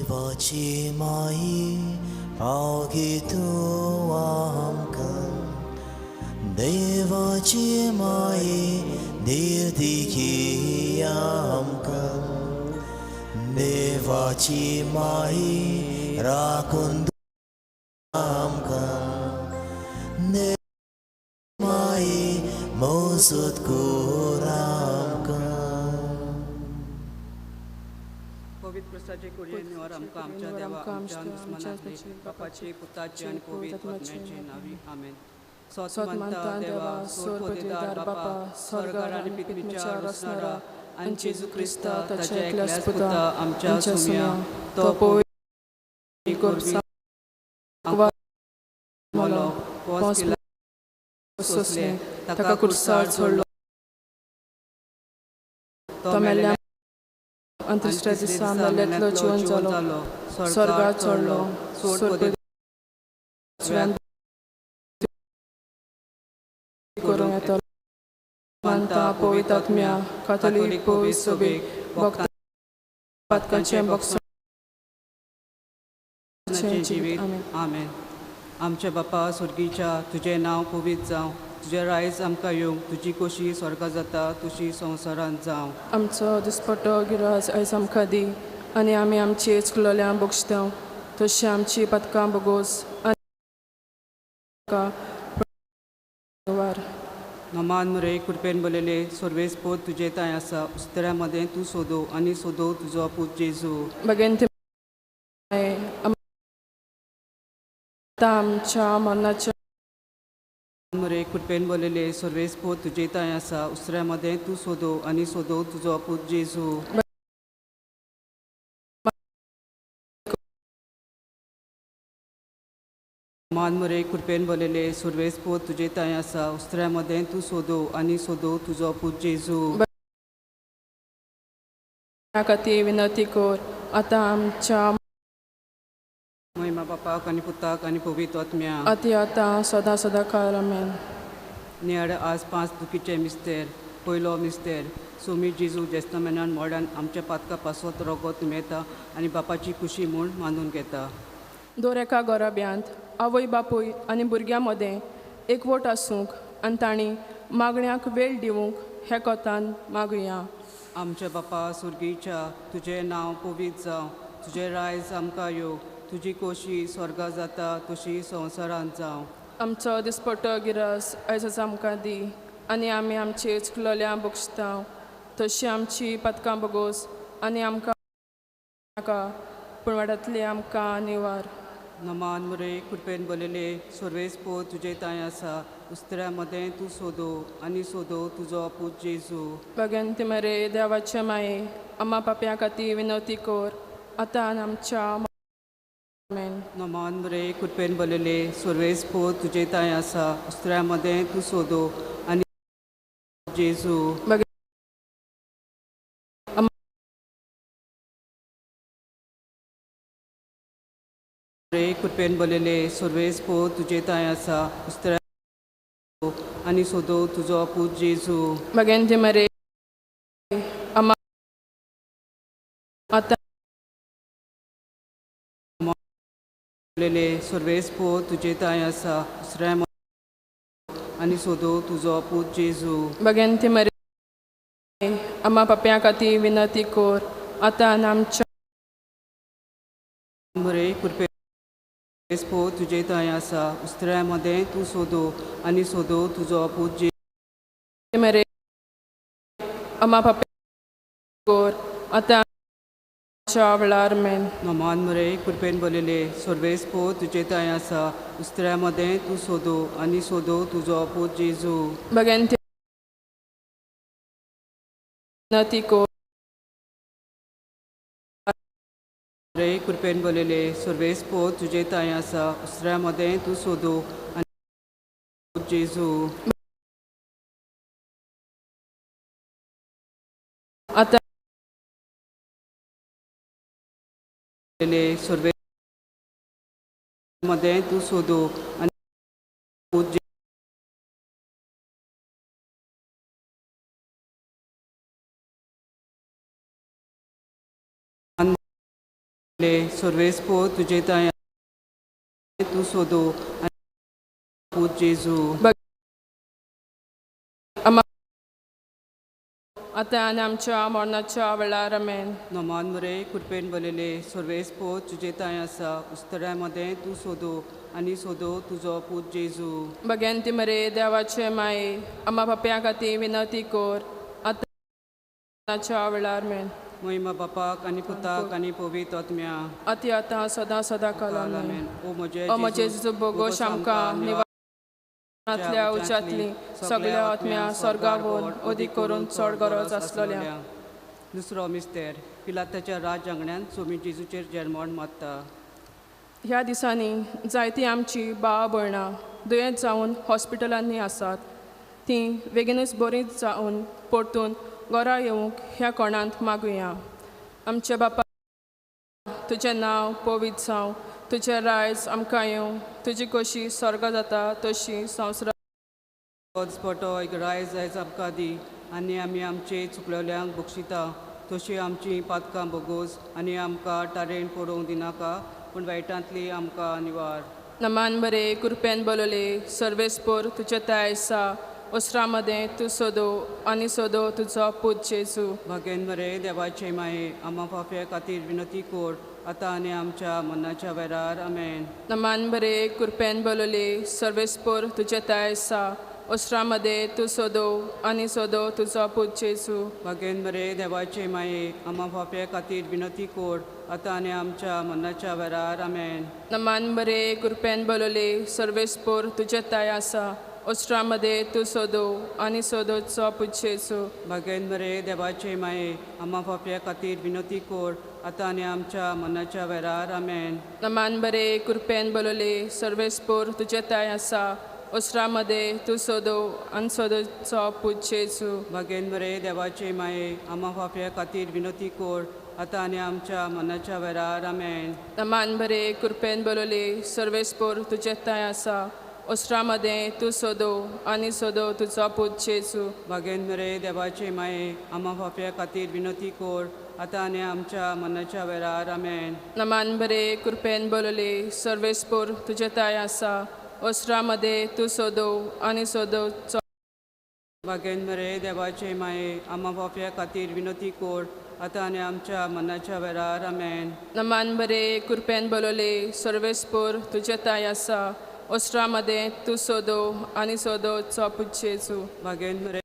देवाची माई पावगी तूं आमकां देवाची माई धीर दी आमकां देवाची माई राखून आमकां माई मोजूत कर आमकां. पवित्र प्रसाचे कुरये निवार आमकां आमच्या देवा आमच्या दुस्मनांतले बापाचे पुताचे आनी पवित्र आत्म्याचे नांवी आमेन. सोत मानता देवा सोर पोतेदार बापा स्वर्गार आनी पितमीच्या रचणारा आनी जेजू क्रिस्ता ताच्या एकल्याच पुता आमच्या सुम्या तो पवित्र मोलो पोंस सोंसले ताका कुर्सार चडलो तो मेल्ल्या आनी तिसऱ्या दिसा मेल्ल्यांतलो जिवन जालो स्वर्गार चडलो सोड करूंक येतलो. मानता पवित्र आत्म्या कातोलीक पवित्र सभेक भक्तांचें भोगसणें जिवीत. आमेन. आमेन. आमच्या बापा स्वर्गीच्या तुजें नांव पवित्र जावं, तुजें रायज आमकां येवं, तुजी कोशी स्वर्गा जाता तुशी संवसारांत जावं. आमचो दिसपट्टो गिराज आयज आमकां दी आनी आमी आमची चुकलोल्या बगसता तशी आमची पदकां बगोस आनी वार. नमान मुरे कृपेन बोलले सर्वेस पोत तुजे तांय आसा उस्तऱ्या मदें तूं सोदो आनी सोदो तुजो पूत जेजू. बगेन ते आमच्या मनाच्या मुरे कृपेन बोलले सर्वेस पोत तुजे तांय आसा उस्तऱ्या मदें तूं सोदो आनी सोदो तुजो पूत जेजू. मान मुरे कृपेन बोलले सर्वेस पोत तुजे तांय आसा उस्तऱ्या मदें तूं सोदो आनी सोदो तुजो पूत जेजू. खातीर विनंती कर आतां आमच्या महिमा बापाक आनी पुताक आनी पवित्र आत्म्याक. आती आतां सदां सदां काळ आमेन. नियाळ आज 5 दुखीचे मिस्तेर. पयलो मिस्तेर सोमी जेजू जेस्तमेनान मोडान आमच्या पातका पासत रोगोत मेळटा आनी बापाची खुशी म्हूण मानून घेता. दर एका घराब्यांत आवय बापूय आनी भुरग्यां मदें एकवट आसूंक आनी तांणी मागण्याक वेळ दिवंक हे कोतान मागुया. आमच्या बापा सुर्गीच्या तुजें नांव पवित्र जावं, तुजें रायज आमकां येवं, तुजी कोशी स्वर्गा जाता तशी संवसारांत जावं. आमचो दिसपट्टो गिरास आयज आमकां दी आनी आमी आमची चुकलोल्या बगसता तशी आमची पदकां बगोस आनी आमकां नाका पूण वाड्यांतली आमकां निवार. नमान मुरे कृपेन बोलले सर्वेस पोत तुजे तांय आसा उस्तऱ्या मदें तूं सोदो आनी सोदो तुजो पूत जेजू. भगवंती मरे देवाचे माये आम्हा पापयां खातीर विनंती कर आतां आनी आमच्या आमेन. नमान मुरे कृपेन बोलले सर्वेस पोत तुजे तांय आसा उस्तऱ्या मदें तूं सोदो आनी जेजू. रे कृपेन बोलले सर्वेस पोत तुजे तांय आसा उस्तऱ्या आनी सोदो तुजो पूत जेजू. भगवंती मरे आम्हा आतां बोलले सर्वेस पोत तुजे तांय आसा उस्तऱ्या आनी सोदो तुजो पूत जेजू. भगवंती मरे आम्हा पापयां खातीर विनंती कर आतां आनी आमच्या मुरे कृपेन पोत तुजे तांय आसा उस्तऱ्या मदें तूं सोदो आनी सोदो तुजो पूत जेजू. मरे आम्हा पापयां कर आतां आमच्या वेळार मेन. नमान मुरे कृपेन बोलले सर्वेस पोत तुजे तांय आसा उस्तऱ्या मदें तूं सोदो आनी सोदो तुजो पूत जेजू. भगवंती विनंती कर रे कृपेन बोलले सर्वेस पोत तुजे तांय आसा उस्तऱ्या मदें तूं सोदो आनी जेजू. आतां बोलले सर्वे मदें तूं सोदो आनी पूत ले सर्वेस्पो तुजे तांय तूं सोदो आनी पूत जेजू. आतां आनी आमच्या मरणाच्या वेळार आमेन. नमान मरे कृपेन बरयले सर्वेस्पो तुजे तांय आसा उस्तऱ्या मदें तूं सोदो आनी सोदो तुजो पूत जेजू. भगवंती मरे देवाचे माये आम्हा पापया खातीर विनंती कर आतां मरणाच्या वेळार आमेन. महिमा बापाक आनी पुताक आनी पवित्र आत्म्या. आती आतां सदां सदां काल आमेन. आमेन. ओ म्हजे ओ म्हजे जेजू बोगोश आमकां निवारांतल्या उच्चांतली सगळ्या आत्म्या स्वर्गावून अदीक करून चड गरज आसलेल्या. दुसरो मिस्तेर पिलाताच्या राज आंगण्यान सोमी जेजूचेर जेरमोण मारता. ह्या दिसांनी जायतीं आमची भाव भयणां दुयेंत जावन हॉस्पिटलांनी आसात. तीं बेगीनूच बरीं जावन परतून घरा येवंक ह्या कोणांत मागुया. आमचे बापा तुजें नांव पवित्र जावं, तुजें रायज आमकां येवं, तुजी कशी स्वर्गा जाता तशी संवसारांत. पटो एक रायज आयज आमकां दी आनी आमी आमचे चुकलेल्यांक बक्षिता तशी आमची पातकां बोगोस आनी आमकां टारेन पडोवंक दिनाका पूण वायटांतली आमकां निवार. नमान बरे कृपेन बोलले सर्वेस्पोर तुजें ताय आसा ओसरा मदें तूं सोदो आनी सोदो तुजो पूत जेजू. भागेन मरे देवाचे माये आमा फाफ्या खातीर विनंती कोर आतां आनी आमच्या मनाच्या वेरार आमेन. नमान बरे कृपेन बोलले सर्वेस्पोर तुजें ताय आसा ओसरा मदें तूं सोदो आनी सोदो तुजो पूत जेजू. भागेन मरे देवाचे माये आमा फाफ्या खातीर विनंती कोर आतां आनी आमच्या मनाच्या वेरार आमेन. नमान बरे कृपेन बोलले सर्वेस्पोर तुजें ताय आसा ओसरा मदें तूं सोदो आनी सोदोचो पूत जेजू. भागेन मरे देवाचे माये आमा फाफ्या खातीर विनंती कोर आतां आनी आमच्या मनाच्या वेरार आमेन. नमान बरे कृपेन बोलले सर्वेस्पोर तुजें ताय आसा ओसरा मदें तूं सोदो आनी सोदोचो पूत जेजू. भागेन मरे देवाचे माये आमा फाफ्या खातीर विनंती कोर आतां आनी आमच्या मनाच्या वेरार आमेन. नमान बरे कृपेन बोलले सर्वेस्पोर तुजें ताय आसा ओसरा मदें तूं सोदो आनी सोदो तुजो पूत जेजू. भागेन मरे देवाचे माये आमा फाफ्या खातीर विनंती कोर आतां आनी आमच्या मनाच्या वेरार आमेन. नमान बरे कृपेन बोलले सर्वेस्पोर तुजें ताय आसा ओसरा मदें तूं सोदो आनी सोदोचो. भागेन मरे देवाचे माये आमा फाफ्या खातीर विनंती कोर आतां आनी आमच्या मनाच्या वेरार आमेन. नमान बरे कृपेन बोलले सर्वेस्पोर तुजें ताय आसा ओसरा मदें तूं सोदो आनी सोदोचो पूत जेजू. भागेन मरे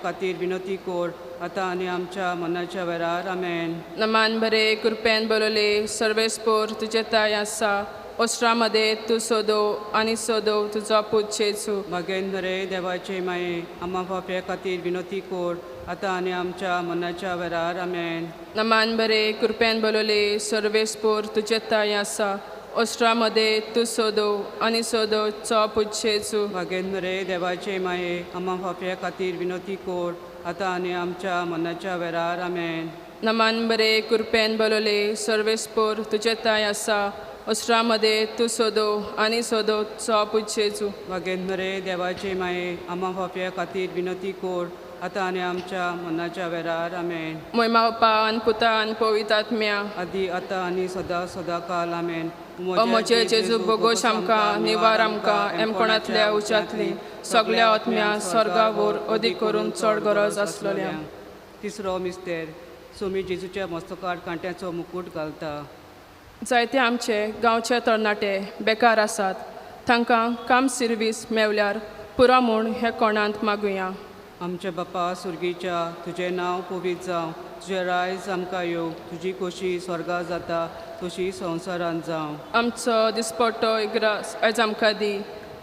खातीर विनंती कोर आतां आनी आमच्या मनाच्या वेरार आमेन. नमान बरे कृपेन बोलले सर्वेस्पोर तुजें ताय आसा ओसरा मदें तूं सोदो आनी सोदो तुजो पूत जेजू. भागेन मरे देवाचे माये आमा फाफ्या खातीर विनंती कोर आतां आनी आमच्या मनाच्या वेरार आमेन. नमान बरे कृपेन बोलले सर्वेस्पोर तुजें ताय आसा ओसरा मदें तूं सोदो आनी सोदोचो पूत जेजू. भागेन मरे देवाचे माये आमा फाफ्या खातीर विनंती कोर आतां आनी आमच्या मनाच्या वेरार आमेन. नमान बरे कृपेन बोलले सर्वेस्पोर तुजें ताय आसा ओसरा मदें तूं सोदो आनी सोदोचो पूत जेजू. भागेन मरे देवाचे माये आमा फाफ्या खातीर विनंती कोर आतां आनी आमच्या मनाच्या वेरार आमेन. मोयमा बापा आनी पुता आनी पवित्र आत्म्या. आदी आतां आनी सदां सदां काल आमेन. ओ म्हजे जेजू बोगोश आमकां निवार आमकां एमकोणांतल्या उच्चांतली सगळ्या आत्म्या स्वर्गावोर अदीक करून चड गरज आसलेल्या. तिसरो मिस्तेर सोमी जेजूच्या मस्तकार कांट्याचो मुकूट घालता. जायते आमचे गांवचे तरणाटे बेकार आसात तांकां काम सिर्वीस मेवल्यार पुरो म्हूण हे कोणांत मागुया. आमच्या बापा सुर्गीच्या तुजें नांव पवित्र जावं, तुजें रायज आमकां येवं, तुजी खोशी स्वर्गा जाता तशी संवसारांत जावं. आमचो दिसपट्टो इग्रास आयज आमकां दी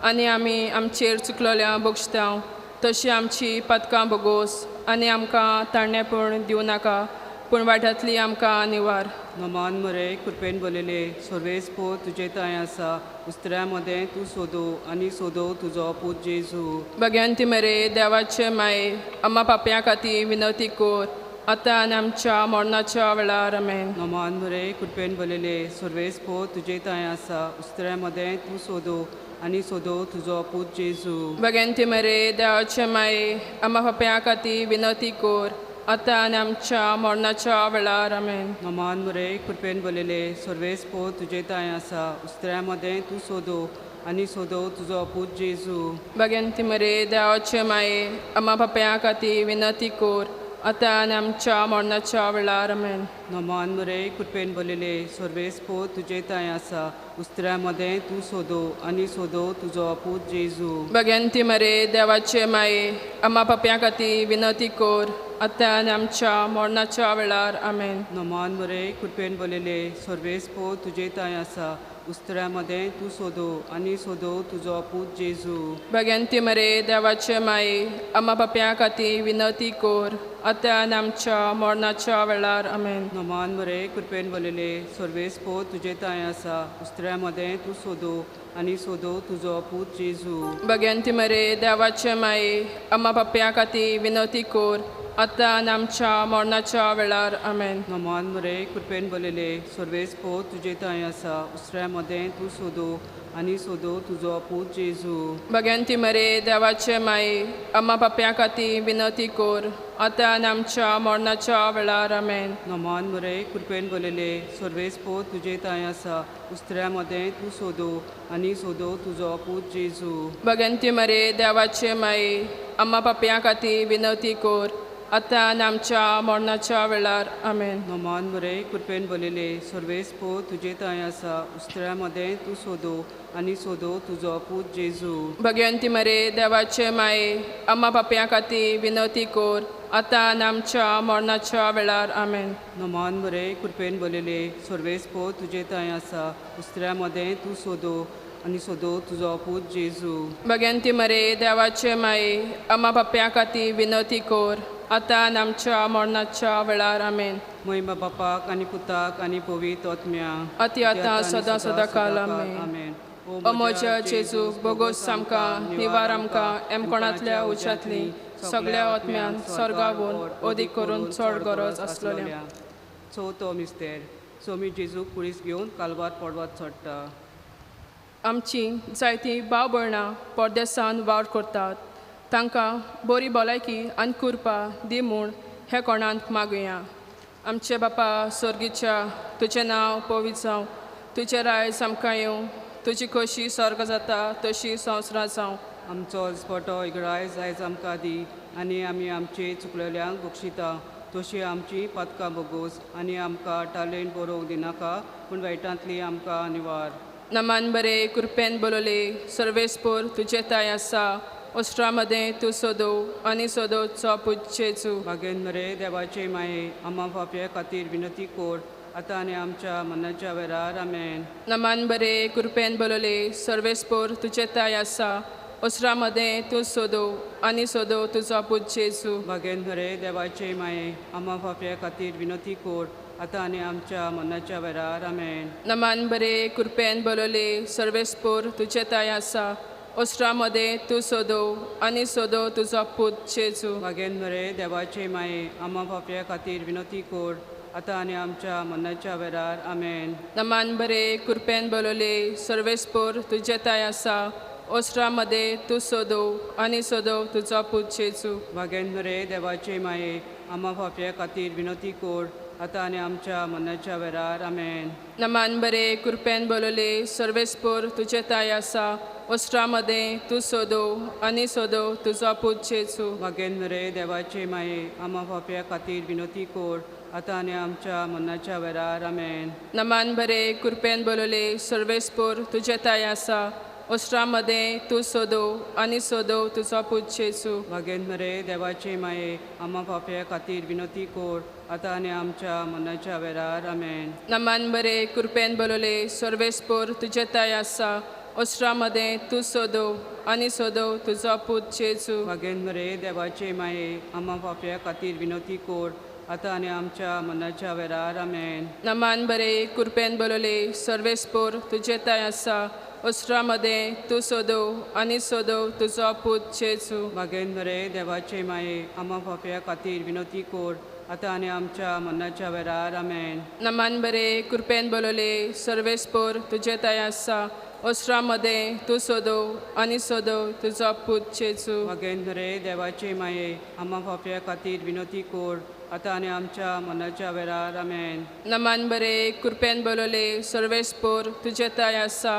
आनी आमी आमचेर चुकलेल्या बगशतांव तशी आमची पातकां बोगोस आनी आमकां ताणेपण दिवं नाका पूण वायटांतली आमकां निवार. नमान मरे कृपेन बरयले सर्वेस्पो तुजे तांय आसा उस्त्र्या मदें तूं सोदो आनी सोदो तुजो पूत जेजू. भगवंती मरे देवाचे माये आम्हा पापयां खातीर विनंती कर आतां आनी आमच्या मरणाच्या वेळार आमेन. नमान मरे कृपेन बरयले सर्वेस्पो तुजे तांय आसा उस्त्र्या मदें तूं सोदो आनी सोदो तुजो पूत जेजू. भगवंती मरे देवाचे माये आम्हा पापयां खातीर विनंती कर आतां आनी आमच्या मरणाच्या वेळार. आमेन. नमान मुरे कृपेन बरयले सर्वेस पो तुजे तांय आसा, उस्त्र्या मदें तूं सोदो आनी सोदो तुजो पूत जेजू. भगवंती मरे देवाचे माये, आमा पापयां खातीर विनंती कोर, आतां आनी आमच्या मरणाच्या वेळार. आमेन. नमान मुरे कृपेन बरयले सर्वेस पो तुजे तांय आसा, उस्त्र्या मदें तूं सोदो आनी सोदो तुजो पूत जेजू. भगवंती मरे देवाचे माये, आमा पापयां खातीर विनंती कोर, आतां आनी आमच्या मरणाच्या वेळार. आमेन. नमान मुरे कृपेन बरयले सर्वेस पो तुजे तांय आसा, उस्त्र्या मदें तूं सोदो आनी सोदो तुजो पूत जेजू. भगवंती मरे देवाचे माये, आमा पापयां खातीर विनंती कोर, आतां आनी आमच्या मरणाच्या वेळार. आमेन. नमान मरे कृपेन बरयले सर्वेस पो तुजे तांय आसा, उस्त्र्या मदें तूं सोदो आनी सोदो तुजो पूत जेजू. भगवंती मरे देवाचे माये, आमा पापयां खातीर विनंती कोर, आतां आनी आमच्या मरणाच्या वेळार. आमेन. नमान मरे कृपेन बरयले सर्वेस पो तुजे तांय आसा, उस्त्र्या मदें तूं सोदो आनी सोदो तुजो पूत जेजू. भगवंती मरे देवाचे माये, आमा पापयां खातीर विनंती कोर, आतां आनी आमच्या मरणाच्या वेळार. आमेन. नमान मरे कृपेन बरयले सर्वेस पो तुजे तांय आसा, उस्त्र्या मदें तूं सोदो आनी सोदो तुजो पूत जेजू. भगवंती मरे देवाचे माये, आमा पापयां खातीर विनंती कोर, आतां आनी आमच्या मरणाच्या वेळार. आमेन. नमान मरे कृपेन बरयले सर्वेस पो तुजे तांय आसा, उस्त्र्या मदें तूं सोदो आनी सोदो तुजो पूत जेजू. भगवंती मरे देवाचे माये, आमा पापयां खातीर विनंती कोर, आतां आनी आमच्या मरणाच्या वेळार. आमेन. नमान मरे कृपेन बरयले सर्वेस पो तुजे तांय आसा, उस्त्र्या मदें तूं सोदो आनी सोदो तुजो पूत जेजू. भगवंती मरे देवाचे माये, आमा पापयां खातीर विनंती कोर, आतां आनी आमच्या मरणाच्या वेळार. आमेन. महिमा बापाक आनी पुताक आनी पवित्र आत्म्या, अती आतां सदां सदां काल. आमेन. आमेन. ओ म्हज्या जेजू, बोगोस आमकां निवार आमकां एमकोणांतल्या उज्यांतली सगळ्या आत्म्यान स्वर्गावून अदीक करून चड गरज आसलोल्या. चवथो मिस्तेर. सोमी जेजू कुळीस घेवन कालवार पडवात चडटा. आमची जायतीं भाव भयणां परदेसान वावर करतात, तांकां बरी भलायकी आनी कृपा दी म्हूण हे कोणांत मागुया. आमचे बापा स्वर्गीच्या, तुजें नांव पवित्र जावं, तुजें रायज आमकां येवं, तुजी खोशी स्वर्ग जाता तशी संवसारांत जावं. आमचो दिसपटो इगरायज आयज आमकां दी आनी आमी आमचे चुकलेल्यांक बक्षिता तशी आमची पातकां बोगोस आनी आमकां टालेंट बरोवंक दिनाका पूण वायटांतली आमकां निवार. नमान बरे कृपेन बोलले सर्वेस्पोर तुजे ताय आसा, ओस्ट्रा मदें तूं सोदो आनी सोदो चो पुजेचू. बागेन मरे देवाचे माये, आमा फाफ्या खातीर विनंती कोर आतां आनी आमच्या मनाच्या वेळार. आमेन. नमान बरे कृपेन बोलले सर्वेस्पोर तुजे ताय आसा, ओस्ट्रा मदें तूं सोदो आनी सोदो तुजो पुजेचू. बागेन मरे देवाचे माये, आमा फाफ्या खातीर विनंती कोर आतां आनी आमच्या मनाच्या वेळार. आमेन. नमान बरे कृपेन बोलले सर्वेस्पोर तुजे ताय आसा, ओस्ट्रा मदें तूं सोदो आनी सोदो तुजो पूत जेजू. बागेन मरे देवाचे माये, आमा फाफ्या खातीर विनंती कोर आतां आनी आमच्या मनाच्या वेळार. आमेन. नमान बरे कृपेन बोलले सर्वेस्पोर तुजे ताय आसा, ओस्ट्रा मदें तूं सोदो आनी सोदो तुजो पूत जेजू. बागेन मरे देवाचे माये, आमा फाफ्या खातीर विनंती कोर आतां आनी आमच्या मनाच्या वेळार. आमेन. नमान बरे कृपेन बोलले सर्वेस्पोर तुजे ताय आसा, ओस्ट्रा मदें तूं सोदो आनी सोदो तुजो पूत जेजू. बागेन मरे देवाचे माये, आमा फाफ्या खातीर विनंती कोर आतां आनी आमच्या मनाच्या वेळार. आमेन. नमान बरे कृपेन बोलले सर्वेस्पोर तुजे ताय आसा, ओस्ट्रा मदें तूं सोदो आनी सोदो तुजो पूत जेजू. बागेन मरे देवाचे माये, आमा फाफ्या खातीर विनंती कोर आतां आनी आमच्या मनाच्या वेळार. आमेन. नमान बरे कृपेन बोलले सर्वेस्पोर तुजे ताय आसा, ओस्ट्रा मदें तूं सोदो आनी सोदो तुजो पूत जेजू. बागेन मरे देवाचे माये, आमा फाफ्या खातीर विनंती कोर आतां आनी आमच्या मनाच्या वेळार. आमेन. नमान बरे कृपेन बोलले सर्वेस्पोर तुजे ताय आसा, ओस्ट्रा मदें तूं सोदो आनी सोदो तुजो पूत जेजू. बागेन मरे देवाचे माये, आमा फाफ्या खातीर विनंती कोर आतां आनी आमच्या मनाच्या वेळार. आमेन. नमान बरे कृपेन बोलले सर्वेस्पोर तुजे ताय आसा, ओसरा मदें तूं सोदव आनी सोदव तुजो पूत जेजू. मगेंद्रे देवाचे माये आम्हा फाफ्या खातीर विनोती कोर आतां आनी आमच्या मनाच्या वेळार. आमेन. नमान बरे कृपेन बोलवले सर्वेस्पोर तुजे ताय आसा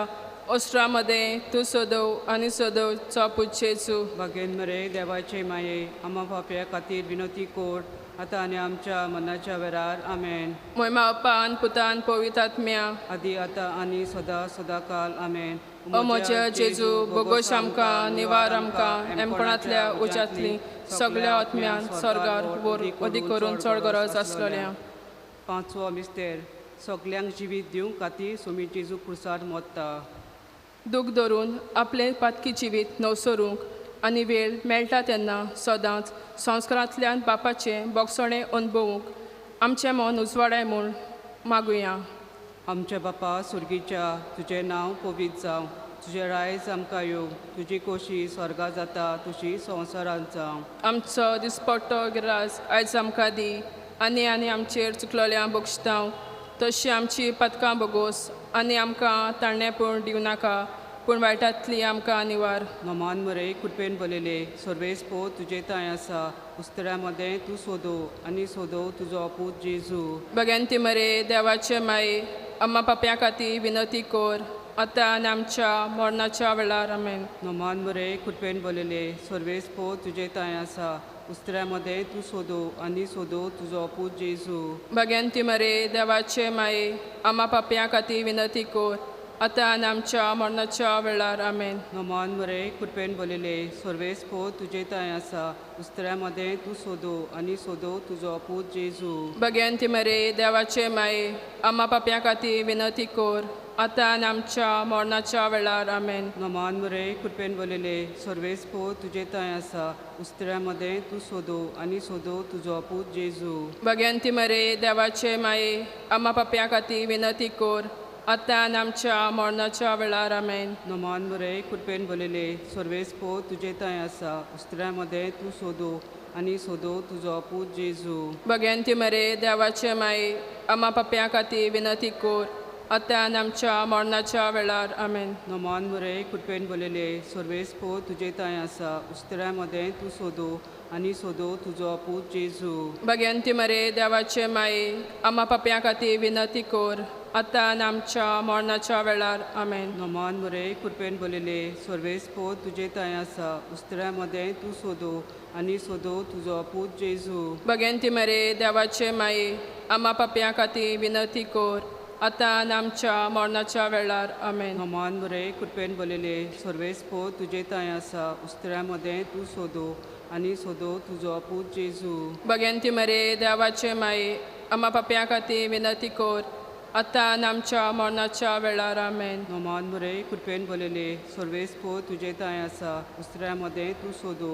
ओसरा मदें तूं सोदव आनी सोदव तुजो पूत जेजू. मगेंद्रे देवाचे माये आम्हा फाफ्या खातीर विनोती कोर आतां आनी आमच्या मनाच्या वेळार. आमेन. मोयमा अप्पान पुतान पवित्र आत्म्या आदी आतां आनी सदां सदां काल. आमेन. ओ म्हज्या जेजू बोगोश आमकां निवार आमकां एमकोणांतल्या उज्यांतली सगळ्या आत्म्यान स्वर्गार वोर अदीक करून चड गरज आसलेल्या. पांचवो मिस्तेर सगल्यांक जिवीत दिवंक खातीर सोमी जेजू क्रुसार मोत्ता. दूख धरून आपलें पातकी जिवीत नवसरूंक आनी वेळ मेळटा तेन्ना सदांच संस्कारांतल्यान बापाचें बोगसणें अणभवूंक आमचें मन उजवाडाय म्हूण मागुया. आमच्या बापा सुर्गीच्या तुजें नांव पवित्र जावं, तुजें रायज आमकां येवं, तुजी कोशी स्वर्गा जाता तुजी संवसारांत जावं. आमचो दिसपट्टो गिरास आयज आमकां दी आनी आनी आमचेर चुकलोल्या बक्षतांव तशी आमची पदकां बोगोस आनी आमकां ताणेंपण दिवं नाका पूण वायटांतली आमकां निवार. नमान मरे कृपेन बलयले सर्वेस्पो तुजे तांय आसा उस्तऱ्या मदें तूं सोदो आनी सोदो तुजो पूत जेजू. बगेंती मरे देवाचे माये अम्मा पापया खातीर विनंती कर आतां आनी आमच्या मरणाच्या वेळार. आमेन. नमान मरे कृपेन बलयले सर्वेस्पो तुजे तांय आसा उस्तऱ्या मदें तूं सोदो आनी सोदो तुजो पूत जेजू. बगेंती मरे देवाचे माये अम्मा पापया खातीर विनंती कर आतां आनी आमच्या मरणाच्या वेळार. आमेन. नमान मरे कृपेन बलयले सर्वेस्पो तुजे तांय आसा उस्तऱ्या मदें तूं सोदो आनी सोदो तुजो पूत जेजू. बगेंती मरे देवाचे माये अम्मा पापया खातीर विनंती कर आतां आनी आमच्या मरणाच्या वेळार. आमेन. नमान मरे कृपेन बलयले सर्वेस्पो तुजे तांय आसा उस्तऱ्या मदें तूं सोदो आनी सोदो तुजो पूत जेजू. बगेंती मरे देवाचे माये अम्मा पापया खातीर विनंती कर आतां आनी आमच्या मरणाच्या वेळार. आमेन. नमान मरे कृपेन बलयले सर्वेस्पो तुजे तांय आसा उस्तऱ्या मदें तूं सोदो आनी सोदो तुजो पूत जेजू. बगेंती मरे देवाचे माये अम्मा पापया खातीर विनंती कर आतां आनी आमच्या मरणाच्या वेळार. आमेन. नमान मरे कृपेन बलयले सर्वेस्पो तुजे तांय आसा उस्तऱ्या मदें तूं सोदो आनी सोदो तुजो पूत जेजू. बगेंती मरे देवाचे माये अम्मा पापया खातीर विनंती कर आतां आनी आमच्या मरणाच्या वेळार. आमेन. नमान मरे कृपेन बलयले सर्वेस्पो तुजे तांय आसा उस्तऱ्या मदें तूं सोदो आनी सोदो तुजो पूत जेजू. बगेंती मरे देवाचे माये अम्मा पापया खातीर विनंती कर आतां आनी आमच्या मरणाच्या वेळार. आमेन. नमान मरे कृपेन बलयले सर्वेस्पो तुजे तांय आसा उस्तऱ्या मदें तूं सोदो आनी सोदो तुजो पूत जेजू. बगेंती मरे देवाचे माये अम्मा पापया खातीर विनंती कर आतां आनी आमच्या मरणाच्या वेळार. आमेन. नमान मरे कृपेन बलयले सर्वेस्पो तुजे तांय आसा उस्तऱ्या मदें तूं सोदो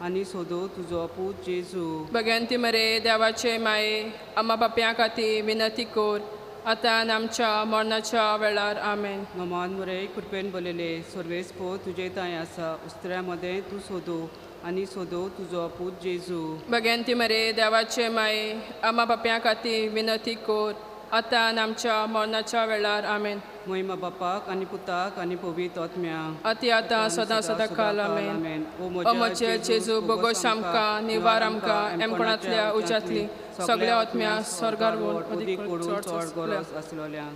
आनी सोदो तुजो पूत जेजू. बगेंती मरे देवाचे माये अम्मा पापया खातीर विनंती कर आतां आनी आमच्या मरणाच्या वेळार. आमेन. नमान मरे कृपेन बलयले सर्वेस्पो तुजे तांय आसा उस्तऱ्या मदें तूं सोदो आनी सोदो तुजो पूत जेजू. बगेंती मरे देवाचे माये अम्मा पापया खातीर विनंती कर आतां आनी आमच्या मरणाच्या वेळार. आमेन. महिमा बापाक आनी पुताक आनी पवित्र आत्म्याक आती आतां सदां सदां काल. आमेन. ओ म्हजे जेजू बोगोश आमकां निवार आमकां एमकोणांतल्या उज्यांतली सगळ्या आत्म्या स्वर्गार वोर अदीक पडून चड गरज आसलेल्या.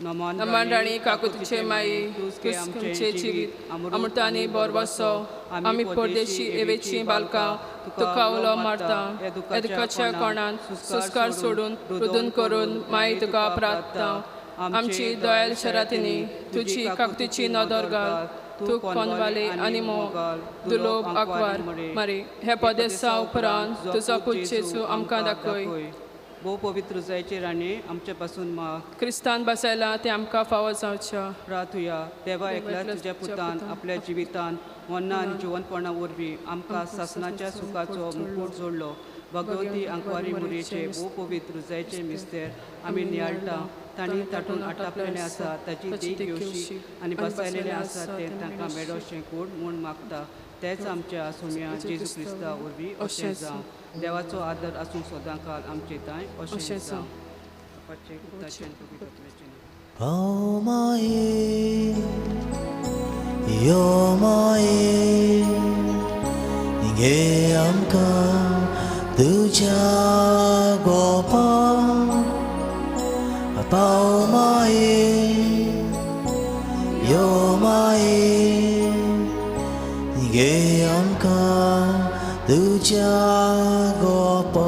नमान नमान राणी काकुतीचे माई तूं आमचें जिवीत अमृत आनी बोरवसो आमी परदेशी एवेची बालकां तुका उलो मारता ह्या दुखाच्या कोणान सुस्कार सोडून रुदून करून माई तुका प्रार्थना आमची दयाल शरातिनी तुजी काकुतीची नदर घाल तूं कोनवाले आनी मोगाल दुलोब आकवार मारी हे पदेसा उपरांत तुजो पूत जेजू आमकां दाखय. भोव पवित्र जायचे राणे आमचे पासून माग. क्रिस्तान बसयला तें आमकां फावो जावचें. प्रार्थुया. देवा एकल्या तुज्या पुतान आपल्या जिवितान मरणां आनी जिवनपणा वरवीं आमकां सासणाच्या सुखाचो मुकूट जोडलो. भगवती आंकवारी मुरयेचे भोव पवित्र जायचे मिस्तेर आमी नियाळटा तांणी तातूंत आटापलेलें आसा ताची देख घेवशी आनी बसयलेलें आसा तें तांकां मेळोशें कोण म्हूण मागता तेच आमच्या सोम्या जेजू क्रिस्ता वरवीं अशें जावं. देवाचो आदर आसूं सदां काल आमचे तांय अशें जावं. बापाचें, पुताचें आनी पवित्र आत्म्याचें नांव. पाव माये यो माये घे आमकां तुज्या गोपा पाव माये यो माये घे आमकां तुज्या गोपा.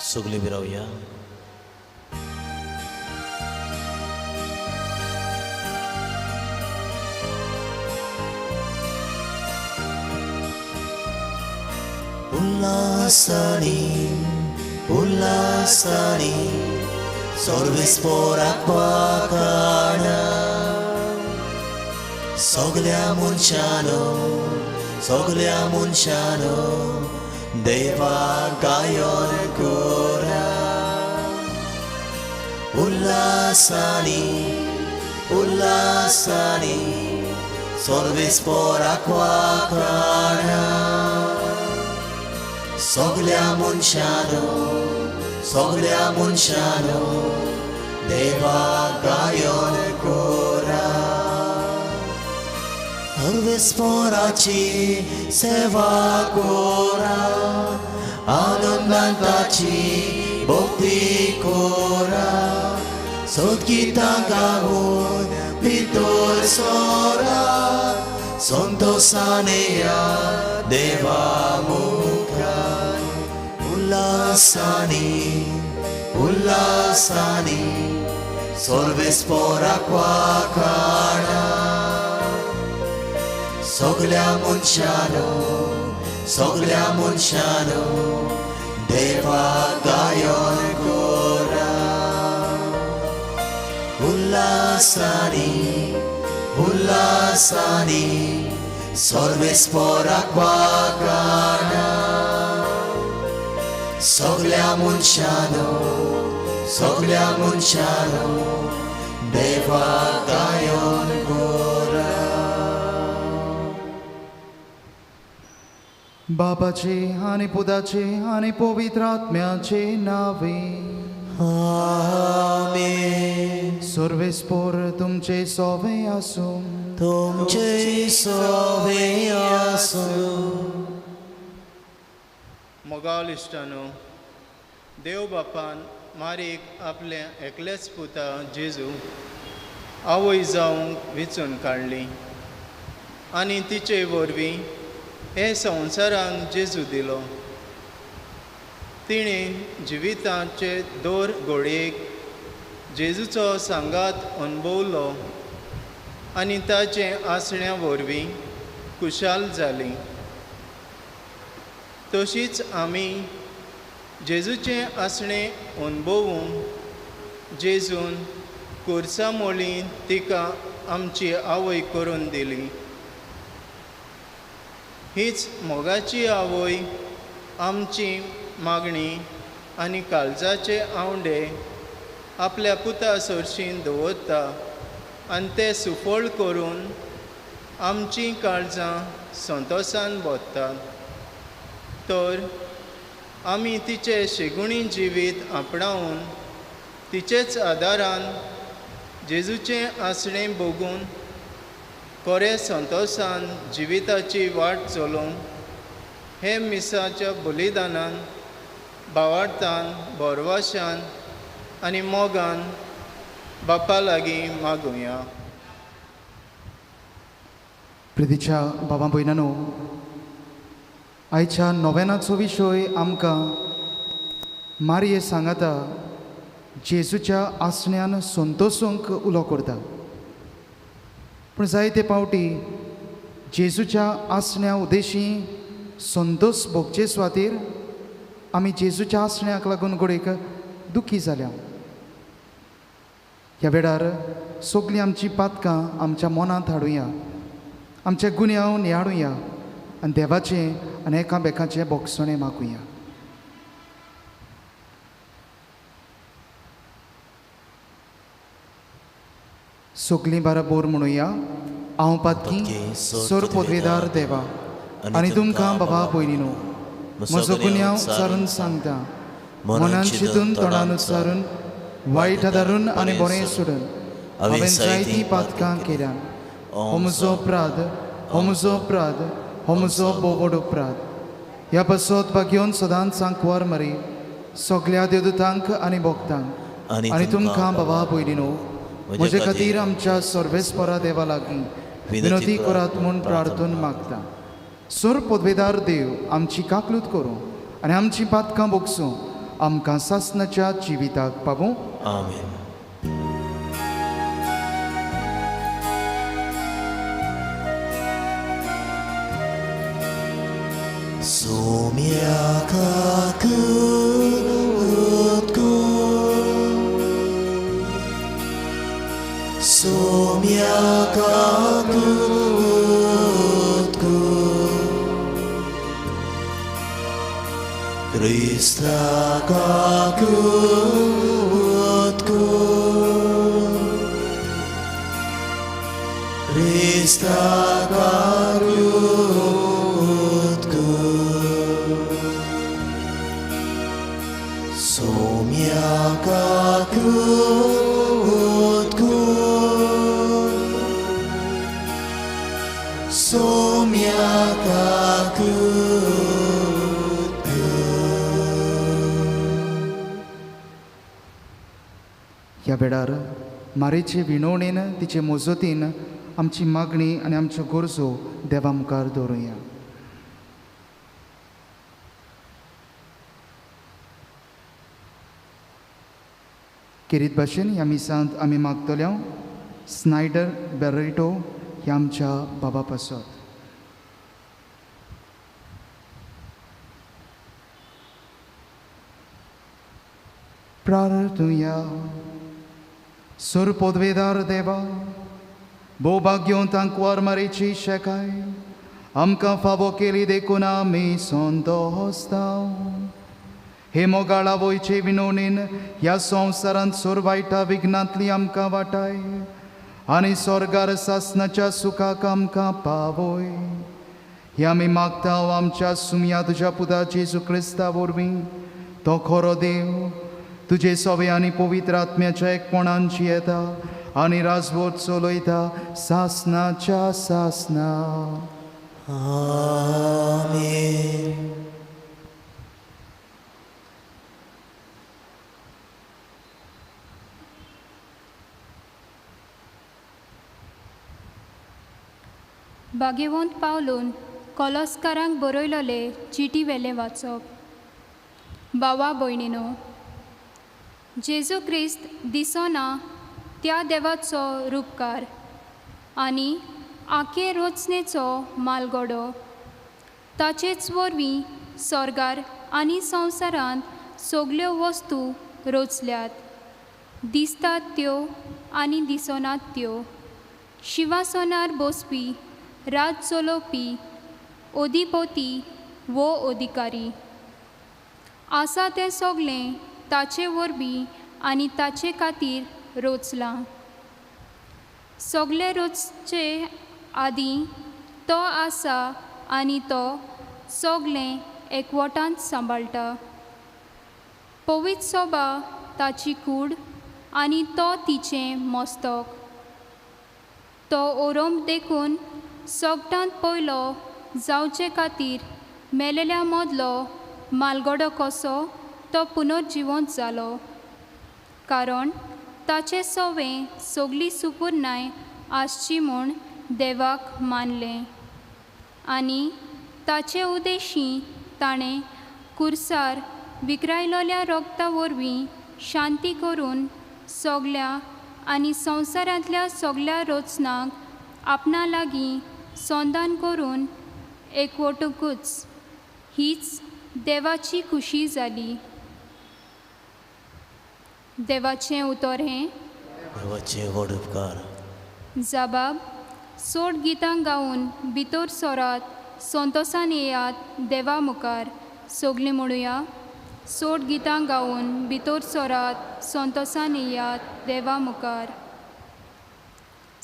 सगळीं रावया. उल्हासानी उल्हासानी सर्वेस्पोराक वाखाणा सगल्या मनशानो सगल्या मनशानो देवा गायन करा. उल्हासानी उल्हासानी सर्वेस्पोराक वाखाणा सगल्या मनशानो सगल्या मनशानो देवा गायन करा. सर्वेस्पोराची सेवा करा आनंदान ताची भक्ती करा सद्गीतां गावन भितर सरा संतोषाने या देवा मुखार. उल्हासानी उल्हासानी सर्वेस्पोराक वाखाणा सगल्या मनशानो सगल्या मनशानो देवा गायन करा. उल्हासानी उल्हासानी सर्वेस्पोराक वाखाणा सगल्या मनशानो सगल्या मनशानो देवा गायन करा. बापाचे आनी पुताचे आनी पवित्र आत्म्याचे नावे आमेन. सर्वेस्पोर तुमचे सोवे आसूं. तुमचे सोवे आसूं. मोगाल इश्टानो, देव बापान मारीक आपल्या एकलेच पुता जेजू आवय जावंक विचून काडली आनी तिचे वरवीं हे संवसारांत जेजू दिलो. तिणें जिविताचे दर घडयेक जेजूचो सांगात अणभवलो आनी ताचे आसण्या वरवीं खुशाल जाली. तशीच आमी जेजूचें आसणें अणभवूंक जेजून कुर्सा मोली तिका आमची आवय करून दिली. हीच मोगाची आवय आमची मागणी आनी काळजाचे आंवडे आपल्या पुता सरशीं दवरता आनी ते सुफळ करून आमचीं काळजां संतोसान भरतात. तर आमी तिचें शेगुणी जिवीत आपणावन तिचेच आदारान जेजूचें आसणें भोगून कोरे संतोशान जिविताची वाट चलोवंक हे मिसाच्या बलिदानान भावार्थान भरवाशान आनी मोगान बापा लागीं मागुया. प्रितीच्या बाबा भयणानो, आयच्या नोवेनाचो विशय आमकां मारये सांगाता जेजूच्या आसण्यान संतोसूंक उलो करता. पूण जायते पावटी जेजूच्या आसण्या उद्देशी संतोष भोगचे सुवातेर आमी जेजूच्या आसण्याक लागून घडयेक दुखी जाल्या. ह्या वेळार सगळीं आमचीं पातकां आमच्या मनांत हाडुया, आमचे गुन्यांव नियाळुया आनी देवाचें आनी एकामेकाचें भोगसणें मागुया. सगळीं बाराबोर म्हणुया, हांव पातकी सोर पदवेदार देवा आनी तुमकां बाबा पयलीं म्हजो गुन्यांव उच्चारून सांगता, मनान चिंतून तोंडान उच्चारून वायट आदारून आनी बरें सोडून हांवें जायतीं पातकां केल्यान. हो म्हजो अपराध, हो म्हजो अपराध, हो म्हजो बोवड अपराध. ह्या पासत भाग्योन सदांच सांकवार मरी सगळ्या देवदूतांक आनी भक्तांक आनी तुमकां बाबा पयलीं न्हू म्हजे खातीर आमच्या सर्वेस्परा देवा लागीं विनोती करात म्हूण प्रार्थून मागता. सोर पदवेदार देव आमची काकलूत करूं आनी आमची पातकां भोगसूं, आमकां सासणाच्या जिविताक पावूं. आमेन. ह्या वेळार मारेचे विनवणेन तिचे मोजतीन आमची मागणी आनी आमच्यो गरजो देवा मुखार दवरुया. केरीत भाशेन ह्या मिसांत आमी मागतल्या स्नायडर बेरेटो ह्या आमच्या बाबा पासत. प्रार्थुया. सोर पदवेदार देवा, भोवभाग्योन तांकवार मारेची शेकाय आमकां फावो केली देखून आमी संतोस्तांव. हे मोगाळ आवयचे विनवणेन ह्या संवसारांत सोर वायटा विघ्नांतली आमकां वाटाय आनी स्वर्गार सासणाच्या सुखाक आमकां पावय. हे आमी मागता आमच्या सुमया तुज्या पुता जेजू क्रिस्ता वरवीं, तो खरो देव तुजे सवे आनी पवित्र आत्म्याच्या एकपणान जियेता आनी राजवट चलयता सासणाच्या सासणा. आमेन. भाग्यवंत पावलून कोलोस्कारांक बरयलोले चिटी वेलें वाचप. बावा भयणीनो, जेजू क्रिस्त दिसना त्या देवाचो रुपकार आनी आखे रचनेचो मालगडो, ताचेच वरवीं स्वर्गार आनी संवसारांत सगल्यो वस्तू रचल्यात, दिसतात त्यो आनी दिसनात त्यो, शिवासनार बसपी, राज चलोवपी, अधिपती वो अधिकारी आसा तें सगळें ताचे वरवीं आनी ताचे खातीर रचलां. सगळे रचचे आदीं तो आसा आनी तो सगळें एकवटांत सांबाळटा. पवित्र सोबा ताची कूड आनी तो तिचें मस्तक. तो ओरोंब देखून सगटांत पयलो जावचे खातीर मेलेल्या मदलो मालगडो कसो तो पुनर्जिवंत जालो, कारण ताचे सवें सगळी सुपुरनाय आसची म्हूण देवाक मानलें. आनी ताचे उदेशी ताणें कुर्सार विकरायलोल्या रोगता वरवीं शांती करून सगल्या आनी संवसारांतल्या सगल्या रचनांक आपणा लागीं संदान करून एकवटूकच हीच देवाची खुशी जाली. देवाचें उतर हें. देवाचे व्हड उपकार. जबाब सोड गितां गावन भितर सरात, संतोसान येयात देवा मुखार. सगलीं म्हणुया, सोड गितां गावन भितर सरात, संतोसान येयात देवा मुखार.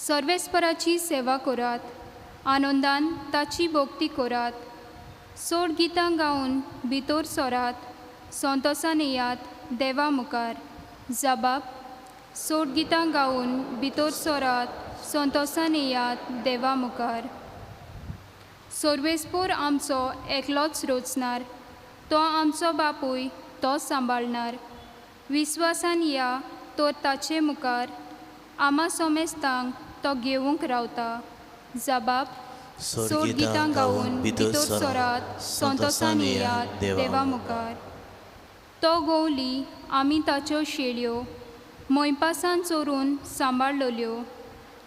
सर्वेस्पराची सेवा करात, आनंदान ताची भक्ती करात. सोड गितां गावन भितर सरात, संतोसान येयात देवा मुखार. जबाब सोड गितां गावन भितर सरात, संतोसान येयात देवा मुखार. सर्वेस्पोर आमचो एकलोच रोचणार, तो आमचो बापूय, तो सांबाळणार. विस्वासान या तर ताचे मुखार, आमा सोमेस्तांक तो घेवंक रावता. जबाब सोड गितां गावन भितर सरात, संतोसान येयात देवा मुखार. तो गोवली आमी ताच्यो शेळयो मोयपासान चोरून सांबाळलोल्यो.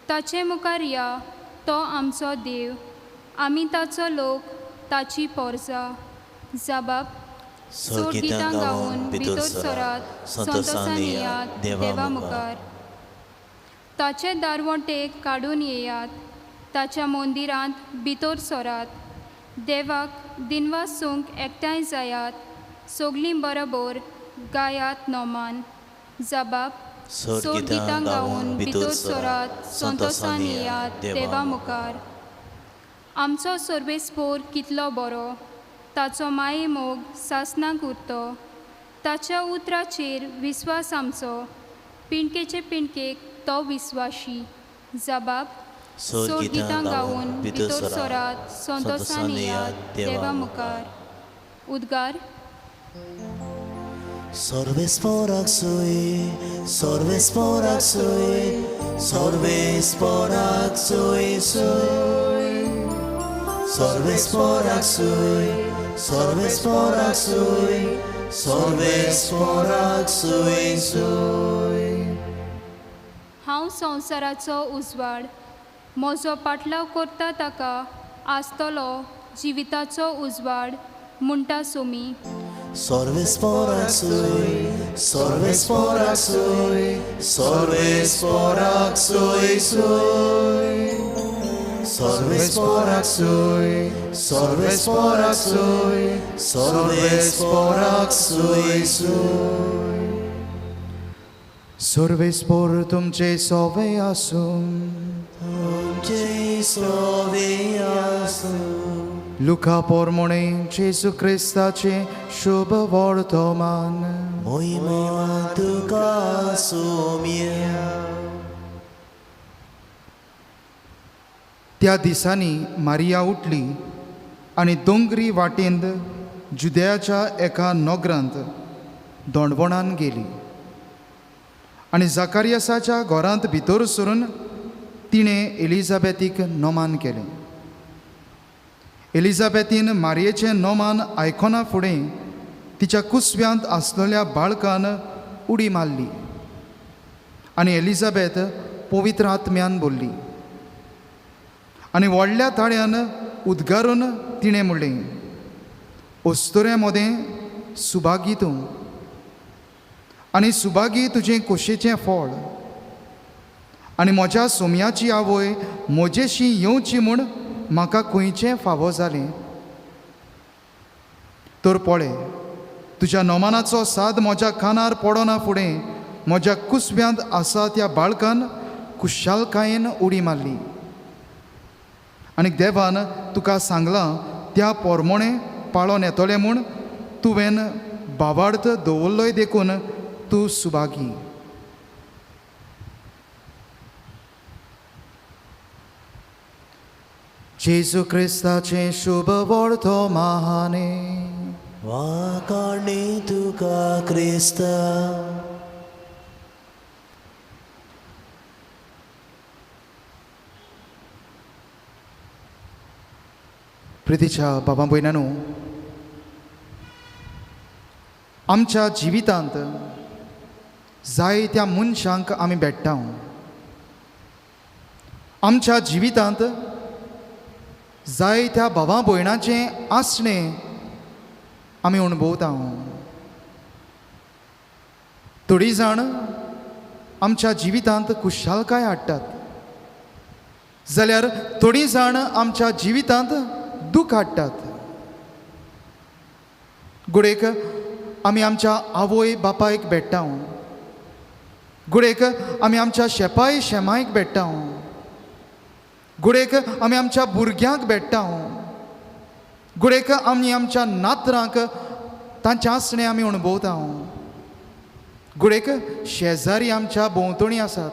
ताचे मुखार या, तो आमचो देव, आमी ताचो लोक, ताची पोरजा. जबाब सोड गितां गावन भितर सरात, संतोसान येयात देवा मुखार. ताचे दारवंटे काडून येयात, ताच्या मंदिरांत भितर सरात. देवाक दिनवासूंक एकठांय जायात, सगलीं बरोबर गायात नोमान. जबाब सोड गितां गावन भितर सरात, संतोसान येयात देवा मुखार. आमचो सर्वेस्पोर कितलो बरो, ताचो माये मोग सासणाक उरतो. ताच्या उतराचेर विस्वास आमचो, पिंडकेचे पिंडकेक तो विस्वाशी. जबाब सोड गितां गावन भितर सरात, संतोसान येयात देवा मुखार. उद्गार. सर्वेस्पोराक सुय, सर्वेस्पोराक सुय, सर्वेस्पोराक सुय सुय. सर्वेस्पोराक सुय, सर्वेस्पोराक सुय, सर्वेस्पोराक सुय सुय. हांव संवसाराचो उजवाड, म्हजो पाटलाव करता ताका आसतलो जिविताचो उजवाड म्हणटा सोमी. सर्वेस्पोराक सुय, सर्वेस्पोराक सुय, सर्वेस्पोराक सुय सुय. सर्वेस्पोराक सुय, सर्वेस्पोराक सुय, सर्वेस्पोराक सुय सुय. सर्वेस्पोर तुमचे सोवे आसूं. तुमचे सोवे आसूं. लुका पोरमोणे जेजू क्रिस्ताचे शुभ वर्तमान. मोहिमा तुका सोम्या. त्या दिसांनी मारिया उठली आनी दोंगरी वाटेंत जुदयाच्या एका नगरांत दोंडवणान गेली आनी जाकारियासाच्या घरांत भितर सरून तिणें एलिझाबेथीक नोमान केलें. एलिझाबेथीन मारयेचें नोमान आयकना फुडें तिच्या कुसव्यांत आसलेल्या बाळकान उडी मारली आनी एलिझाबेथ पवित्र आत्म्यान बोल्ली आनी व्हडल्या ताळ्यान उद्गारून तिणें म्हणलें, अस्तुऱ्यां मदें सुभागी तूं आनी सुभागी तुजें खोशेचें फळ, आनी म्हज्या सोम्याची आवय म्हजेशी येवची म्हूण म्हाका खंयचें फावो जालें. तर पळय, तुज्या नोमानाचो साद म्हज्या कानार पडना फुडें म्हज्या कुसव्यांत आसा त्या बाळकान खुशालकायेन उडी मारली. आनी देवान तुका सांगलां त्या पोरमोणें पाळोन येतलें म्हूण तुवें भावार्थ दवरलोय देखून तूं सुभागी. जेजू क्रिस्ताचें शुभ वर्तमाने. वाखाणी तुका क्रिस्ता. प्रितीच्या बाबा भयणांनो, आमच्या जिवितांत जायत्या मनशांक आमी भेट्टा. आमच्या जिवितांत जायत्या भावा भयणाचें आसणें आमी अणभवता. थोडीं जाण आमच्या जिवितांत खुशालकाय हाडटात, जाल्यार थोडीं जाण आमच्या जिवितांत दूख हाडटात. घडयेक आमी आमच्या आवय बापायक भेट्टा, घडयेक आमी आमच्या शेपाय शेमायक भेट्टा, घडयेक आमी आमच्या भुरग्यांक भेट्टा, घडयेक आमी आमच्या नातरांक तांचें आसणें आमी अणभवता. घडयेक शेजारी आमच्या भोंवतणी आसात,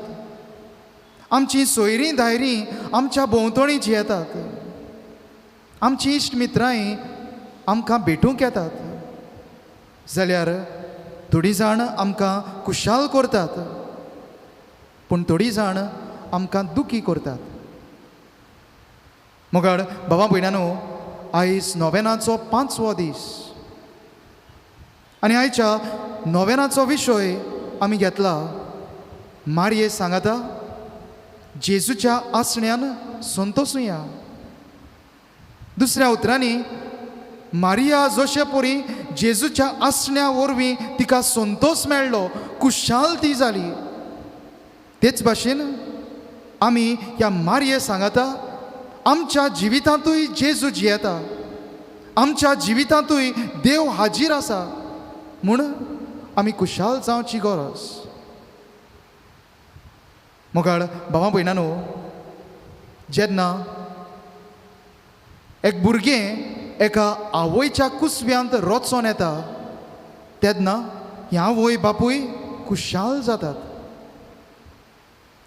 आमची सोयरीं धायरीं आमच्या भोंवतणी जियेतात, आमची इश्ट मित्रांय आमकां भेटूंक येतात, जाल्यार थोडीं जाण आमकां खुशाल करतात, पूण थोडीं जाण आमकां दुखी करतात. मोगाळ बाबा भयणांनो, आयज नोवेनाचो 5वो दीस आनी आयच्या नोवेनाचो विशय आमी घेतला मारये सांगाता जेजूच्या आसण्यान संतोसुया. दुसऱ्या उतरांनी मारिया जशे परी जेजूच्या आसण्या वरवीं तिका संतोस मेळ्ळो, खुशाल ती जाली, तेच भाशेन आमी ह्या मारये सांगाता आमच्या जिवितांतूय जेजू जियेता, आमच्या जिवितांतूय देव हाजीर आसा म्हूण आमी खुशाल जावची गरज. मोगाळ भावा भयणांनो, जेन्ना एक भुरगें एका आवयच्या कुसव्यांत रचोन येता तेन्ना ही आवय बापूय खुशाल जातात.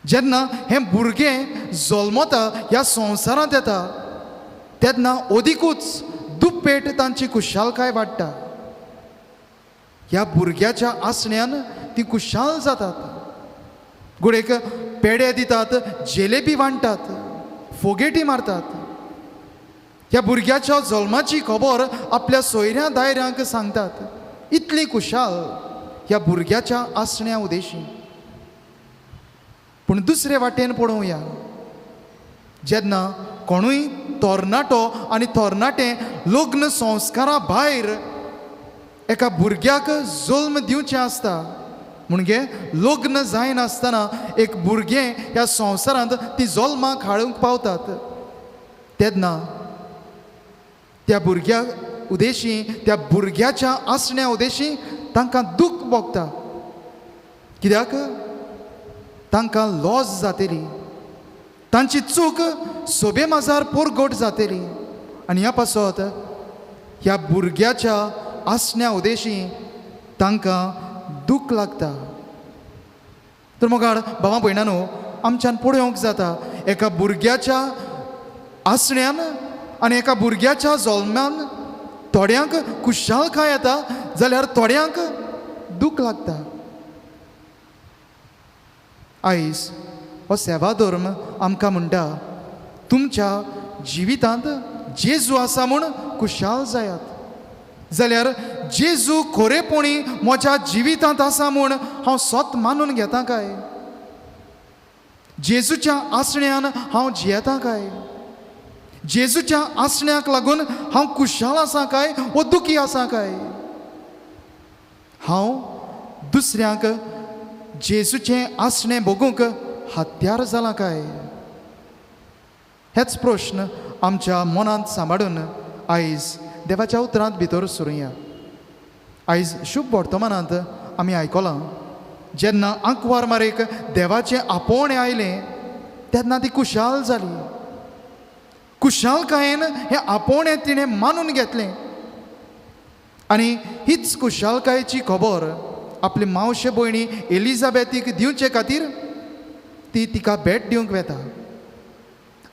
जेन्ना हें भुरगें जल्मता ह्या संवसारांत येता तेन्ना अदिकूच दुपेट तांची खुशालकाय वाडटा. ह्या भुरग्याच्या आसण्यान ती खुशाल जातात. घडयेक पेडे दितात, जेलेबी वांट्टात, फोगेटी मारतात. ह्या भुरग्याच्या जल्माची खबर आपल्या सोयऱ्या दायऱ्यांक सांगतात. इतली खुशाल ह्या भुरग्याच्या आसण्या उदेशी. पूण दुसरे वाटेन पळोवया, जेन्ना कोणूय तरणाटो आनी तरणाटें लग्न संस्कारा भायर एका भुरग्याक जल्म दिवचें आसता, म्हणजे लग्न जायनासतना एक भुरगें ह्या संवसारांत ती जल्माक हाडूंक पावतात, तेन्ना त्या भुरग्या उदेशी, त्या भुरग्याच्या आसण्या उदेशी तांकां दूख भोगता. कित्याक तांकां लॉस जातली, तांची चूक सोबे माजार पोरगोट जातली आनी ह्या पासत ह्या भुरग्याच्या आसण्या उदेशी तांकां दूख लागता. तर मोगाळ भावा भयणांनो, आमच्यान पळोवंक जाता एका भुरग्याच्या आसण्यान आनी एका भुरग्याच्या जल्मान थोड्यांक खुशालकाय येता, जाल्यार थोड्यांक दूख लागता. आयज हो सेवा धर्म आमकां म्हणटा तुमच्या जिवितांत जेजू आसा म्हूण खुशाल जायात, जाल्यार जेजू खरेपणी म्हज्या जिवितांत आसा म्हूण हांव स्वत मानून घेता काय? जेजूच्या आसण्यान हांव जियेता काय? जेजूच्या आसण्याक लागून हांव खुशाल आसा काय वो दुखी आसा काय? हांव दुसऱ्यांक जेजूचें आसणें भोगूंक हत्यार जालां काय? हेच प्रश्न आमच्या मनांत सांबाळून आयज देवाच्या उतरांत भितर सरुया. आयज शुभ वर्तमानांत आमी आयकलां, जेन्ना आंकवार मारेक देवाचें आपोवणें आयलें तेन्ना ती खुशाल जाली. खुशालकायेन हें आपोवणें तिणें मानून घेतलें आनी हीच खुशालकायेची खबर आपले मावशे भयणी एलिझाबेथीक दिवचे खातीर ती तिका भेट दिवंक वेता.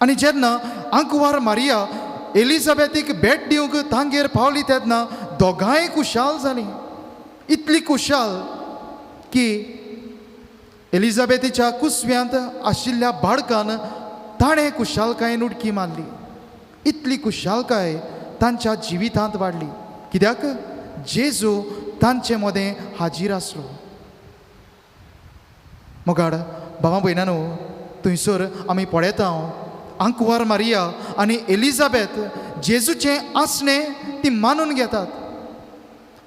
आनी जेन्ना आंकवार मारिया एलिझाबेथीक भेट दिवंक तांगेर पावली तेन्ना दोगांय खुशाल जालीं. इतली खुशाल की एलिझाबेथीच्या कुसव्यांत आशिल्ल्या बाळकान ताणें खुशालकायेन उडकी मारली. इतली खुशालकाय तांच्या जिवितांत वाडली कित्याक जेजू तांचे मदें हाजीर आसलो. मोगाड भावा भयणानो, थंयसर आमी पळयता आंकवार मारिया आनी एलिझाबेथ जेजूचें आसणें ती मानून घेतात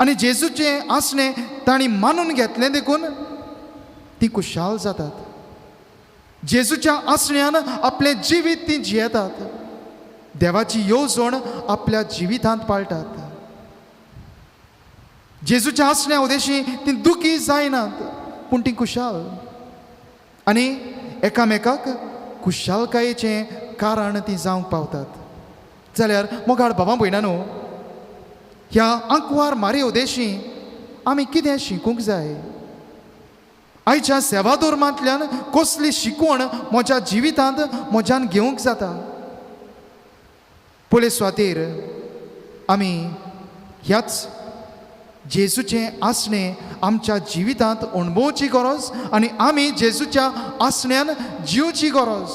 आनी जेजूचें आसणें तांणी मानून घेतलें देखून ती खुशाल जातात. जेजूच्या आसण्यान आपलें जिवीत ती जियेतात, देवाची येवजण आपल्या जिवितांत पाळटात. जेजूच्या आसण्या उदेशी ती दुखी जायनात पूण ती खुशाल आनी एकामेकाक खुशालकायेचें कारण ती जावंक पावतात. जाल्यार मोगाळ बाबा भयणानो, ह्या आंकवार मारी उदेशी आमी कितें शिकूंक जाय? आयच्या सेवाधर्मांतल्यान कसली शिकवण म्हज्या जिवितांत म्हज्यान घेवंक जाता? पयले सुवातेर आमी ह्याच जेजूचें आसणें आमच्या जिवितांत अणभवची गरज आनी आमी जेजूच्या आसण्यान जिवची गरज.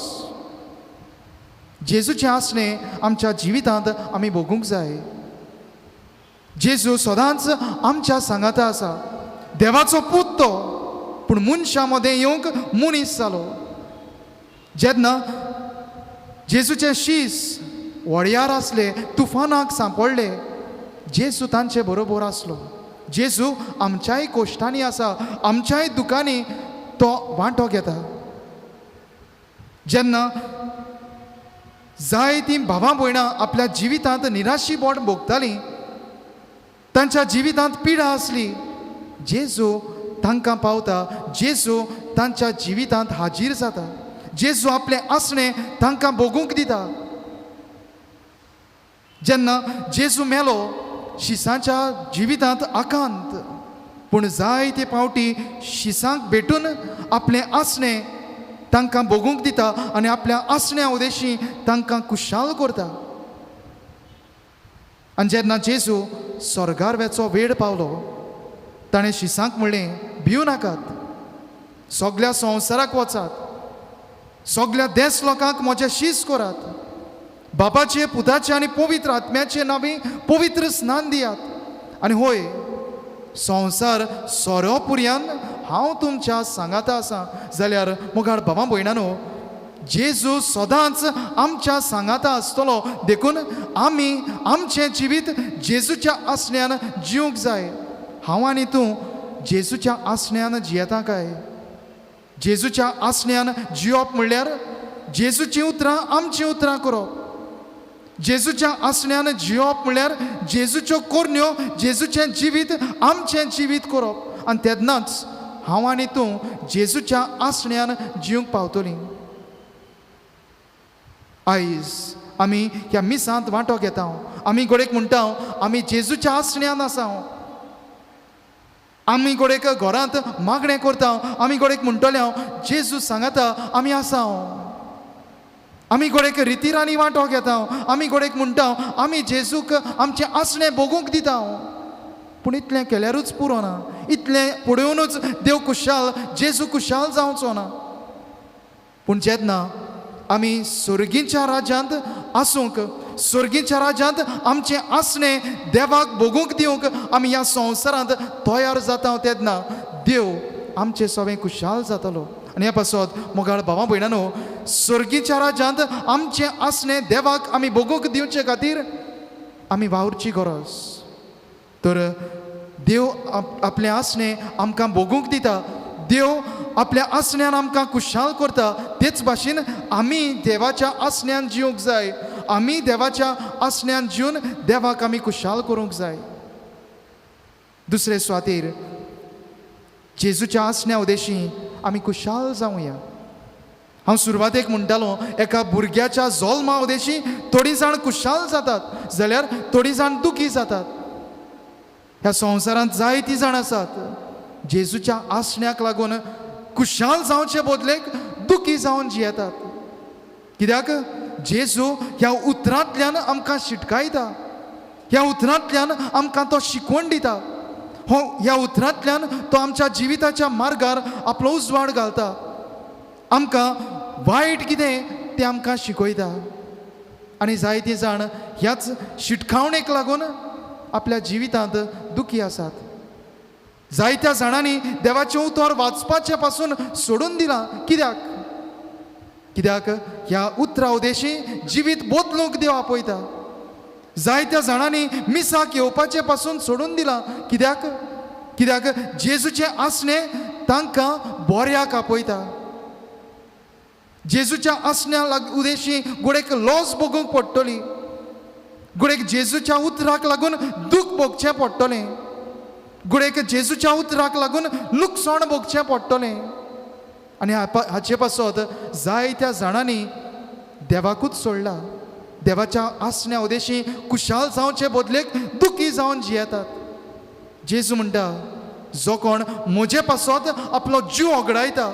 जेजूचें आसणें आमच्या जिवितांत आमी भोगूंक जाय. जेजू सदांच आमच्या सांगाता आसा. देवाचो पूत तो, पूण मनशां मदें येवंक मनीस जालो. जेन्ना जेजूचे शीस वळयार आसले, तुफानाक सांपडले, जेजू तांचे बरोबर आसलो. जेजू आमच्याय कोश्टांनी आसा, आमच्याय दुकांनी तो वांटो घेता. जेन्ना जायतीं भावां भयणां आपल्या जिवितांत निराशी बोट भोगतालीं, तांच्या जिवितांत पिडा आसली, जेजू तांकां पावता. जेजू तांच्या जिवितांत हाजीर जाता. जेजू आपलें आसणें तांकां भोगूंक दिता. जेन्ना जेजू मेलो, शिसांच्या जिवितांत आकांत, पूण जायते फावटी शिसांक भेटून आपलें आसणें तांकां भोगूंक दिता आनी आपल्या आसण्या उदेशी तांकां खुशाल करता. आनी जेन्ना जेजू स्वर्गार वेचो वेळ पावलो, ताणें शिसांक म्हणलें, भिवू नाकात, सगल्या संवसाराक वचात, सगल्या देस लोकांक म्हजें शीस करात, बापाचे पुताचे आनी पवित्र आत्म्याचे नांवी पवित्र स्नान दियात आनी होय संवसार सोरो पुरयान हांव तुमच्या सांगाता आसा. जाल्यार मोगाळ भावां भयणानो, जेजू सदांच आमच्या सांगाता आसतलो देखून आमी आमचें जिवीत जेजूच्या आसण्यान जिवंक जाय. हांव आनी तूं जेजूच्या आसण्यान जियेता काय? जेजूच्या आसण्यान जिवप म्हणल्यार जेजूचीं उतरां आमचीं उतरां करप. जेजूच्या आसण्यान जिवप म्हणल्यार जेजूच्यो कोरण्यो, जेजूचें जिवीत आमचें जिवीत करप आनी तेन्नाच हांव आनी तूं जेजूच्या आसण्यान जिवंक पावतलीं. आयज आमी ह्या मिसांत वांटो घेता, आमी गोडेक म्हणटा आमी जेजूच्या आसण्यान आसा. आमी गोडेक घरांत मागणें करता, आमी गोडेक म्हणटले हांव जेजू सांगाता आमी आसा. आमी गोडेक रितिरांनी वांटो घेता, आमी गोडेक म्हणटा आमी जेजूक आमचें आसणें भोगूंक दिता. पूण इतलें केल्यारूच पुरो ना, इतलें पळोवनूच देव खुशाल, जेजू खुशाल जावचो ना. पूण जेन्ना आमी सर्गीच्या राज्यांत आसूंक, सर्गीच्या राज्यांत आमचें आसणें देवाक भोगूंक दिवंक आमी ह्या संवसारांत तयार जाता तेन्ना देव आमचें सगळें खुशाल जातलो. आनी ह्या पासत मोगाळ भावां भयणानो, सर्गीच्या राज्यांत आमचें आसणें देवाक आमी भोगूंक दिवचे खातीर आमी वावुरची गरज. तर देव आपलें आसणें आमकां भोगूंक दिता, देव आपल्या आसण्यान आमकां खुशाल करता. तेच भाशेन आमी देवाच्या आसण्यान जिवंक जाय. आमी देवाच्या आसण्यान जिवन देवाक आमी खुशाल करूंक जाय. दुसरे सुवातेर जेजूच्या आसण्या उदेशी आमी खुशाल जावया. हांव सुरवातेक म्हणटालो, एका भुरग्याच्या जल्मा उदेशी थोडीं जाण खुशाल जातात जाल्यार थोडीं जाण दुखी जातात. ह्या संवसारांत जायतीं जाण आसात जेजूच्या आसण्याक लागून खुशाल जावचे बदलेक दुखी जावन जियेतात. कित्याक जेजू ह्या उतरांतल्यान आमकां शिटकायता, ह्या उतरांतल्यान आमकां तो शिकवण दिता, हो ह्या उतरांतल्यान तो आमच्या जिविताच्या मार्गार आपलो उजवाड घालता, आमकां वायट कितें तें आमकां शिकयता. आनी जायतीं जाण ह्याच शिटकावणेक लागून आपल्या जिवितांत दुखी आसात. जायत्या जाणांनी देवाचें उतर वाचपाचें पासून सोडून दिलां. कित्याक? कित्याक ह्या उतरा उदेशी जिवीत बदलूंक देव आपयता. जायत्या जाणांनी मिसाक येवपाचें पासून सोडून दिलां. कित्याक? कित्याक जेजूचें आसणें तांकां बोऱ्याक आपयता. जेजूच्या आसण्या उदेशी गोडेक लॉस भोगूंक पडटली, गोडेक जेजूच्या उतराक लागून दूख भोगचें पडटलें, गोडेक जेजूच्या उतराक लागून लुकसाण भोगचें पडटलें. आनी हाचे पासत जायत्या जाणांनी देवाकूच सोडला. देवाच्या आसण्या उदेशी खुशाल जावचे बदलेक दुखी जावन जियेतात. जेजू म्हणटा, जो कोण म्हजे पासत आपलो जीव ओगडायता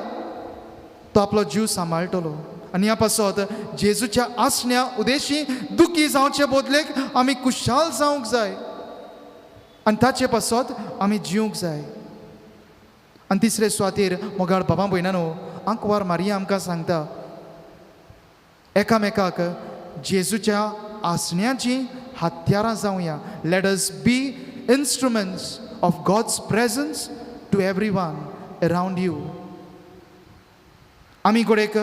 तो आपलो जीव सांबाळटलो. आनी ह्या पासत जेजूच्या आसण्या उदेशी दुखी जावचे बदलेक आमी खुशाल जावंक जाय आनी ताचे पासत आमी जिवंक जाय. आनी तिसरे सुवातेर मोगाळ बाबा भयणानो, आंकवार मारिया आमकां सांगता, एकामेकाक जेजूच्या आसण्याची हत्यारां जावया. Let us be instruments of God's presence to everyone around you. आमी गोडेक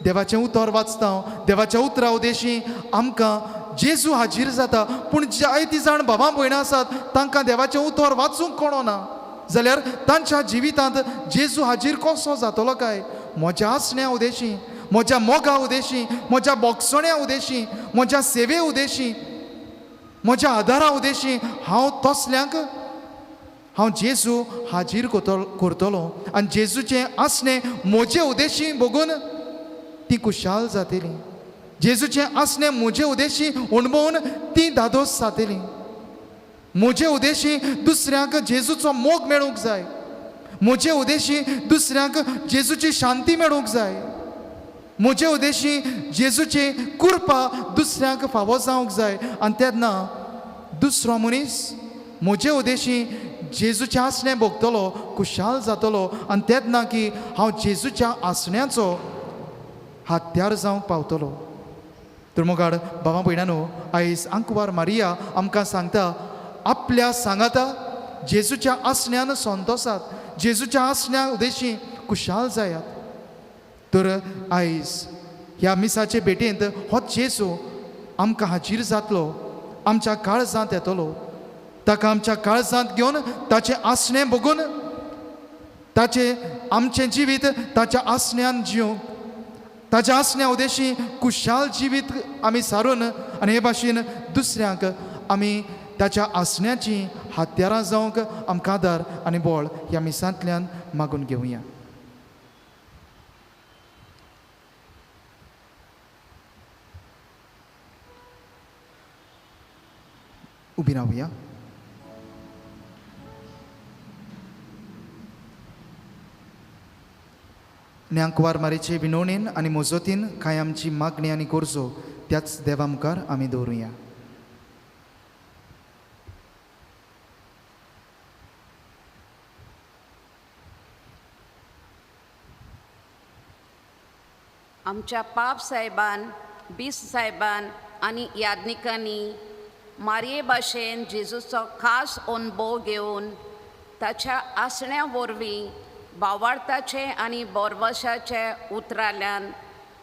देवाचें उतर वाचता, देवाच्या उतरा उदेशी आमकां जेजू हाजीर जाता. पूण जायतीं जाण बाबा भयणां आसात तांकां देवाचें उतर वाचूंक कोणो ना जाल्यार तांच्या जिवितांत जेजू हाजीर कसो जातलो काय? म्हज्या आसण्या उदेशी, म्हज्या मोगा उदेशी, म्हज्या बोगसण्या उदेशी, म्हज्या सेवे उदेशी, म्हज्या आदारा उदेशी हांव तसल्यांक हांव जेजू हाजीर करतलो आनी जेजूचें आसणें म्हजे उदेशी बघून ती खुशाल जातली. जेजूचें आसणें म्हजे उदेशी अणभवून ती धादोस जातली. म्हजे उदेशी दुसऱ्यांक जेजूचो मोग मेळूंक जाय. म्हजे उदेशी दुसऱ्यांक जेजूची शांती मेळूंक जाय. म्हजे उदेशी जेजूची कृपा दुसऱ्यांक फावो जावंक जाय. आनी तेन्ना दुसरो मनीस म्हजे उदेशी जेजूचें आसणें भोगतलो, खुशाल जातलो. आनी तेन्ना की हांव जेजूच्या आसण्याचो हत्यार जावंक पावतलो. तर मोगाड बाबा भयणानो, आयज आंकवार मारिया आमकां सांगता, आपल्या सांगाता जेजूच्या आसण्यान संतोसात, जेजूच्या आसण्या उदेशी खुशाल जायात. तर आयज ह्या मिसाचे भेटेंत हो जेजू आमकां हाजीर जातलो, आमच्या काळजांत येतलो. ताका आमच्या काळजांत घेवन ताचें आसणें बघून ताचें आमचें जिवीत ताच्या आसण्यान जिवंक, ताच्या आसण्या उदेशी खुशाल जिवीत आमी सारून आनी हे भाशेन दुसऱ्यांक आमी ताच्या आसण्याची हत्यारां जावंक आमकां आदार आनी बळ ह्या मिसांतल्यान मागून घेवया. उबी रावया. आंकवार मारीचे विनवणेन आनी मोजोतीन कांय आमची मागणी आनी गरजो त्याच देवा मुखार आमी दवरुया. आमच्या पाप साहेबान, बीस साहेबान आनी याज्ञिकांनी मारये भाशेन जेजूचो खास अणभव घेवन ताच्या आसण्या वरवीं भावार्थाचे आनी बोरवशाचे उतराल्यान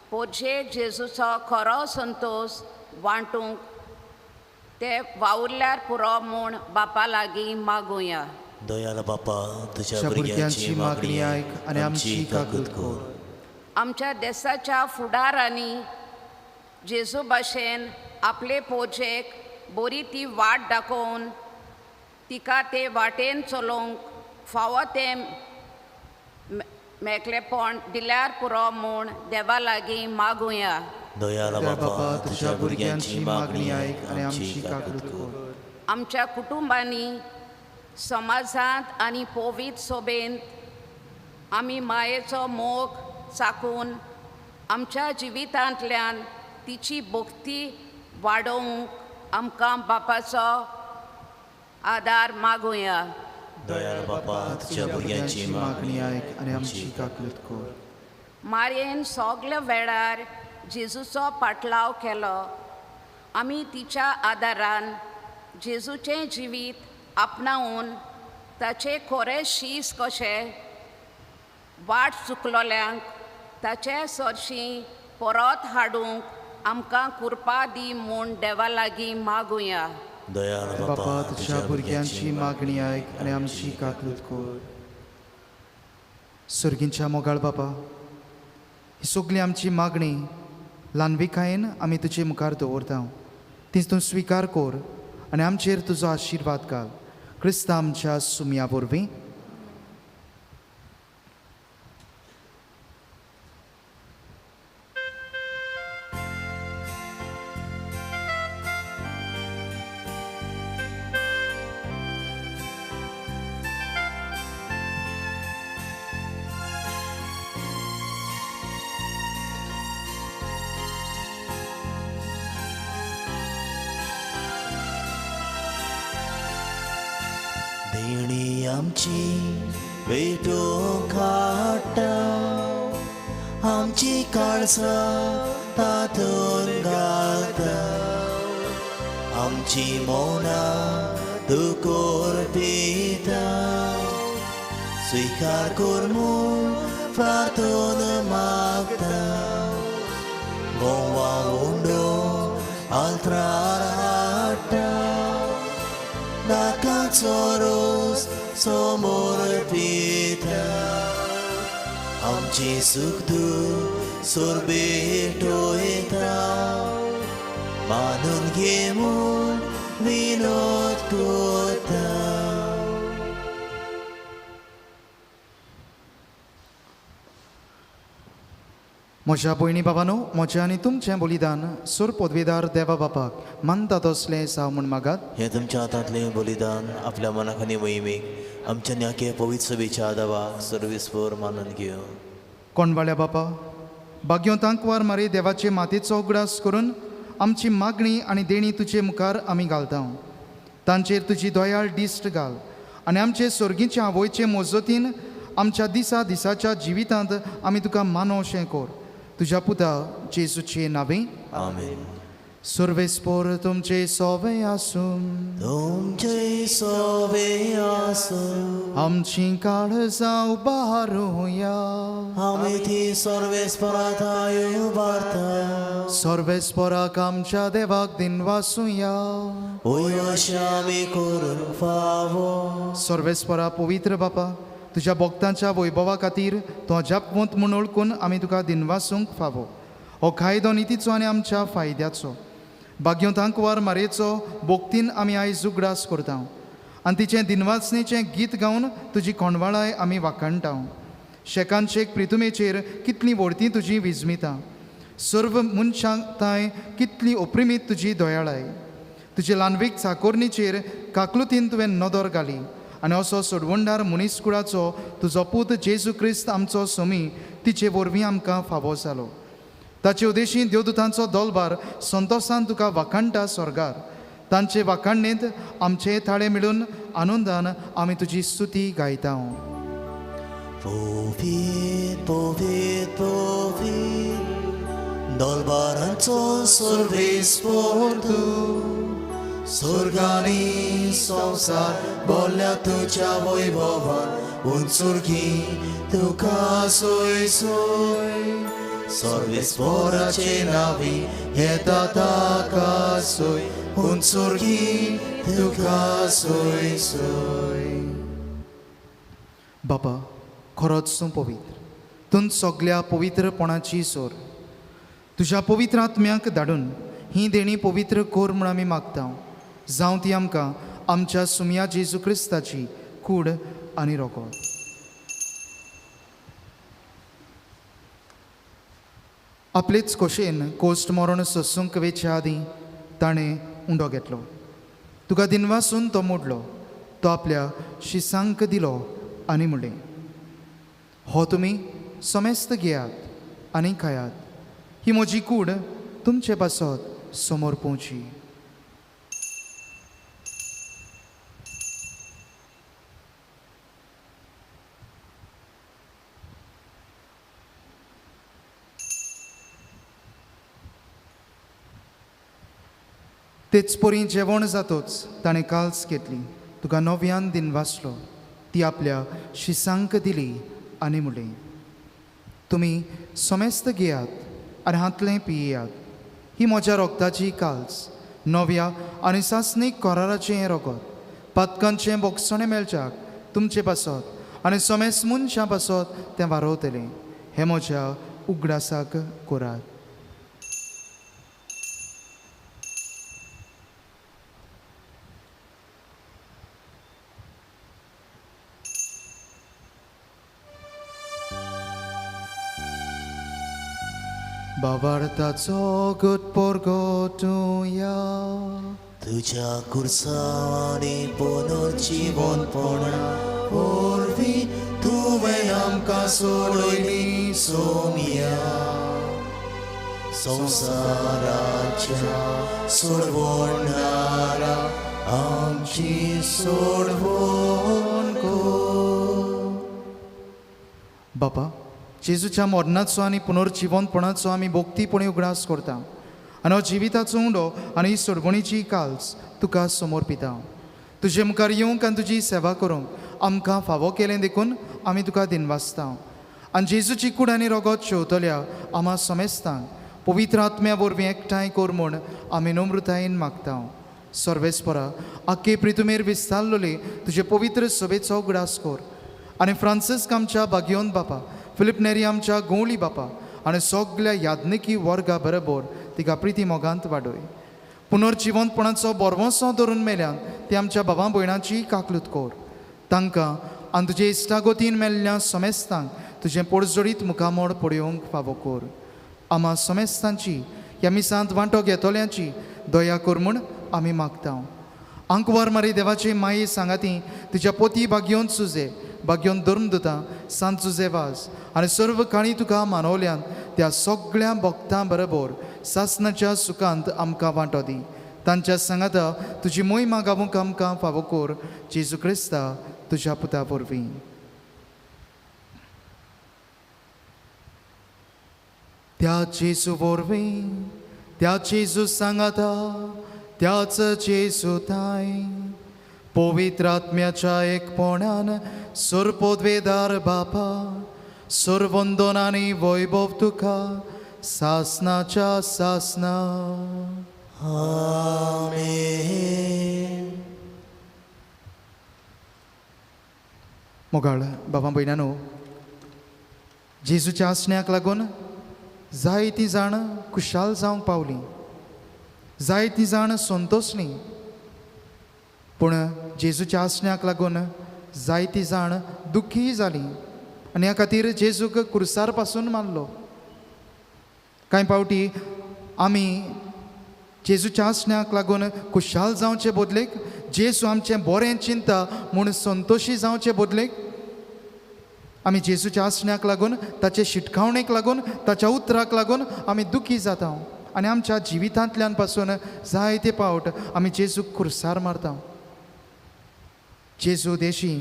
पोरजे जेजूचो खरो संतोश वांटूंक ते वावुरल्यार पुरो म्हूण बापा लागीं मागुया. दयाळ बापा, तुझ्या भुरग्यांची मागणी आयक आनी आमची काकूत कर. आमच्या देसाच्या फुडारांनी जेजू भाशेन आपले पोजेक बरी ती वाट दाखोवन तिका ते वाटेन चलोवंक फावो तें मेकळेपण दिल्यार पुरो म्हूण देवा लागीं मागुया. दयाळ बापा, तुझ्या भुरग्यांची मागणी आयक आनी आमची काकूत कर. आमच्या कुटुंबांनी, समाजांत आनी पवित्र सोबेंत आमी मायेचो मोग चाकून आमच्या जिवितांतल्यान तिची भक्ती वाडोवंक आमकां बापाचो आदार मागुया. दयाळ बापा, तुज्या भुरग्यांची मागणी आयक आनी आमची काकलूत कर. मारयेन सगल्या वेळार जेजूचो पाटलाव केलो. आमी तिच्या आदारान जेजूचें जिवीत आपणावन ताचे खोरे शीस कशे वाट चुकलोल्यांक ताचे सरशीं परत हाडूंक आमकां कृपा दी म्हूण देवा लागीं मागुया. दयाळ बापा, तुज्या भुरग्यांची मागणी आयक आनी आमची काकलूत कर. सर्गींच्या मोगाळ बापा, ही सगळी आमची मागणी ल्हानविकायेन आमी तुजे मुखार दवरता, ती तूं स्विकार कर आनी आमचेर तुजो आशिर्वाद घाल. क्रिस्ता आमच्या सुमया वरवीं. देणी आमची भेटोवंक हाडटा, आमची काळसां तातूंत घालता, आमची मौनां तूं कोरपिता, स्विकार कर म्हूण प्रार्थना मागता. गोवा उंडो आल्त्रार हाडटा, नाकाचो रोस समोर पिता, आमची सुख दूख सोरबेटोयता, मानून घे म्हूण विनोद कोता. म्हज्या भयणी बाबानो, म्हजें आनी तुमचें बलिदान सुर पदवीदार देवा बापाक मानता तसलें जावं म्हूण मागात. हें तुमच्या हातांतलें बलिदान आपल्या मनाक आनी मोहिमेक आमच्या न्याके पवित्र सभेच्या आदावाक सर्वीसभर मानून घेवं. कोणवाळ्या बापा, भाग्योतांकवार मारी देवाचे मातेचो उगडास करून आमची मागणी आनी देणी तुजे मुखार आमी घालता. तांचेर तुजी दयाळ दिश्ट घाल आनी आमचे सर्गीचे आवयचे मजतीन आमच्या दिसा दिसाच्या जिवितांत आमी तुका मानवशें कर. तुज्या पुता जेजूचे नावे. आमेन. सर्वेस्पोर तुमचे सोवे आसूं. तुमचे सोवे आसूं. आमची काळजां उबारुया. आमी ती सर्वेस्परात उबारता. सर्वेस्पोराक आमच्या देवाक दिनवासुया. वय अशें आमी करूंक फावो. सर्वेस्परा पवित्र बापा, तुज्या भक्तांच्या वैभवा खातीर तूं अजापवंत म्हूण वळखून आमी तुका दिनवासूंक फावो. हो कायदो नितीचो आनी आमच्या फायद्याचो. भाग्योतांकवार मारयेचो भक्तीन आमी आयज उगडास करता आनी तिचें दिनवासणेचें गीत गावन तुजी कोंडवाळाय आमी वाखाणटा. शेकान शेक प्रितुमेचेर कितलीं व्हडती तुजी विजमितां, सर्व मनशांक तांय कितली ओप्रिमीत तुजी दयाळाय. तुजे ल्हानवीक चाकोरणीचेर काकलुतीन तुवें नदर घाली आनी असो सोडवणदार मनीसकुळाचो तुजो पूत जेजू क्रिस्त आमचो सोमी तिचे वरवीं आमकां फावो जालो. ताचे उदेशी देवदूतांचो दोलबार संतोसान तुका वाखाणटा स्वर्गार. तांचे वाखाणणेंत आमचे थाळे मेळून आनंदान आमी तुजी स्तुती गायता. पवित्र पवित्र पवित्र दलबारांचो सर्वेस्पोर तूं, स्वर्गानी संवसार बोल्ल्या तुज्या वैभवान, उंचुरगी तुका सोय सोय. सर्वेस्पोराचे नावी येता ताका सोय, उंचुरगी तुका सोय सोय. बापा, खरोच तूं पवित्र, तूं सगल्या पवित्रपणाची सोर. तुज्या पवित्र आत्म्याक धाडून ही देणी पवित्र कर म्हूण आमी मागता. जावं ती आमकां आमच्या सुमया जेजू क्रिस्ताची कूड आनी रोगोत. आपलेच खोशेन कोश्ट मरण सोसूंक वेच्या आदीं ताणें उंडो घेतलो. तुका दिनवासून तो मोडलो, तो आपल्या शिसांक दिलो आनी म्हणलें, हो तुमी समेस्त घेयात आनी खायात. ही म्हजी कूड तुमचे पासत समोर पोवची. तेच परी जेवण जातोच ताणें काल्स घेतली, तुका नव्यान दिन वाचलो, ती आपल्या शिसांक दिली आनी म्हणलें, तुमी समेस्त घेयात आनी हांतलें पियेयात. ही म्हज्या रोगताची काल्स, नव्या आनी सासणीक कराराचें हें रोगत, पातकांचें बोगसणें मेळच्याक तुमचे पासत आनी समेस्त मनशां पासत तें वारोवतलें. हें म्हज्या उगडासाक करात. बाबार्थाचो गट परगटुया, तुज्या कुर्सांनी पुनर्जिवनपणा वरवीं तुवें आमकां सोडयली सोमया. संवसाराच्या सोडवणारा आमची सोडवण कर. बापा, जेजूच्या मरणाचो आनी पुनर्जिवनपणाचो आमी भोक्तीपणी उगडास करता आनी हो जिविताचो उंडो आनी ही सोडवणीची काल्स तुका समर्पिता. तुजे मुखार येवंक आनी तुजी सेवा करूंक आमकां फावो केलें देखून आमी तुका दिनवासता. आनी जेजूची कूड आनी रोगत शेवतल्या आमा समेस्तांक पवित्र आत्म्या वरवीं एकठांय कर म्हूण आमी नम्रतायेन मागता. सर्वेस्परा, आख्खे प्रितुमेर विस्तारलोले तुजे पवित्र सभेचो उगडास कर आनी फ्रांसिस्क आमच्या बागियोन बापा, फिलीप नेरी आमच्या गोवली बापा आनी सगल्या याज्ञिकी वर्गा बरोबर तिका प्रिती मोगांत वाडय. पुनर्जिवंतपणाचो बोरवंसो धरून मेल्यान ती आमच्या बाबा भयणाची काकलूत कर. तांकां आनी तुजे इश्टागोतीन मेल्ल्या समेस्तांक तुजें पोडजोडीत मुखामोड पळोवंक फावो कर. आमा समेस्तांची ह्या मिसांत वांटो घेतल्यांची दया कर म्हूण आमी मागता. आंकवार मारी देवाची माये सांगाती तुज्या पोती बागयोन सुजे बागयोन धर्मदुतां सांत जुजे वाज आनी सर्व काणी तुका मानवल्यान त्या सगळ्या भक्तां बरोबर सासणाच्या सुखांत आमकां वांटो दी. तांच्या सांगाता तुजी मोहिमा गावूंक आमकां फावो कर, जेजू क्रिस्ता तुज्या पुता वरवीं. त्या जेजू वरवीं, त्या जेजू सांगाता, त्याच जेजू थांय पवित्र आत्म्याच्या एकपणान सर्पोद्वेदार बापा, सर्वंदन आनी वैभव तुका सासनाच्या सासना. आमेन. मोगाळ बाबा भयणानो, जेजूच्या आसण्याक लागून जायतीं जाण खुशाल जावंक पावलीं, जायतीं जाण संतोशलीं, पूण जेजूच्या आसण्याक लागून जायतीं जाण दुखी जालीं आनी ह्या खातीर जेजूक कुर्सार पासून मारलो. कांय पावटी आमी जेजूच्या आसण्याक लागून खुशाल जावचे बदलेक, जेजू आमचें बरें चिंता म्हूण संतोशी जावचे बदलेक, आमी जेजूच्या आसण्याक लागून, ताचे शिटकावणेक लागून, ताच्या उतराक लागून आमी दुखी जाता आनी आमच्या जिवितांतल्यान पासून जायते पावट आमी जेजूक खुर्सार मारता. जेजू देशी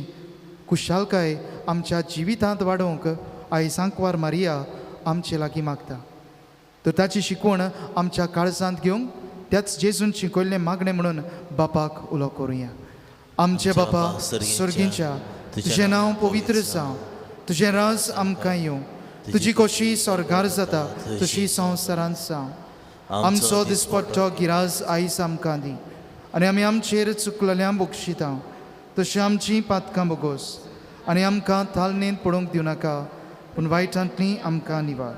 खुशालकाय आमच्या जिवितांत वाडोवंक आयज आंकवार मारिया आमचे लागीं मागता. तर ताची शिकवण आमच्या काळजांत घेवंक त्याच जेजून शिकयल्लें मागणें म्हणून बापाक उलो करुया. आमचे बापा सर्गींच्या, तुजें नांव पवित्र जावं, तुजें राज आमकां येवं, तुजी कशी स्वर्गार जाता तशी संवसारांत जावं. आमचो दिसपट्टो गिराज आयज आमकां दी आनी आमी आमचेर चुकलेल्या बक्षिता तशी आमची पातकां बोगोस आनी आमकां तालनेन पडूंक दिवं नाका, पूण वायटांतली आमकां निवार.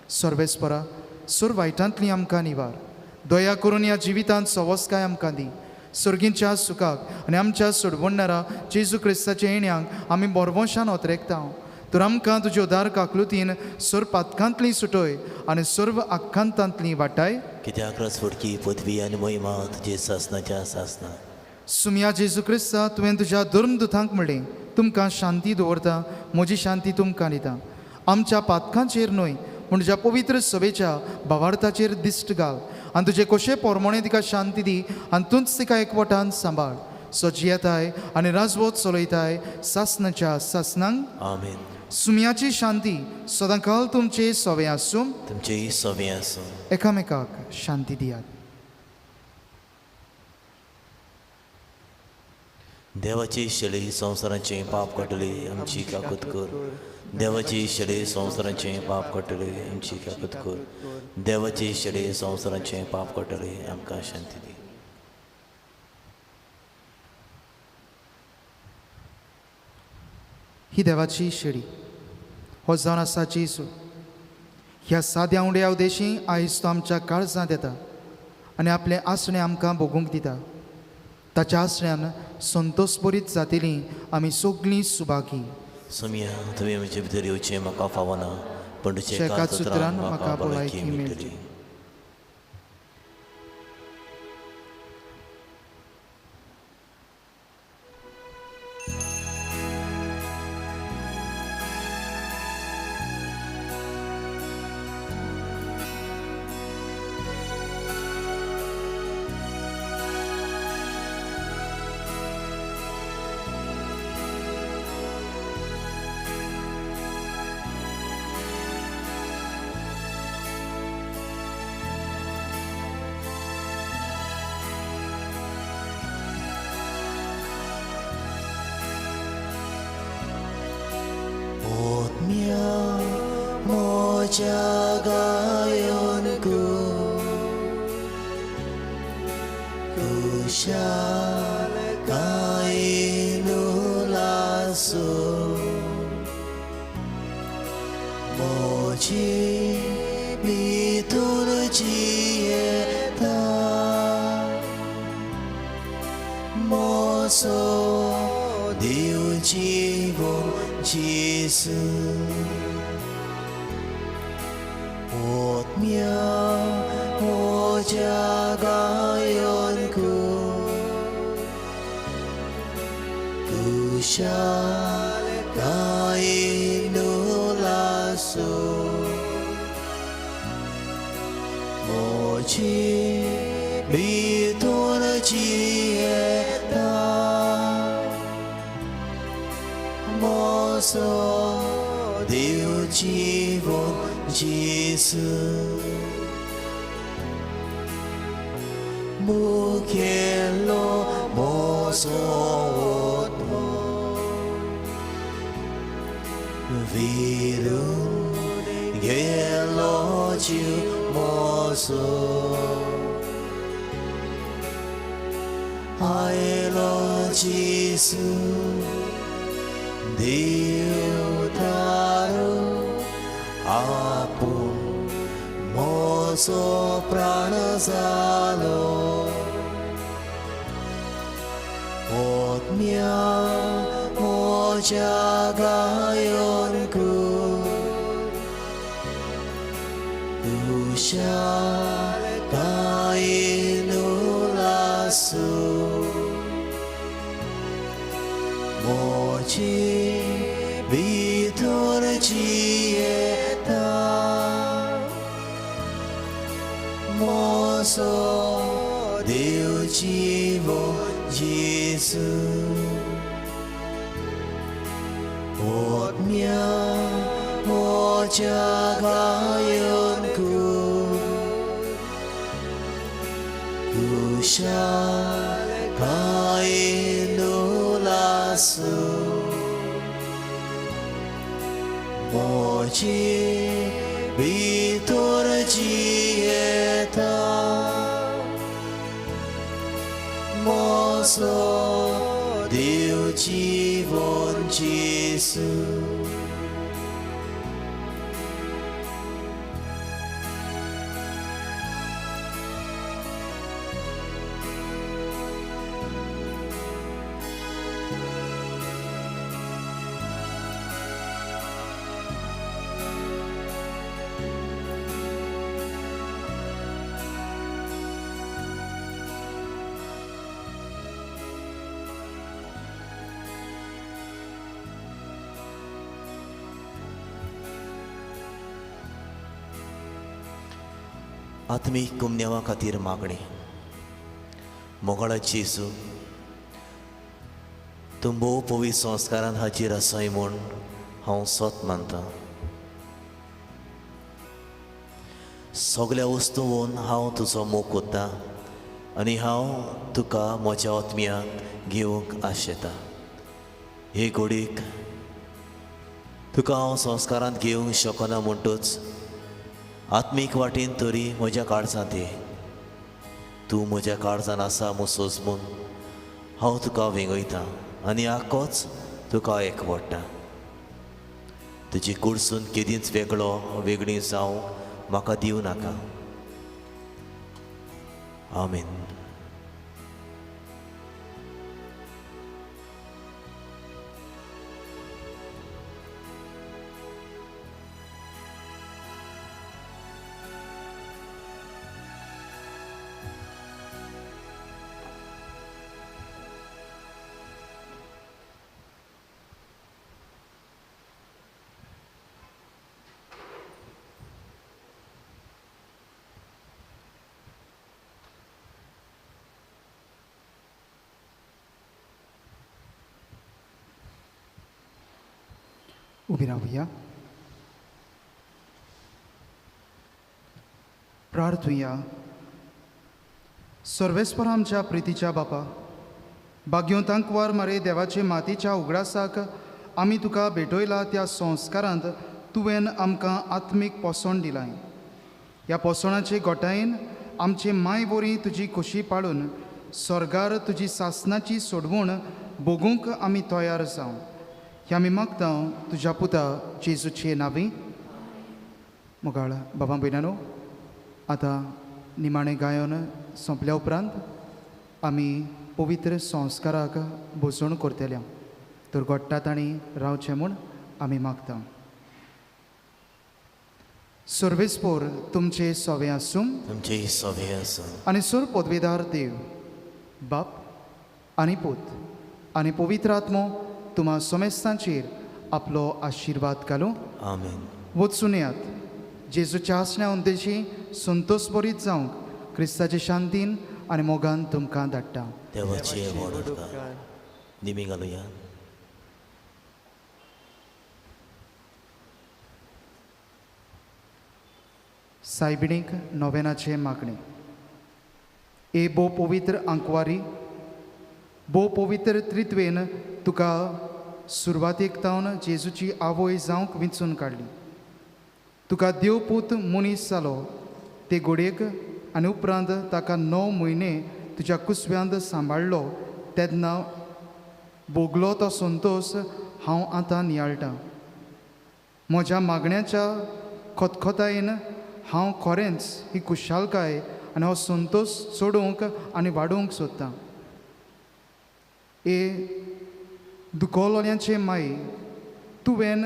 सर्वेस्परा, सोर वायटांतली आमकां निवार. दया करून ह्या जिवितांत सवस्काय आमकां दी. सर्गींच्या सुखाक आनी आमच्या सोडवणणारा जेजू क्रिस्ताच्या येण्यांक आमी बोरवंशान ओतरेकता. तर आमकां तुज्यो दार काकलुतीन सर्व पातकांतली सुटय आनी सर्व आकांतांतली वाटाय. कित्याक रसफुडकी पदवी आनी महिमा तुजे सासनाच्या सासना. सुमया जेजू क्रिस्ता, तुवें तुज्या धर्मदुतांक म्हणलें, तुमकां शांती दवरता, म्हजी शांती तुमकां दिता. आमच्या पातकांचेर न्हय म्हूण तुज्या पवित्र सभेच्या भावार्थाचेर दिश्ट घाल आनी तुजे कोशे पोरमोणे तिका शांती दी आनी तूंच तिका एकवटान सांबाळ. सजियेताय आनी राजवत चलयताय सासनाच्या सासनांक. आमेन. सुम्याची शांती सदांकाल तुमचे सोवे आसूं. तुमचेय सोवे आसूं. एकामेकाक शांती दियात. देवाची शली संवसाराचें पाप काडटली आमची काकूत कर. देवाची शली संवसाराचें पाप काडटली आमची काकूत कर. देवाची शली संवसाराचें पाप काडटली आमकां शांती दी. ही देवाची शेडी हो जावन आसा जेजू. ह्या साद्या उंड्या उदेशी आयज तो आमच्या काळजांत येता आनी आपलें आसणें आमकां भोगूंक दिता. ताच्या आसण्यान संतोष बरीत जातली आमी सगळीं सुभागी. सोम्या, तुवें म्हजे भितर येवचें म्हाका फावना, पूण तुज्या एकाच एकाच उतरान उतरान म्हाका म्हाका भलायकी भलायकी मेळटली. मेळटली. म्हज्या गायन कुशाल कायनुलासो म्हजी भितर जियेता म्हजो देव जिवो जेजू. आत्म्या म्हज्या गायन कुशाल कायनुलासो म्हजी भितर जियेता म्हजो देव जिवो जेजू. मुखेलो म्हजो आत्मो विरून गेलो जीव म्हजो. आयलो जेजू देवतारो आपूण म्हजो प्राण जालो. आत्म्या म्हज्या गायन कुशाल कायनुलासो म्हजी भितर जियेता म्हजो देव जिवो जेजू. आत्म्या म्हज्या गायन कुशाल कायनुलासो म्हजी भितर जियेता म्हजो देव जिवन जेजू. आत्मीक कुमन्यावा खातीर मागणी. मोगाळाची जेजू, तूं भोव पवित्र संस्कारान हाजीर आसाय म्हूण हांव सत मानतां. सगल्या वस्तून हांव तुजो मोग कोत्ता आनी हांव तुका म्हज्या आत्म्यांत घेवंक आशेतां. हे घडीक तुका हांव संस्कारांत घेवंक शकना म्हणटूच आत्मीक वाटेन तरी म्हज्या काळजांत ये. तूं म्हज्या काळजान आसा म्हूण सोजमून हांव तुका वेंगयतां आनी आकोच तुका एकवडटा. तुजी कुडसून केदींच वेगळो वेगळी जावंक म्हाका दिवं नाका. आमेन. उबी रावया, प्रार्थुया. सर्वेस्पर आमच्या प्रितीच्या बापा, भाग्योतांकवार मारे देवाचे मातीच्या उगडासाक आमी तुका भेटयला त्या संस्कारांत तुवें आमकां आत्मीक पोसण दिलाय. ह्या पोसणाचे गोटायेन आमचे माय वरी तुजी खोशी पाळून स्वर्गार तुजी सासनाची सोडवण भोगूंक आमी तयार जावं. ह्या आमी मागता तुज्या पुता जेजूचे नांवी. मोगाळ बाबा भयणानो, आतां निमाणें गायन सोंपल्या उपरांत आमी पवित्र संस्काराक भोजण करतले. तर गोडटा तांणी रावचें म्हूण आमी मागता. सर्वेस्पोर तुमचे सोवे आसूं, तुमचे सोवे आसूं. आनी सोर पदवेदार देव बाप आनी पूत आनी पवित्र आत्मो तुमा सोमेस्तांचेर आपलो आशिर्वाद घालूं. आमेन. वचून येयात. जेजूच्या आसण्या उद्देशी संतोष बरीत जावंक क्रिस्ताचे शांतीन आनी मोगान तुमकां धाडटा. देवाचे व्हड उपकार. निमी घालुया. सायबिणीक नोवेनाचे मागणे. ए भोव पवित्र आंकवारी, भोव पवित्र त्रित्वेन तुका सुरवातेक तावन जेजूची आवय जावंक विंचून काडली. तुका देवपूत मनीस जालो ते घोडयेक आनी उपरांत ताका 9 म्हयने तुज्या कुसव्यांत सांबाळ्ळो तेन्ना भोगलो तो संतोश हांव आतां नियाळटां. म्हज्या मागण्याच्या खतखतायेन हांव खरेंच ही खुशालकाय आनी हो संतोश चडोवंक आनी वाडोवंक सोदतां. ए दुखोलोल्यांचे माई, तुवें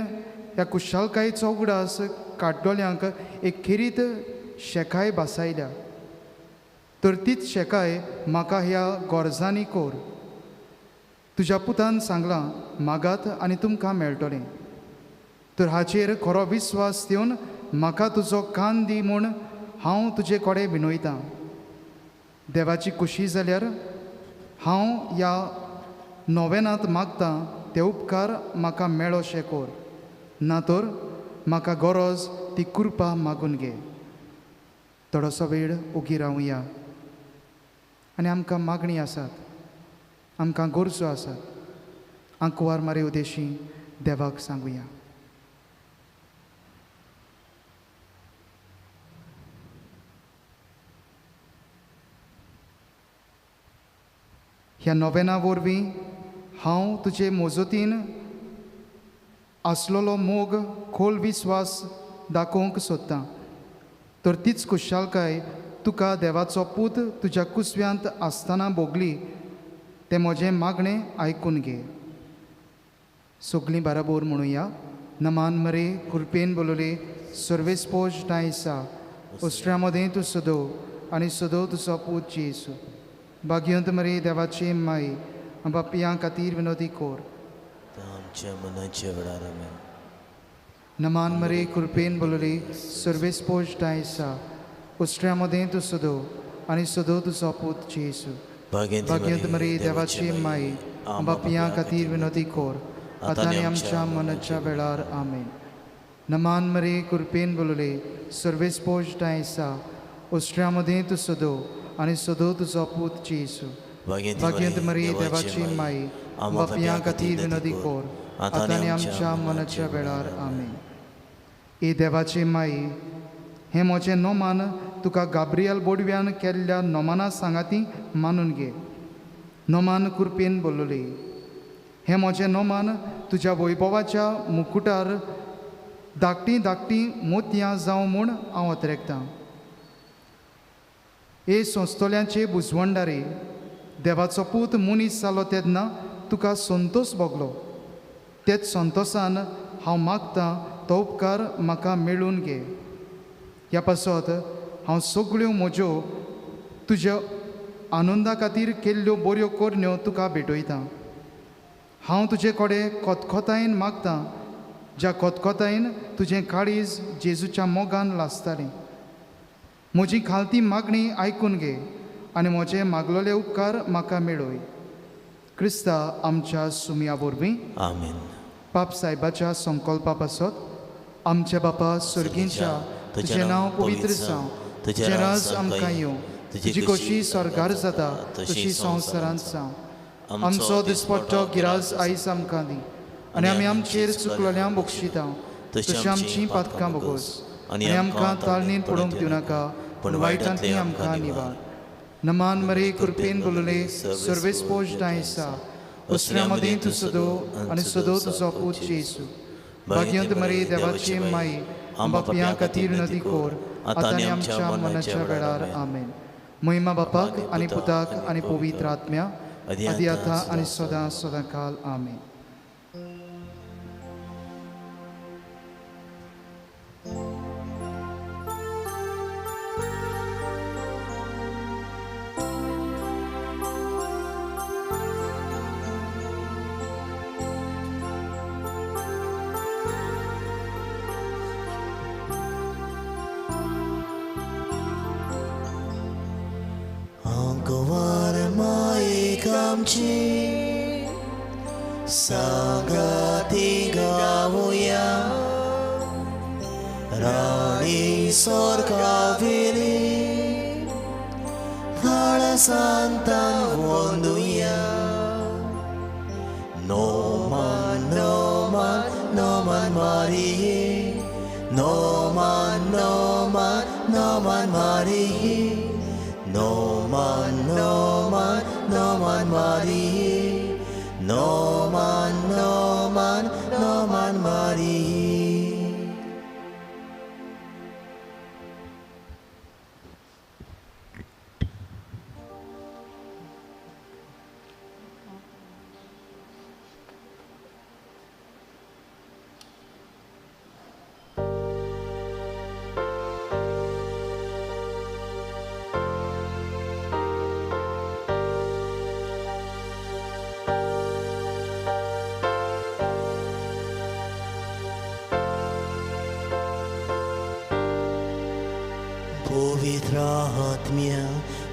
ह्या खुशालकायेचो उगडास काडटल्यांक एक खेरीत शेकाय भासायल्या, तर तीच शेकाय म्हाका ह्या गरजांनी कोर. तुज्या पुतान सांगलां, मागात आनी तुमकां मेळटलें. तर हाचेर खरो विस्वास दिवन म्हाका तुजो कान दी म्हूण हांव तुजे कडेन विनयतां. देवाची खुशी जाल्यार हांव ह्या नोवेनांत मागतां ते उपकार म्हाका मेळोशे कोर, ना तर म्हाका गरज ती कृपा मागून घे. थोडोसो वेळ उगी रावया आनी आमकां मागणी आसात, आमकां गरजो आसात, आंकवार मारे उदेशी देवाक सांगुया. ह्या नोवेना वरवीं हांव तुजे मोजतीन आसलेलो मोग खोल विस्वास दाखोवंक सोदतां. तर तीच खुशालकाय तुका देवाचो पूत तुज्या कुसव्यांत आसतना भोगली तें म्हजें मागणें आयकून घे. सगळीं बाराबोर म्हणुया. नमान मरे कृपेन बोलले सर्वेस्पोज टायसा, ओस्ट्रा मदें तूं सदो आनी सदो तुजो पूत जेजू. भाग्यंत मरे देवाची माई, बापियां खातीर विनोदी कोर. आमच्या मनाच्या वेळार आमेन. नमान मरे कृपेन बोलले सर्वेस्पोज टायसा, उश्ट्या मदें तूं सदो आनी सदो तुजो पूत जेजू. भाग्यंत मरी देवाची माई, बापयां खातीर विनोदी कोर, आतां आनी आमच्या मनाच्या वेळार. आमेन. नमान मरे, कृपेन बोलले, सर्वेस्पोज डायसा, उश्ट्या मदें तूं सदो आनी सदो तुजो पूत जेजू. भाग्यंत मरी देवाची माई, बापयां खातीर विनोदी कोर, आतां आनी आमच्या मनाच्या वेळार. आमेन. ए देवाची माई, हें म्हजें नोमान तुका गाब्रियल बोडव्यान केल्ल्या नोमाना सांगाती मानून घे. नोमान कृपेन बोलली, हें म्हजें नोमान तुज्या वैभवाच्या मुकुटार धाकटीं धाकटीं मोतयां जावं म्हूण हांव अत्रेकतां. ए संस्थोल्यांचे बुजवंडारे, देवाचो पूत मनीस जालो तेन्ना तुका संतोस भोगलो, तेच संतोसान हांव मागतां तो उपकार म्हाका मेळून घे. ह्या पासत हांव सगळ्यो म्हज्यो तुज्या आनंदा खातीर केल्ल्यो बऱ्यो करण्यो तुका भेटयतां. हांव तुजे कडेन खतखतायेन मागतां, ज्या खतखतायेन तुजें काळीज जेजूच्या मोगान लासतालें. म्हजी खालती मागणी आयकून घे आनी म्हजे मागलोले उपकार म्हाका मेळय. क्रिस्ता आमच्या सुमया वरवीं. आमेन. पाप सायबाच्या संकल्पा पासत आमच्या बापा सर्गींच्या, तुजें नांव पवित्र जावं, तुजें राज आमकां येवं, तुजी खोशी स्वर्गार जाता तशी संवसारांत जावं. आमचो दिसपट्टो गिराज आयज आमकां दी आनी आमी आमचेर चुकलेल्यांक बक्षिता तशी आमची पातकां बोगोस आनी आमकां ताळणीन पडोवंक दिवनाका, पूण वायटांतली आमकां निवार. नमान मरे, कृपेन बोलले, सर्वेस्पोज डायसा, उसऱ्या मदीं तूं सदो आनी सदो तुजो पूत जेजू. भाग्यंत मरे देवाची माई, बापयां खातीर नदी कोर, आतां आनी आमच्या मनाच्या वेळार. आमेन. महिमा बापाक आनी पुताक आनी पवित्र आत्म्या, आदी आतां आनी सदां सदां काल. आमेन. सांगाती गावया राणी सोरकाविली थळ सांतान वंदुया. नोमान नोमान नोमान मारिये, नोमान नोमान नोमान मारिये, नोमान नोमान नोमान मारिये, नोमान नोमान नोमान मारिये.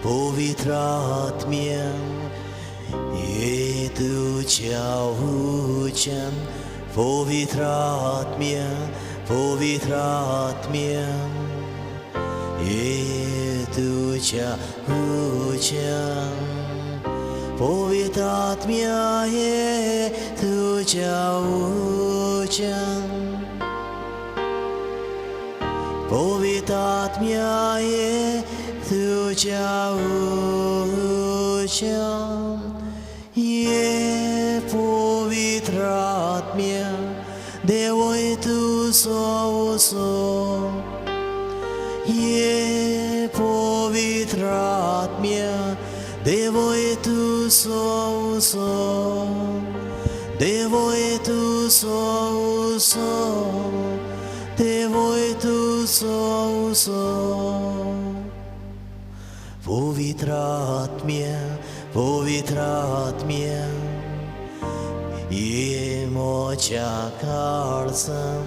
पवित्र आत्म्या, ये तुझ्या उच्यान, पवित्र आत्म्या, पवित्र आत्म्या, ये तुझ्या उच्यान, पवित्र आत्म्या, ये तुझ्या उच्यान, पवित्र आत्म्या, ये तुझ्या उच्यान, ये पवित्र आत्म्या, देवय तुजो उसो, ये पवित्र आत्म्या, देवय तुजो उसो, देवय तुजो उसो, देवय तुजो उसो. पवित्र आत्म्या, पवित्र आत्म्या, ये म्हज्या काळजान,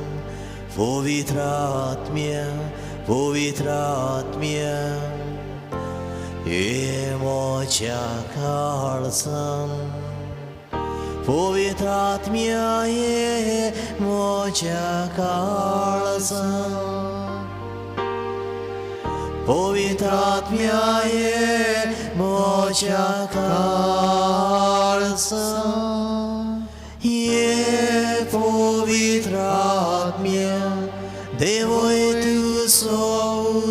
पवित्र आत्म्या, पवित्र आत्म्या ये म्हज्या काळजान पवित्र आत्म्या ये म्हज्या काळजान पवित्र आत्म्या ये म्हज्या काळजान ये पवित्र आत्म्या देवय तुजो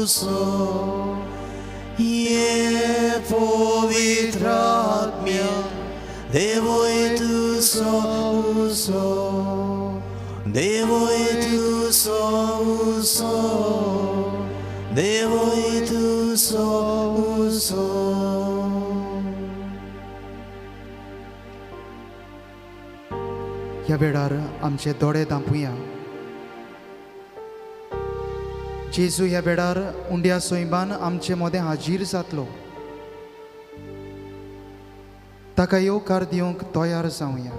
उजो ये पवित्र आत्म्या देवय तुजो उजो देवय तुजो उजो देवय तुजो उजो. ह्या वेळार आमचे दोळे दांपुया. जेजू ह्या वेळार उंड्या सोयबान आमचे मदें हाजीर जातलो. ताका येवकार दिवंक तयार जावया.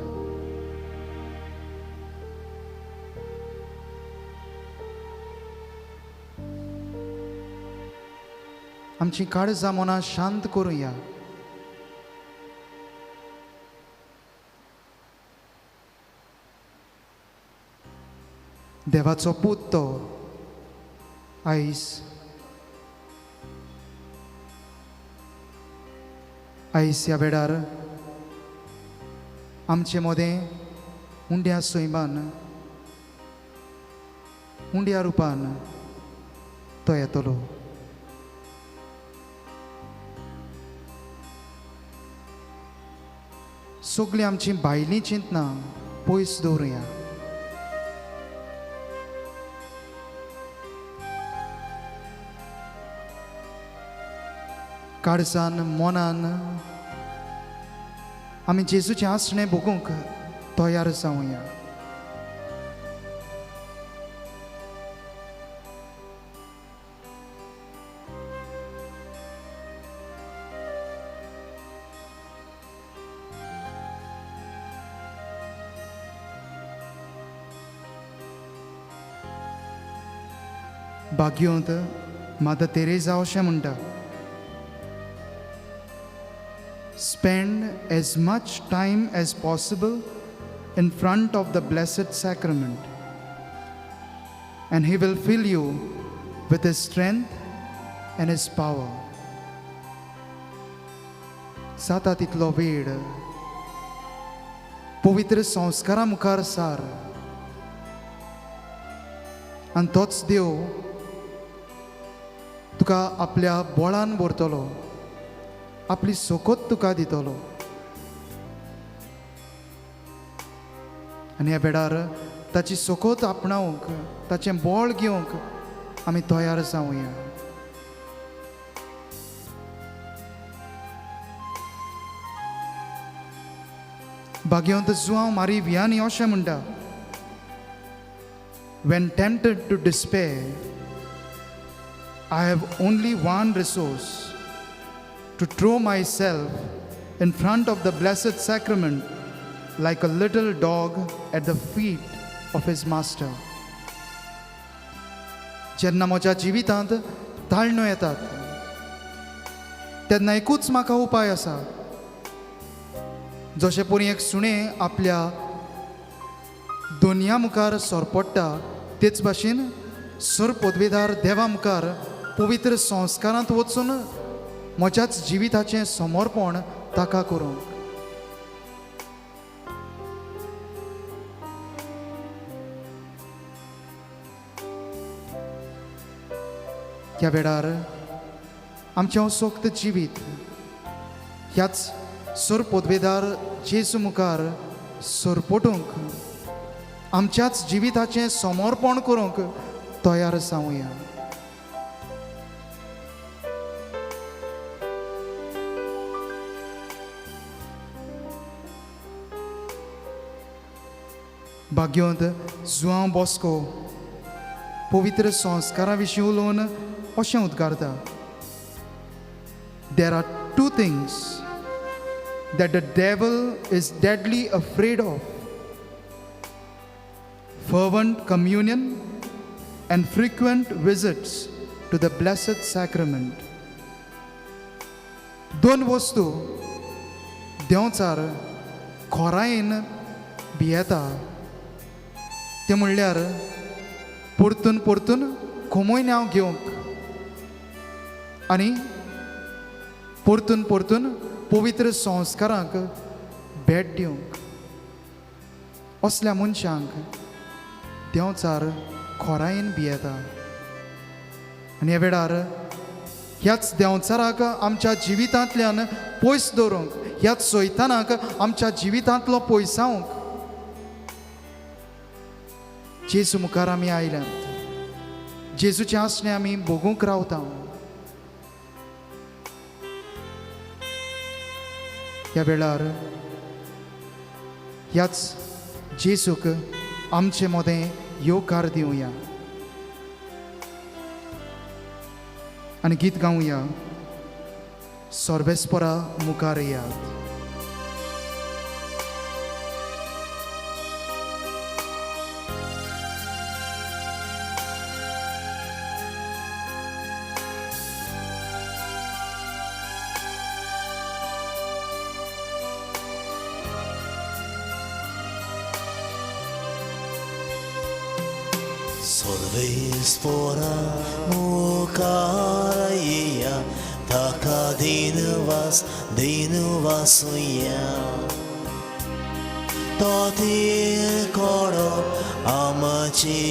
आमची काळजां मनां शांत करुया. देवाचो पूत तो आयज आयज ह्या वेळार आमचे मदें उंड्या सैमान उंड्या रुपान तो येतलो. सगळीं आमची भायलीं चिंतनां पयस दवरुया. काळजान मनान आमी जेजूचें आसणें भोगूंक तयार जावया. भाग्योंत मादर तेरेजा अशें म्हणटा, Spend as much time as possible in front of the Blessed Sacrament, and He will fill you with His strength and His power. जाता तितलो वेळ पवित्र संस्कारा मुखार सार आनी तोच देव तुका आपल्या बोळान व्हरतलो, आपली सोकोत तुका दितलो. आनी ह्या वेळार ताची सोकोत आपणावंक, ताचें बळ घेवंक आमी तयार जावया. भाग्यवंत जुआंव मारी वियानी अशें म्हणटा, When tempted to despair, I have only one resource, to throw myself in front of the Blessed Sacrament like a little dog at the feet of his master. जेन्ना म्हज्या जिवितांत ताळण्यो येतात तेन्ना एकूच म्हाका उपाय आसा, जशें परी एक सुणें आपल्या दुनिया मुखार सरपडटा तेच भाशेन सर पदवेदार देवा मुखार पवित्र संस्कारांत वचून म्हज्याच जिविताचें समर्पण ताका करूंक. ह्या वेळार आमचें असोक्त जिवीत ह्याच सर पदवेदार जेजू मुखार सरपटूंक, आमच्याच जिविताचें समर्पण करूंक तयार जावया. भाग्यवंत जुआंव बॉस्को पवित्र संस्कारा विशीं उलोवन अशें उद्गारता, There are two things that the devil is deadly afraid of, fervent communion and frequent visits to the blessed sacrament. दोन वस्तू देंवचार खोरायेन भियेता, तें म्हणल्यार परतून परतून खुमयन्यांव घेवंक आनी परतून परतून पवित्र संस्कारांक भेट दिवंक. असल्या मनशांक देंवचार खोरायेन भियेता आनी ह्या वेळार ह्याच देंवचाराक आमच्या जिवितांतल्यान पयस दवरूंक, ह्याच सैतानाक आमच्या जिवितांतलो पयसावंक जेजू मुखार आमी आयल्यात. जेजूचें आसणें आमी भोगूंक रावता. ह्या वेळार ह्याच जेजूक आमचे मदें येवकार दिवया आनी गीत गावया, सर्वेस्परा मुखार येयात. सर्वेस्परा मुखार येया, ताका दिनवास दिनवासुया. तो तीर कोडप आमची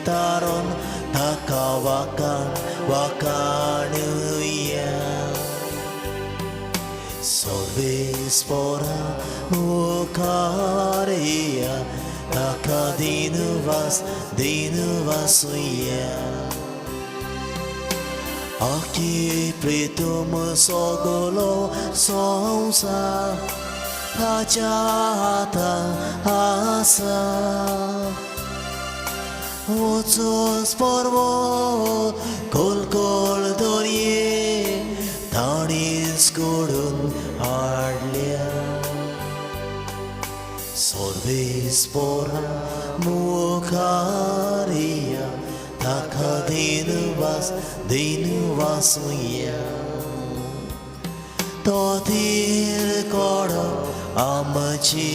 तारण, ताका वाकाण वाकाणुया. सर्वेस्परा मुखार येया, ताका दिनवास दिनवासुया. आखी प्रितम सगलो संवसार ताच्या हातांत आसा. वचोस पर्वत खोलखोल दर्ये ताणीच करून हाडल्या. सर्वेस्परा मुखार येया, ताका दिनवास दिनवासुया. तो तीर कोडप आमची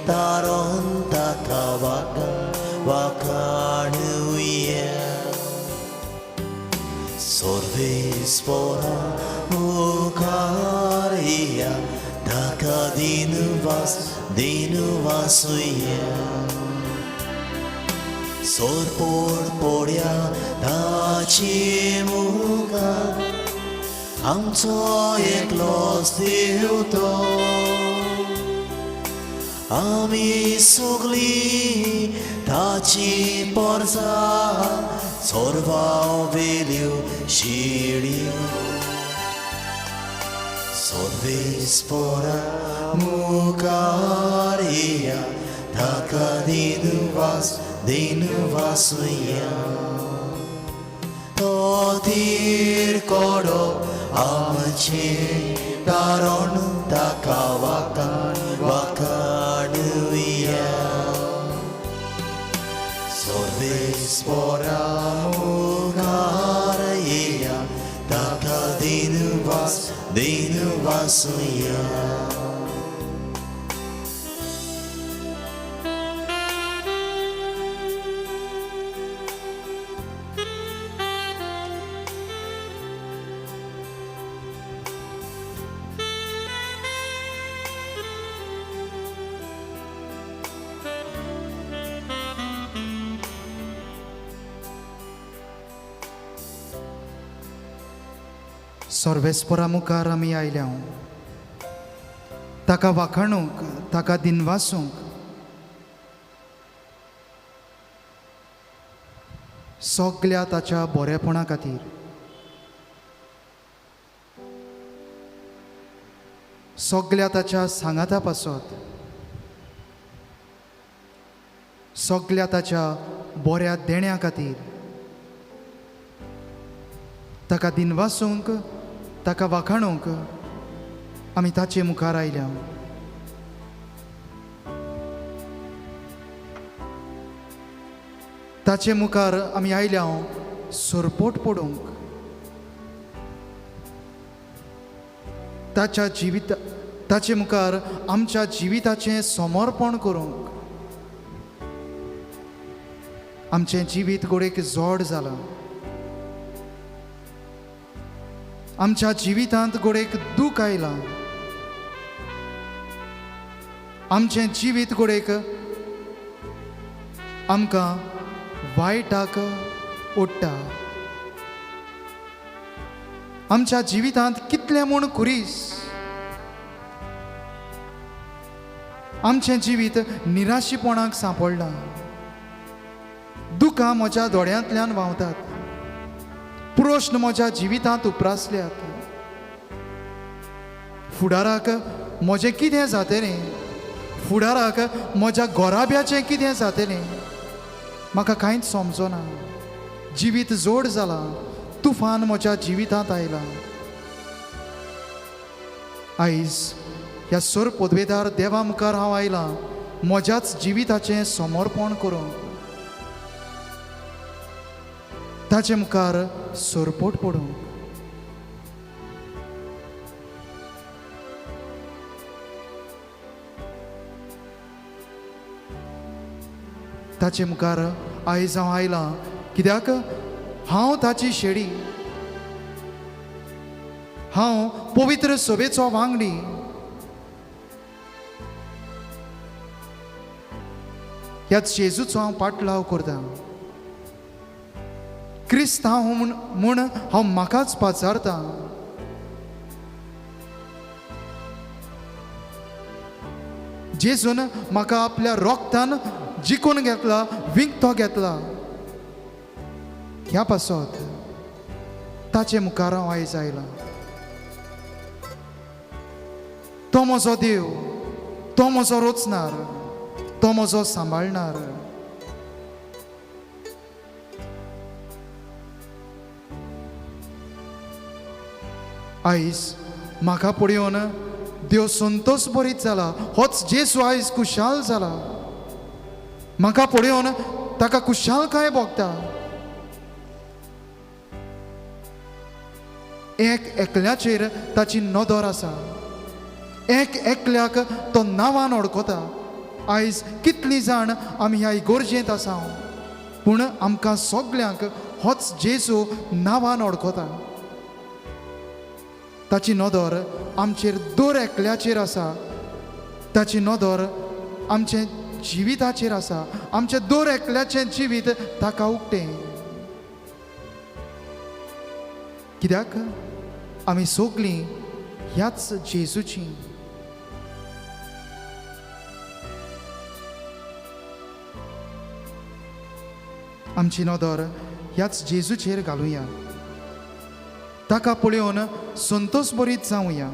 तारण, ताका वाकाण वाकाणुया. सर्वेस्परा मुखार येया, ताका दिनवास दिनवासुया. सोरपोड पोड्या ताची मुखार, आमचो एकलोच देव तो. आमी सगळीं ताची पोरसा, सोरवाव वेल्यो शिळयो. सर्वेस्परा मुखार येया, ताका दिनवास दिनवासुया. तो तीर कोडप आमचें तारण, ताका वाकाण वाकाणुया. सर्वेस्परा मुखार येया, ताका दिनवास दिनवासुया. सर्वेस्परा मुखार आमी आयल्या, ताका वाखाणूंक, ताका दिनवासूंक. सगल्या ताच्या बरेपणा खातीर, सगल्या ताच्या सांगाता पासत, सगल्या ताच्या बऱ्या देण्या खातीर ताका दिनवासूंक, ताका वाखाणूंक आमी ताचे मुखार आयल्या. ताचे मुखार आमी आयल्या सरपोट पडूंक, ताच्या जिविता ताचे मुखार आमच्या जिविताचें समर्पण करूंक। आमचें जिवीत गोडेक जोड जालां, आमच्या जिवितांत गोडेक दूख आयलां, आमचें जिवीत गोडेक आमकां वायटाक ओडटा। आमच्या जिवितांत कितलें म्हूण खुरीस, आमचें जिवीत निराशीपणाक सांपडलां, दुकां म्हज्या दोळ्यांतल्यान व्हांवतात, प्रश्न म्हज्या जिवितांत उप्रासल्यात, फुडाराक म्हजें कितें जातलें, फुडाराक म्हज्या गोराब्याचें कितें जातलें, म्हाका कांयच समजना। जिवीत जोड जालां, तुफान म्हज्या जिवितांत आयलां। आयज ह्या सोर पदवेदार देवा मुखार हांव आयलां म्हज्याच जिविताचें समर्पण करूंक, ताचे मुखार सरपोट पडूंक। ताचे मुखार आयज हांव आयलां कित्याक हांव ताची शेडी, हांव पवित्र सभेचो वांगडी। ह्या जेजूचो हांव पाटलाव करता, क्रिस्त हांव म्हूण हांव म्हाकाच पाचारतां। जेजून म्हाका आपल्या रोगतान जिखून घेतला, विकतो घेतला, ह्या पासत ताचे मुखार हांव आयज आयलां। तो म्हजो देव, तो म्हजो रोचणार, तो म्हजो सांबाळणार। आयज म्हाका पळोवन देव संतोष बरीत जाला, होच जेजू आयज खुशाल जाला, म्हाका पळोवन ताका खुशालकाय भोगता। एक एकल्याचेर ताची नदर आसा, एक एकल्याक तो नांवान वळखता। आयज कितलीं जाण आमी ह्या इगोर्जेंत आसा, पूण आमकां सगल्यांक होच जेजू नांवान वळखता। ताची नदर आमचेर दर एकल्याचेर आसा, ताची नदर आमचे जिविताचेर आसा, आमचें दर एकल्याचें जिवीत ताका उक्तें। कित्याक आमी सगलीं ह्याच जेजूची। आमची नदर ह्याच जेजूचेर घालुया, ताका पळोवन संतोष बरीत जावया।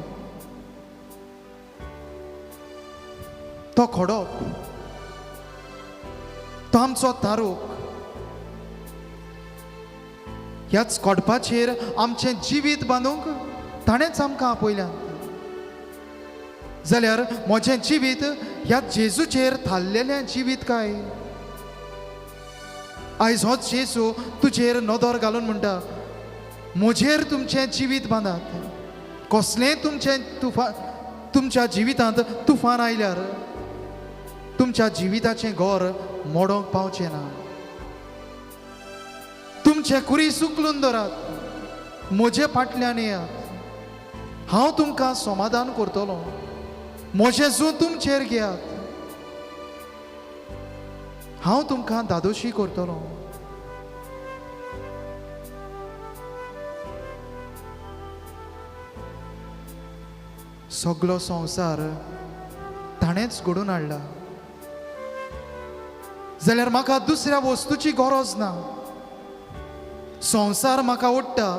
तो खडप, तो आमचो तारूक, ह्याच खडपाचेर आमचें जिवीत बांदूंक ताणेंच आमकां आपयल्यान। जाल्यार म्हजें जिवीत ह्या जेजूचेर थारलेलें जिवीत काय? आयज होच जेजू तुजेर नदर घालून म्हणटा, म्हजेर तुमचें जिवीत बांदात, कसलें तुमचें तुफान तुमच्या जिवितांत तुफान आयल्यार तुमच्या जिविताचें घर मोडोंक पावचें ना। तुमचें कुरी सुकलून धरात, म्हजे फाटल्यान येयात, हांव तुमकां समाधान करतलो, म्हजें जूं तुमचेर घेयात, हांव तुमकां धादोशी करतलो। सगलो संवसार ताणेंच घडोवन हाडला, जाल्यार म्हाका दुसऱ्या वस्तूची गरज ना। संवसार म्हाका ओडटा,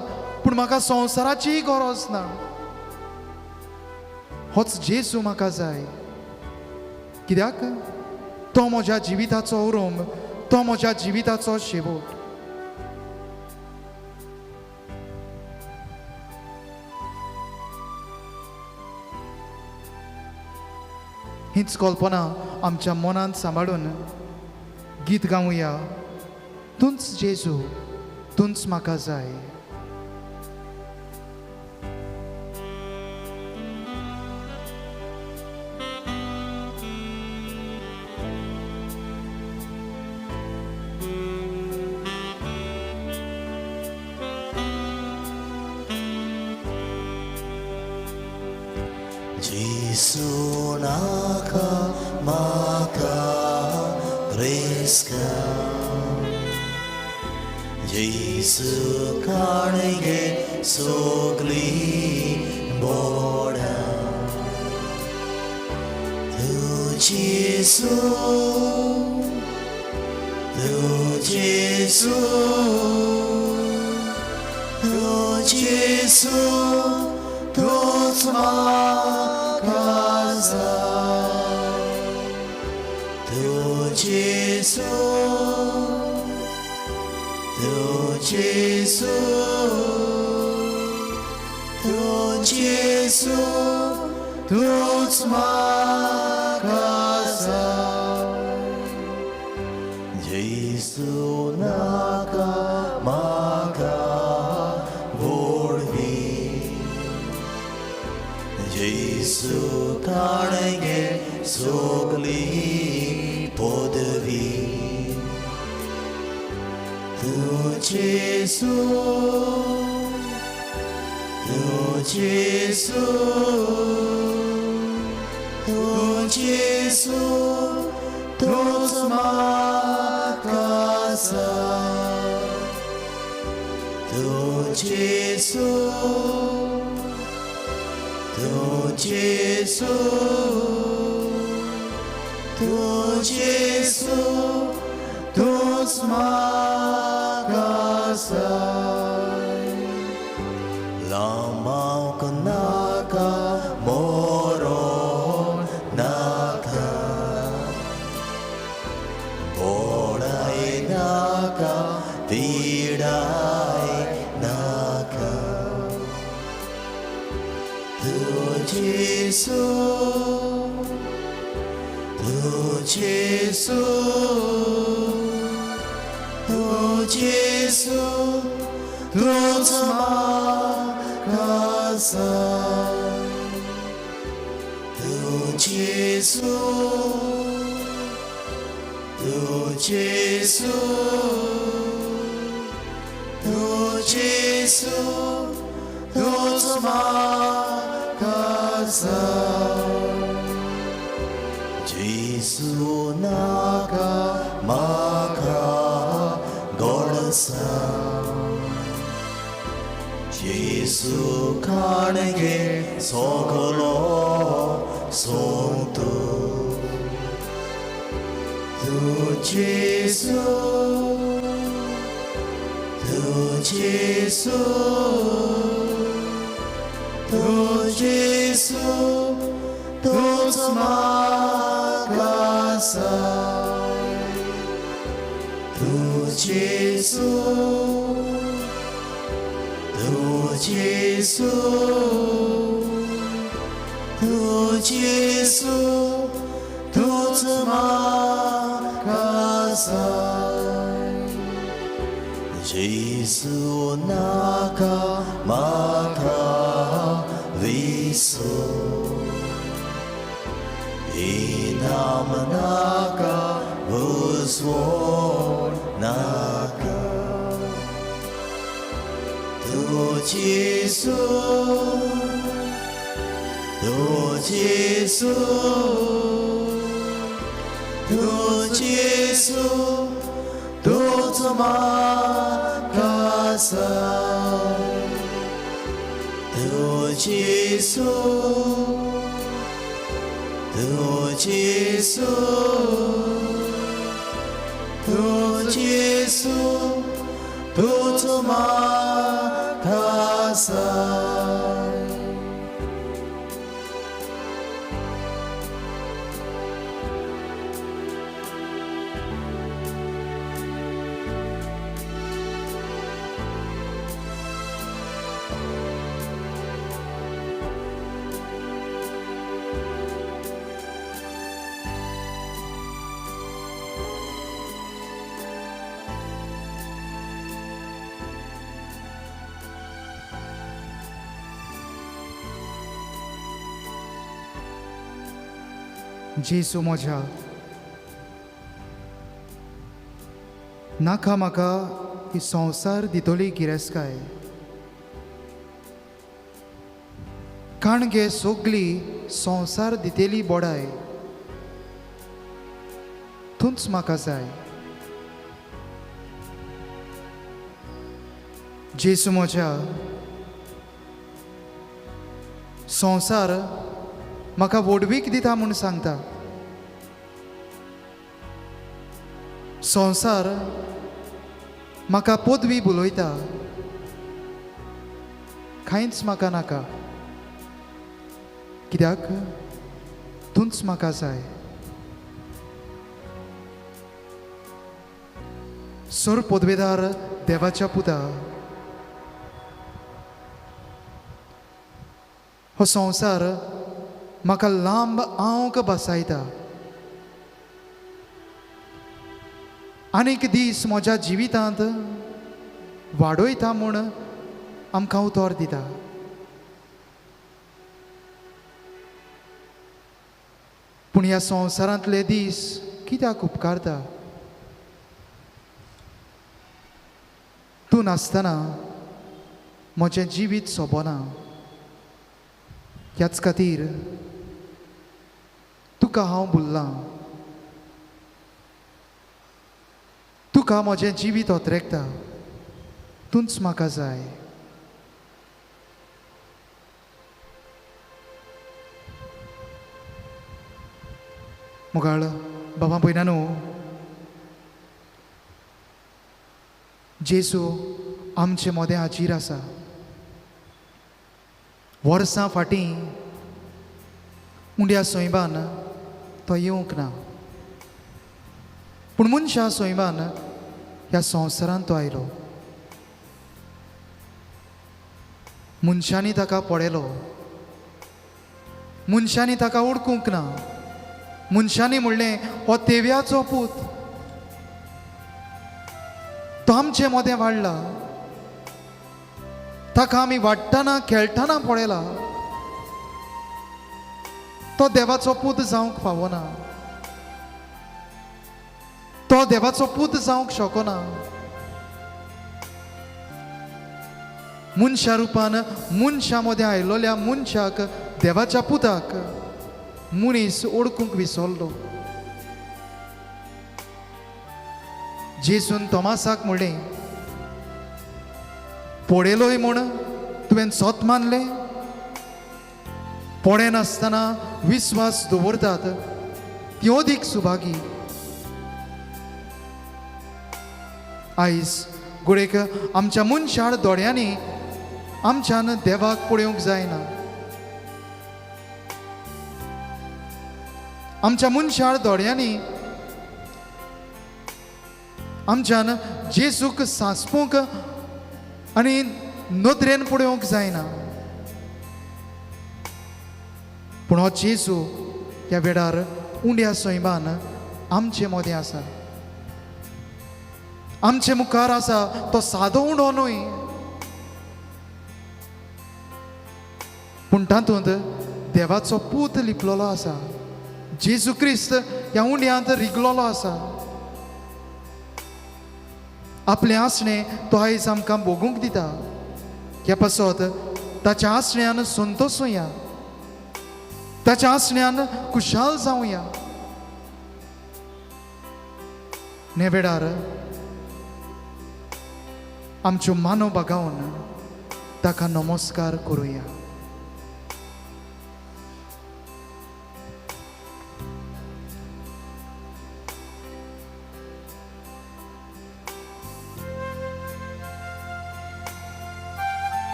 पूण म्हाका संवसाराचीय गरज ना। होच जेजू म्हाका जाय, कित्याक तो म्हज्या जिविताचो उरोम, तो म्हज्या जिविताचो शेवट। हीच कल्पना आमच्या मनांत सांबाळून गीत गावया, तूंच जेजू। तूंच म्हाका जाय. जेसू नाका म्हाका क्रिस्का, जेसू काणगे सगळी बोडां. तूं जेसू, तूं जेसू, तूं जेसू, तूंच म्हाका जाय. तूं जेसू, तूं जेसू, तूं जेसू, तूंच म्हाका जाय. जेसू नाका म्हाका व्हडवी, जेसू काणगे सगळी पदवी. तूं जेसू, तूं जेसू, तूं जेसू, तूंच म्हाका जाय. तूं जेसू, तूं जेसू, तूं जेसू, तूंच म्हाका जाय. लांबावंक नाका, मरोण नाका, बोडाय नाका, पिडाय नाका. तूं जेसू, तूं जेसू, तूं जेसू, तूंच म्हाका जाय. तूं जेसू, तूं जेसू, तूं जेसू, तूंच म्हाका जाय. जेसू नाका म्हाका गोडसाण, जेसू काणगे सगलो सोंतो. तूं जेसू, तूं जेसू, तूं जेसू, तूंच म्हाका जाय. तूं जेसू, तूं जेसू, तूं जेसू, तूंच म्हाका जाय. जेसू नाका म्हाका विसो, इनाम नाका, बुजवण नाका. तूं जेसू, तूं जेसू, तूं जेसू, तूंच म्हाका जाय. तूं जेसू, तूं जेसू, तूं जेसू, तूंच म्हाका जाय. जेजू म्हज्या, नाका म्हाका ही संवसार दितली गिरेस्तकाय, काणगे सगली संवसार दितली बोडाय, तूंच म्हाका जाय. जेजू म्हज्या, संवसार म्हाका व्हडवीक दिता म्हूण सांगता, संवसार म्हाका पदवी बोलयता, कांयच म्हाका नाका, कित्याक तूंच म्हाका जाय. सर पदवेदार देवाच्या पुता, हो संवसार म्हाका लांब आंवक बसायता, आनीक दीस म्हज्या जिवितांत वाडयता म्हूण आमकां उतर दिता. पूण ह्या संवसारांतले दीस कित्याक उपकारता? तूं नासतना म्हजें जिवीत सोबना, ह्याच खातीर तुका हांव भुल्लां, तुका म्हजें जिवीत ओतरेकता, तूंच म्हाका जाय. मोगाळ बाबा भयणांनो, जेजू आमचे मदें हाजीर आसा. वर्सां फाटीं उंड्या सैमान तो येवंक ना, पूण मनशा सैमान ह्या संवसारांत तो आयलो. मनशांनी ताका पळयलो, मनशांनी ताका ओळखूंक ना, मनशांनी म्हणलें हो तेव्याचो पूत, तो आमचे मदें वाडला, ताका आमी वाडटना खेळटना पळयला, तो देवाचो पूत जावंक फावना, तो देवाचो पूत जावंक शकना. मनशा रुपान मनशा मदें आयलोल्या मनशाक, देवाच्या पुताक मनीस ओळखूंक विसरलो. जेजून तोमासाक म्हणलें, पळयलोय म्हूण तुवें सत मानलें? पळयनासतना विस्वास दवरतात ती अदीक सुभागी. आयज घडयेक आमच्या मनशाळ दोळ्यांनी आमच्यान देवाक पळोवंक जायना, आमच्या मनशाळ दोळ्यांनी आमच्यान जेजूक सांसपूंक आनी नदरेन पळोवंक जायना. पूण हो जेजू ह्या वेळार उंड्या सैमान आमचे मदें आसा, आमचे मुखार आसा. तो सादो उंडो न्हय, पूण तातूंत देवाचो पूत लिपलेलो आसा. जेजू क्रिस्त ह्या उंड्यांत रिगलोलो आसा. आपलें आसणें तो आयज आमकां भोगूंक दिता. ह्या पासत ताच्या आसण्यान संतोशुया, ताच्या आसण्यान खुशाल जावया. ह्या वेळार आमच्यो मानो बागावन ताका नमस्कार करुया.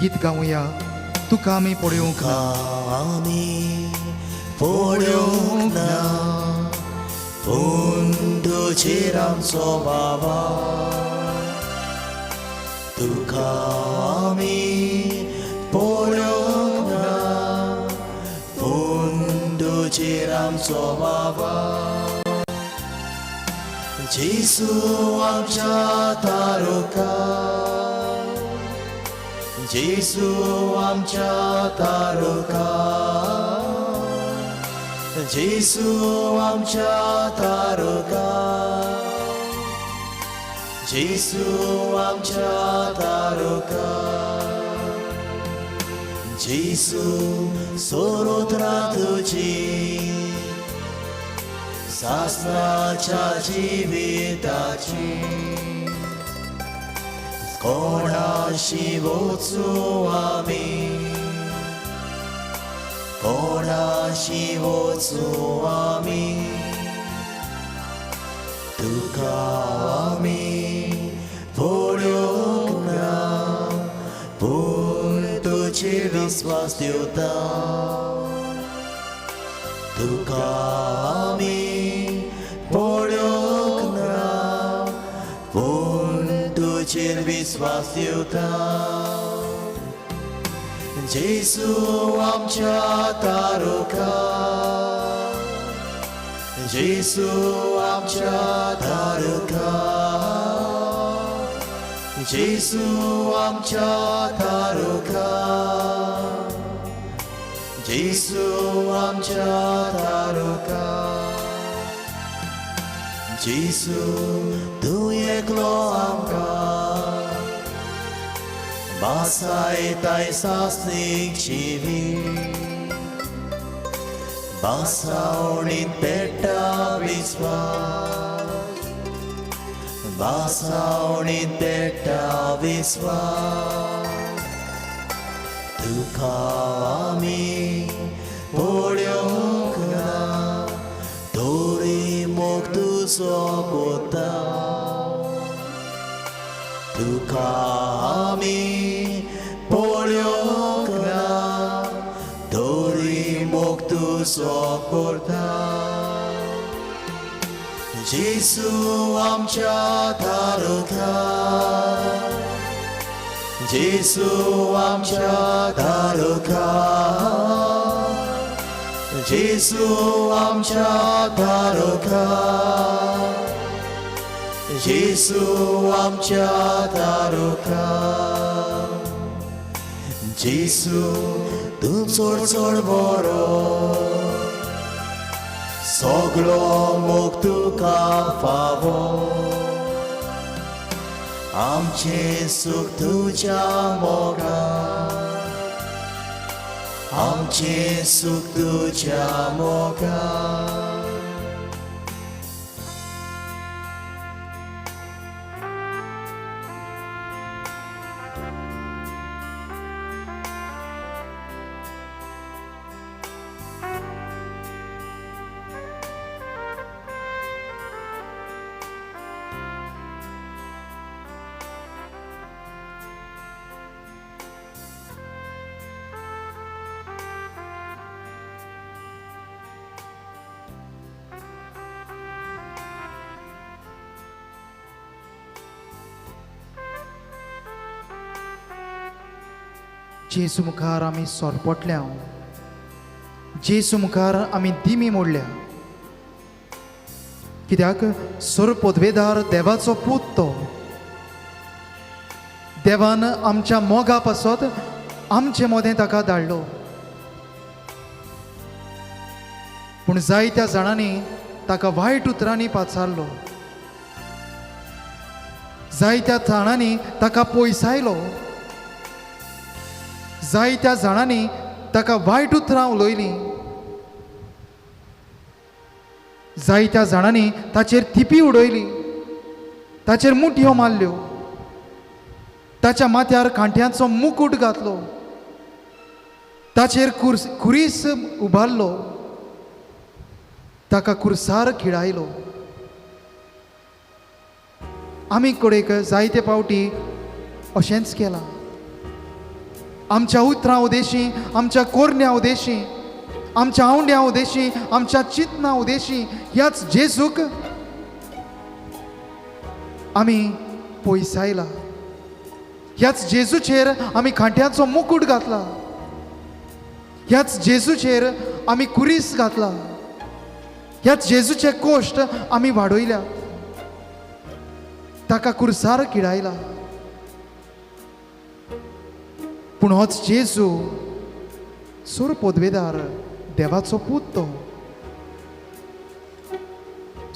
गीत गावया, तुका आमी पळोवंक ना, आमी पळोवंक ना, पूण तुजेर आमचो बाबा, तुका आमी पळोवंक ना, पूण आमचो बाबा जेसू आमच्या तारुका जेसू आमच्या तारुका जेसू आमच्या तारुका जेसू आमच्या तारुका जेसू सोरोत्रा तुजी सासनाच्या जिविताची कोणाशी वचूं आमी कोणाशी वचूं आमी तुका आमी पळोवंक ना पूण तुजेर विस्वास दिवता तुका आमी पळोवंक ना पूण तुजेर विस्वास दिवता जेसू आमच्या तारुका जेसू आमच्या तारुका जेसू आमच्या तारुका जेसू आमच्या तारुका जेसू तूं एकलो आमकां बासायताय सासणीक जिवीत बासावणीत पेट्टा विस्वास बासावणीत पेट्टा विस्वास तुका आमी पळोवंक ना तरी मोग तुजो कोता तुका आमी पळोवंक ना तरी मोग तुजो करता जेसू आमच्या तारुका जेसू आमच्या तारुका जेसू आमच्या तारुका जेसू आमच्या तारुका जेसू तूं चड चड बरो सगळो मोग तुका फावो आमचें सूख तुज्या मोगान आमचें सूख तुज्या मोगान. जेजू मुखार आमी सोरपोटल्या, जेजू मुखार आमी दिमी मोडल्या, कित्याक सोर पदवेदार देवाचो पूत तो. देवान आमच्या मोगा पासत आमचे मोदें ताका धाडलो, पूण जायत्या जाणांनी ताका वायट उतरांनी पाचारलो, जायत्या जाणांनी ताका पयसायलो, जायत्या जाणांनी ताका वायट उतरां उलयलीं, जायत्या जाणांनी ताचेर थिपी उडयली, ताचेर मुठयो मारल्यो, ताच्या माथ्यार कांट्यांचो मुकूट घातलो, ताचेर खुरीस उबारलो, ताका खुर्सार खिळायलो. आमी कडेक जायते फावटी अशेंच केलां. आमच्या उतरां उदेशी, आमच्या कोरण्या उदेशी, आमच्या आवंड्या उदेशी, आमच्या चिंतना उदेशी ह्याच जेजूक आमी पयसायला, ह्याच जेजूचेर आमी खांट्याचो मुकूट घातला, ह्याच जेजूचेर आमी कुरीस घातला. ह्याच जेजूचे कोश्ट आमी वाडयल्या, ताका कुर्सार किडायला. पूण होच जेजू सोर पदवेदार देवाचो पूत, तो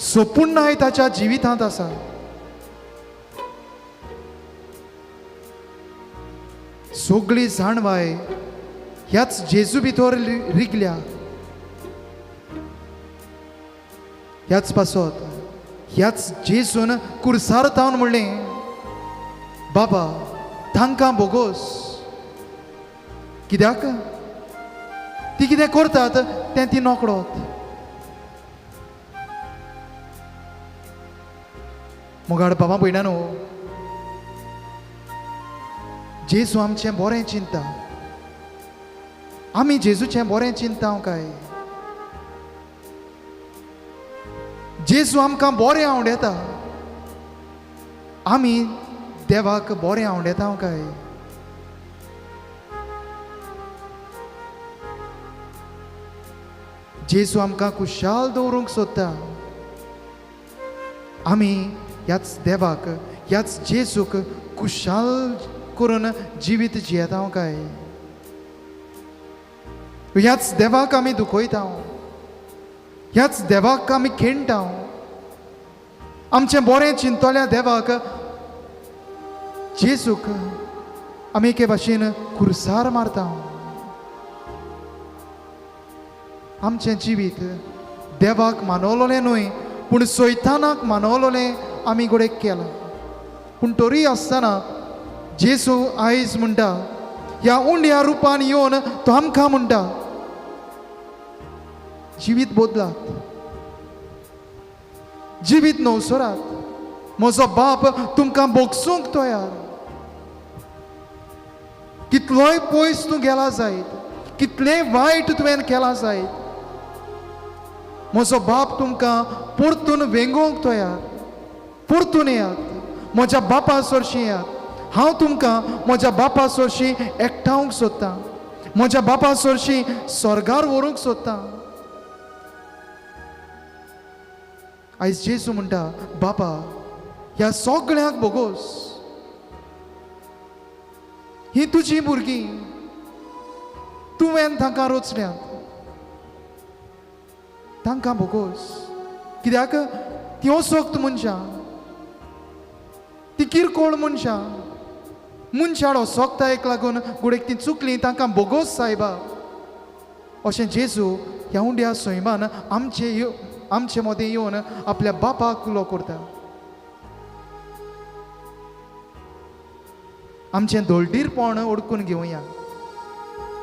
सोपुण्णाय ताच्या जिवितांत आसा. सगळी जाणवाय ह्याच जेजू भितर रिगल्या. ह्याच पासत ह्याच जेजून कुर्सार तावन म्हणलें, बाबा तांकां बोगोस, कित्याक ती कितें करतात तें ती नकळत. मोगाळ बाबा भयणानो, जेजू आमचें बरें चिंता, आमी जेजूचें बरें चिंता काय? जेजू आमकां बरें आवडेता, आमी देवाक बरें आवडेता काय? जेजू आमकां खुशाल दवरूंक सोदता, आमी ह्याच देवाक ह्याच जेजूक खुशाल करून जिवीत जियेता काय? ह्याच देवाक आमी दुखयता, ह्याच देवाक आमी खेणटा. आमचें बरें चिंतल्या देवाक जेजूक आमी एके भाशेन कुर्सार मारता. आमचें जिवीत देवाक मानवलोलें न्हय, पूण सैतानाक मानवलोलें आमी घडये केलां. पूण तरी आसतना जेजू आयज म्हणटा, ह्या उंड्या रुपान येवन तो आमकां म्हणटा, जिवीत बदलात, जिवीत नवसरात, म्हजो बाप तुमकां बोगसूंक तयार. कितलोय पयस तूं गेला जायत, कितलेंय वायट तुवें केलां जायत, म्हजो बाप तुमकां परतून वेंगोवंक तयार. परतून येयात, म्हज्या बापा सरशीं येयात. हांव तुमकां म्हज्या बापा सरशीं एकठावंक सोदतां, म्हज्या बापा सरशीं स्वर्गार व्हरूंक सोदतां. आयज जेजू म्हणटा, बापा ह्या सगळ्यांक बोगोस, ही तुजी भुरगीं, तुवें तांकां रोचल्यांत, तांकां बोगोस. कित्याक ती असोक्त मनशां, ती किरकोळ मनशां, मनशाड असोक्तायेक लागून गुडेक ती चुकली, तांकां बोगोस सायबा. अशें जेजू ह्या उंड्या सैमान आमचे आमचे मदें येवन आपल्या बापाक उलो करता. आमचें दोळडीरपण ओडकून घेवया,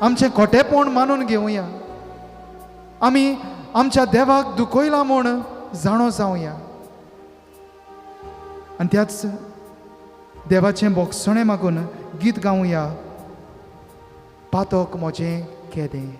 आमचें खोटेपण मानून घेवया, आमी आमच्या देवाक दुखयला म्हूण जाणो जावया. आनी त्याच देवाचें बोगसणें मागून गीत गावया, पातक म्हजें केदें.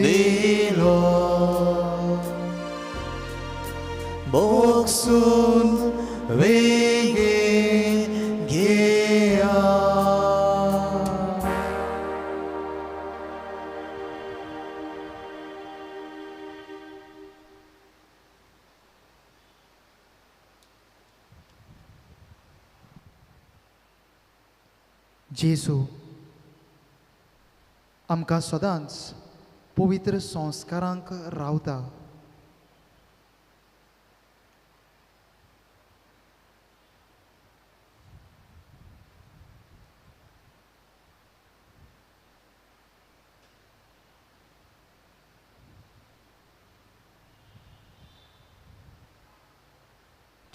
दिलो. भोगसून वेगेन घेया. जेजू आमकां सदांच पवित्र संस्कारांक रावता.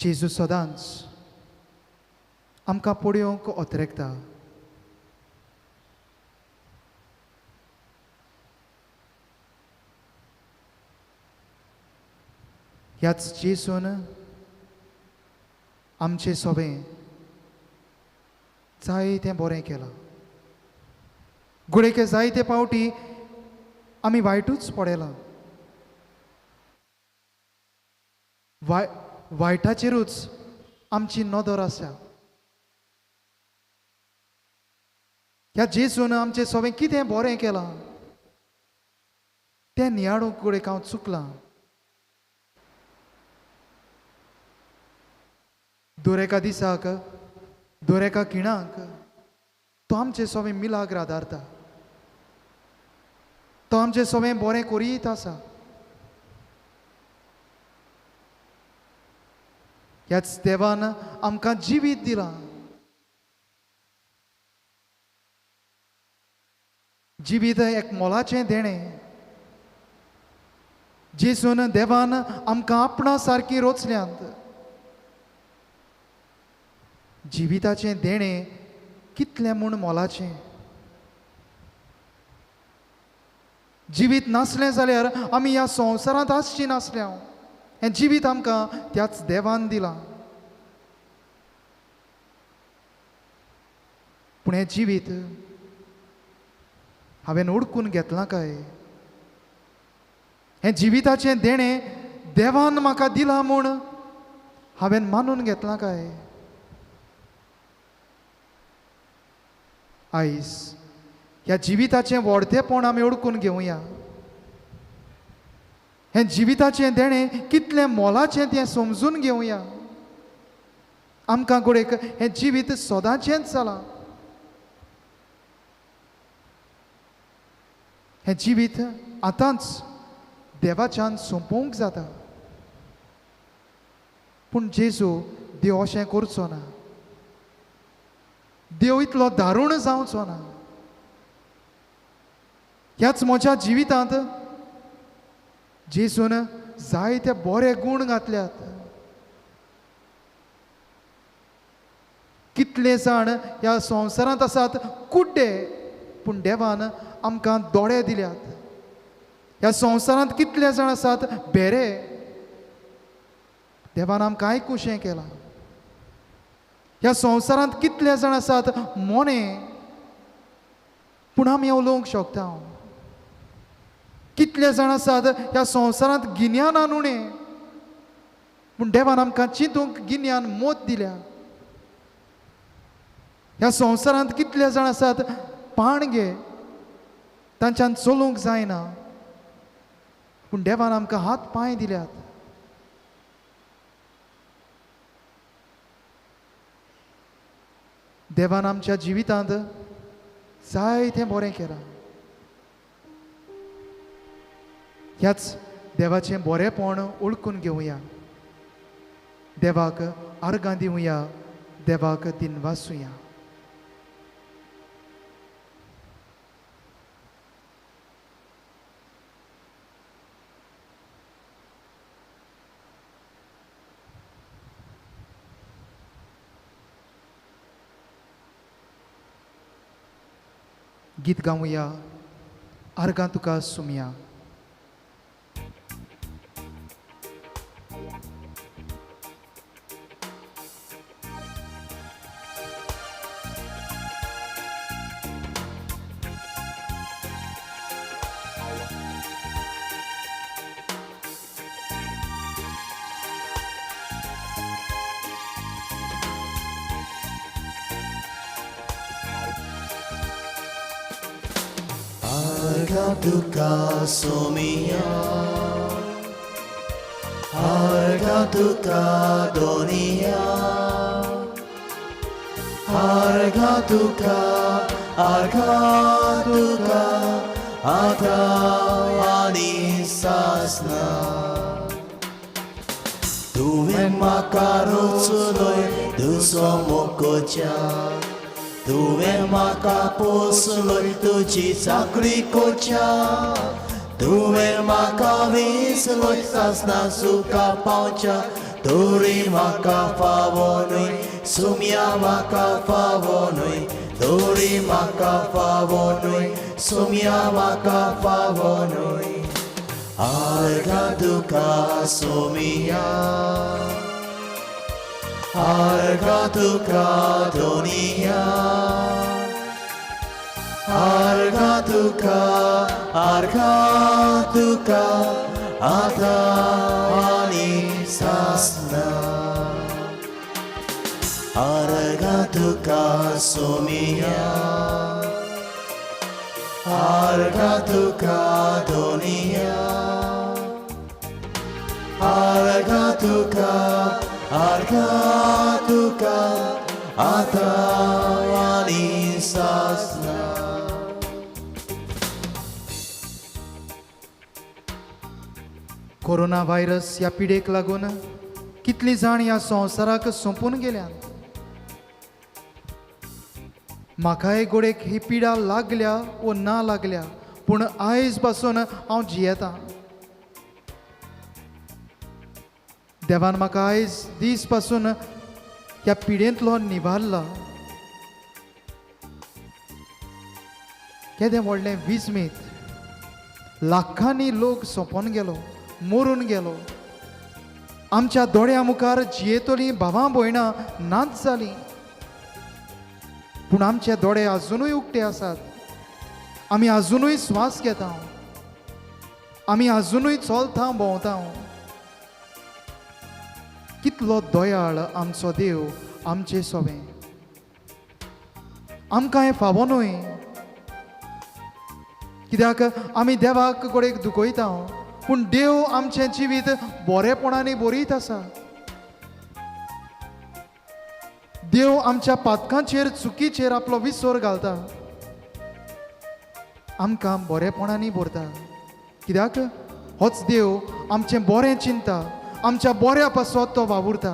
जेजू सदांच आमकां पळोवंक अत्रेकता. ह्याच जेजून आमचें सोबें जायतें बरें केलां. घडये जायते पावटी आमी वायटूच पडयलां, वायटाचेरूच आमची नदर आसा. ह्या जेजून आमचें सोबें कितें बरें केलां तें नियाळूंक घडये हांव चुकलां. दर एका दिसाक, दर एका खिणाक तो आमचें सोबें मिलाग्र आदारता, तो आमचें सोबें बरें करीत आसा. ह्याच देवान आमकां जिवीत दिलां. जिवीत एक मोलाचें देणें. जेजून देवान आमकां आपणा सारकी रोचल्यांत. जिविताचें देणें कितलें म्हूण मोलाचें. जिवीत नासलें जाल्यार आमी ह्या संवसारांत आसची नासल्या. हें जिवीत आमकां त्याच देवान दिलां. पूण हें जिवीत हांवें ओडकून घेतलां काय? हें जिविताचें देणें देवान म्हाका दिलां म्हूण हांवें मानून घेतलां काय? आयज ह्या जिविताचें व्हडतेपण आमी ओडकून घेवया. हें जिविताचें देणें कितलें मोलाचें तें समजून घेवया. आमकां घडयेक हें जिवीत सदांचेंच जालां. हें जिवीत आतांच देवाच्यान सोंपोवंक जाता. पूण जेजू देव अशें करचो ना. देव इतलो दारूण जावचो ना. ह्याच म्हज्या जिवितांत जेजून जायते बरे गूण घातल्यात. कितले जाण ह्या संवसारांत आसात कुड्डे, पूण देवान आमकां दोळे दिल्यात. ह्या संवसारांत कितले जाण आसात भेरे, देवान आमकां आयकुशें केलां. ह्या संवसारांत कितले जाण आसात मोने, पूण आमी उलोवंक शकता. कितले जाण आसात ह्या संवसारांत गिन्यानान उणें, पूण देवान आमकां चिंतूंक गिन्यान मोत दिल्या. ह्या संवसारांत कितले जाण आसात पाणगे, तांच्यान चलूंक जायना, पूण देवान आमकां हात पांय दिल्यात. देवान आमच्या जिवितांत जायतें बरें केलां. ह्याच देवाचें बरेंपण ओळखून घेवया. देवाक आर्गां दिवया, देवाक दिनवासुया. गीत गावया, आर्गां तुका सुमया. आर्गां तुका सोमिया, आर्गां तुका दोनिया, आर्गां तुका, आर्गां तुका आतां आनी सासना. तुवें म्हाका रचलोय दुसरो मोकोच्या, तुवें म्हाका पोसलोय तुजी चाकरी कोच्या, तुवें म्हाका विसलोय सासना सुखा पावच्या, तोरी म्हाका फावो न्हय सुम्या म्हाका फावो न्हय, तोरी म्हाका फावो न्हय सुम्या म्हाका फावो न्हय. आर्गां तुका सोमिया, आर्गां तुका दोनिया, आर्गां तुका, आर्गां तुका आतां आनी सासना. आर्गां तुका सोमिया, आर्गां तुका दोनिया, आर्गां तुका, आर्गां तुका आतां आनी सासना. कोरोना व्हायरस ह्या पिडेक लागून कितलीं जाण ह्या संवसाराक सोंपून गेल्यात. म्हाकाय गोडेक ही पिडा लागल्या वो ना लागल्या, पूण आयज पासून हांव जियेतां. देवान म्हाका आयज दीस पासून ह्या पिडेंतलो निवारला. केदें व्हडलें विस्मीत, लाखांनी लोक सोंपोन गेलो, मरून गेलो. आमच्या दोळ्या मुखार जियेतलीं भावां भयणां नाच जालीं, पूण आमचे दोळे आजुनूय उक्ते आसात. आमी आजुनूय स्वास घेता, आमी आजुनूय चलता भोंवता. कितलो दयाळ आमचो देव आमचे सोबें. आमकां हें फावो न्हय, कित्याक आमी देवाक गोडेक दुखयता, पूण देव आमचें जिवीत बरेपणांनी बरीत आसा. देव आमच्या पातकांचेर चुकीचेर आपलो विसर घालता, आमकां बरेपणांनी भरता. कित्याक होच देव आमचें बरें चिंता, आमच्या बऱ्या पासत तो वावुरता.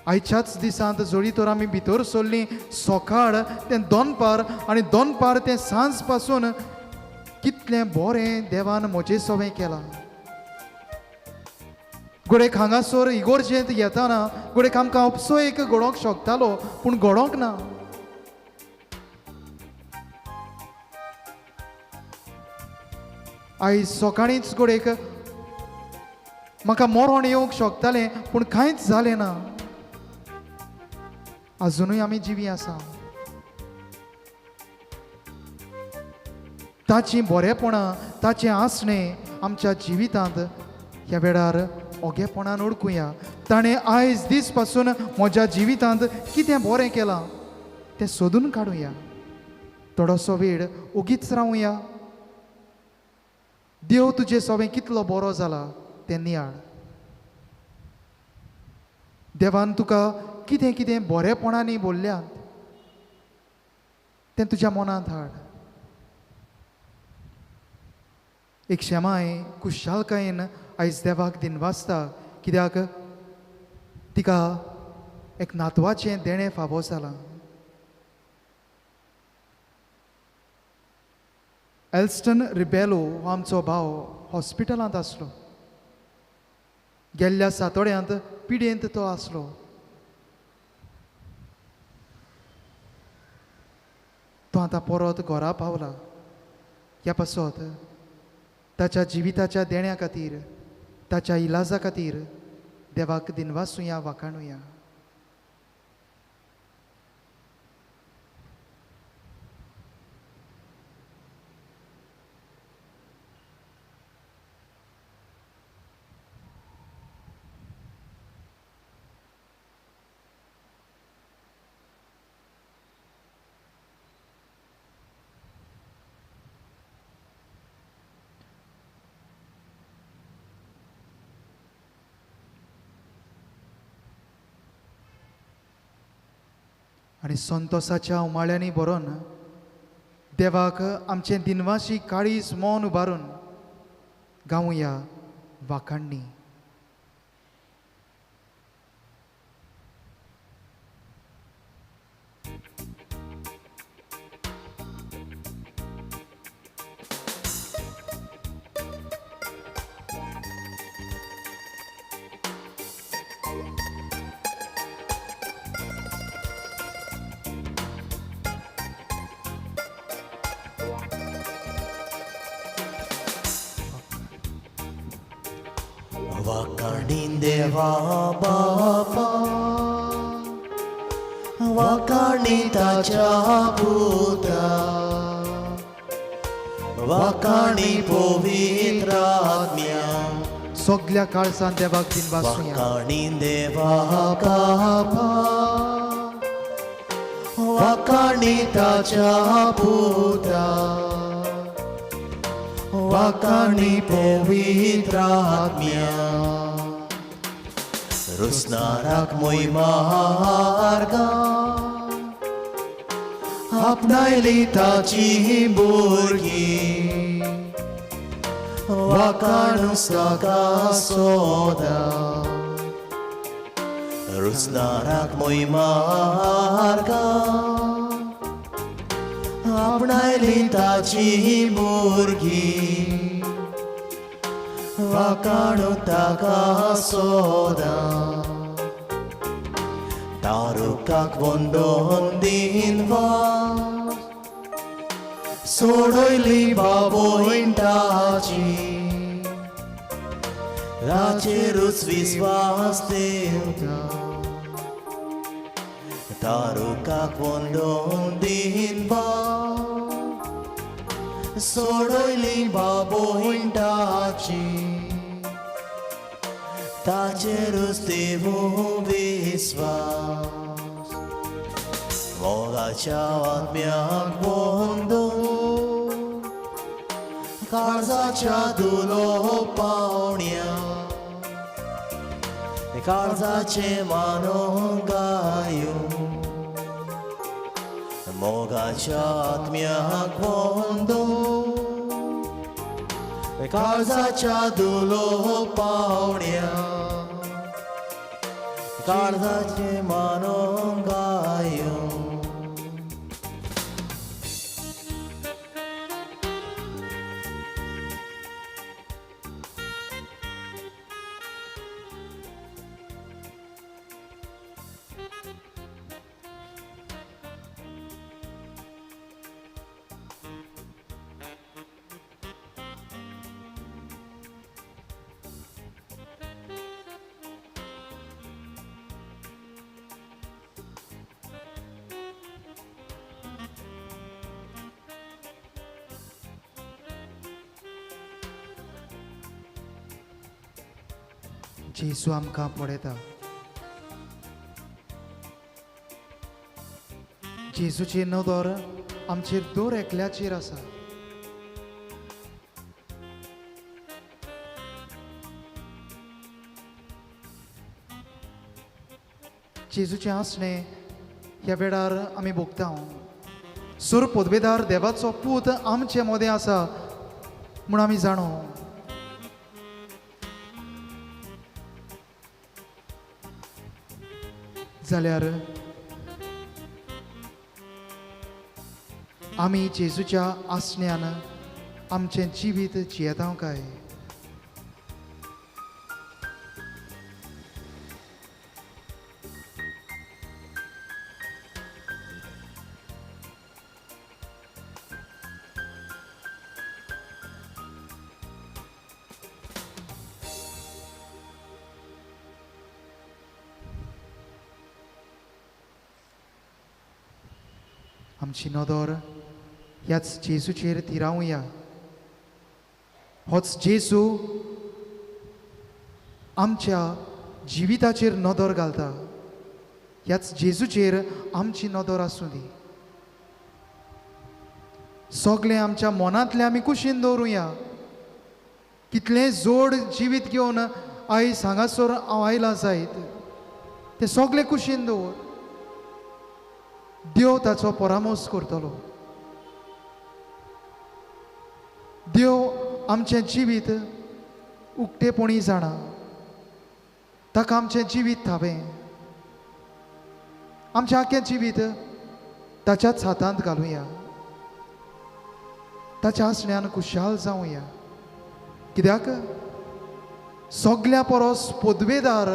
आयच्याच दिसांत जोडी तर आमी भितर सरलीं सकाळ तें दोनपार आनी दोनपार तें सांज पासून कितलें बरें देवान म्हजें सोवें केलां. गोडेक हांगासर इगोर्जेंत येताना गोडेक आमकां अपसो एक घडोवंक शकतालो, पूण घडोवंक ना. आयज सकाळींच गोडेक म्हाका मरण येवंक शकतालें, पूण कांयच जालें ना. आजुनूय आमी जिवी आसा. ताचीं बरेपणां, ताचें आसणें आमच्या जिवितांत ह्या वेळार ओगेपणान ओळखुया. ताणें आयज दीस पासून म्हज्या जिवितांत कितें बरें केलां तें सोदून काडुया. थोडोसो वेळ ओगीच रावुया. देव तुजे सोवें कितलो बरो जाला तें नियाळ. देवान तुका कितें कितें बरेपणांनी बोल्ल्यात तें तुज्या मनांत हाड. एक शेमाय खुशालकायेन आयज देवाक दिनवासता, कित्याक तिका एक नातवाचें देणें फावो जालां. एल्स्टन रिबेलो हो आमचो भाव हॉस्पिटलांत आसलो. गेल्ल्या सातोड्यांत पिडेंत तो आसलो. तो आतां परत घरा पावला. ह्या पासत ताच्या जिविताच्या देण्या खातीर, ताच्या इलाजा खातीर देवाक दिनवासुया, वाखाणुया. आनी संतोसाच्या उमाळ्यांनी भरोन देवाक आमचें दिनवाशी काळीज मन उबारून गावया वाखाणणी. वाखाणी देवा बापा, वाखाणी ताच्या पुता, वाखाणी पवित्र आत्म्या, सगल्या काळसान देवाक दिनवासुया. वाखाणी देवा बापा, वाखाणी ताच्या पुता, वाखाणी पवित्र आत्म्या, रुसनाराक मोय मार्गा आपणायली ताची भुरगीं, वाखाणू ताका सोदा, रुसनाराक मोय मार्गा आपणायली ताची भुरगीं, वाखाणू ताका सोदा, तारुकाक वंदन दिनवास, सोडयली बाबोयंटाची, ताचेरूच विस्वास देवता, तारुकाक वंदन दिनवास, सोडयली बाबोयंटाची, ताचेरूच देवू विस्वास, मोगाच्या आत्म्याक वंदन, काळजाच्या दुलो पावण्या, काळजाचे मानो गायो, मोगाच्या आत्म्याक वंदन, काळजाच्या दुलो पावण्या, काळजाचे मानो गायो. जेजू आमकां पळयता. जेजूची नदर आमचेर दर एकल्याचेर आसा. जेजूचें आसणें ह्या वेळार आमी भोगता. सूर पदवेदार देवाचो पूत आमचे मदें आसा म्हूण आमी जाणो. जाल्यार आमी जेजूच्या आसण्यान आमचें जिवीत जियेता काय? आमची नदर ह्याच जेजूचेर थिरावया. होच जेजू आमच्या जिविताचेर नदर घालता. ह्याच जेजूचेर आमची नदर आसूं दी. सगळें आमच्या मनांतलें आमी कुशीन दवरुया. कितलें जोड जिवीत घेवन आयज हांगासर हांव आयलां जायत, तें सगळें कुशीन दवर. देव ताचो परामर्श करतलो. देव आमचें जिवीत उक्तेपणी जाणा, ताका आमचें जिवीत थावें, आमचें आख्खें जिवीत ताच्याच हातांत घालुया, ताच्या आसण्यान खुशाल जावया. कित्याक सगल्या परस पदवेदार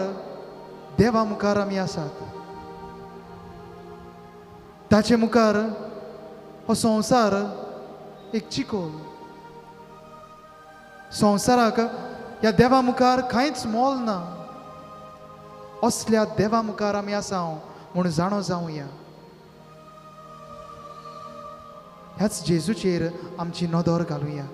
देवा मुखार आमी आसात. ताचे मुखार हो संवसार एक चिकोल. संवसाराक ह्या देवा मुखार कांयच मोल ना. असल्या देवा मुखार आमी आसा म्हूण जाणो जावया. ह्याच जेजूचेर आमची नदर घालुया.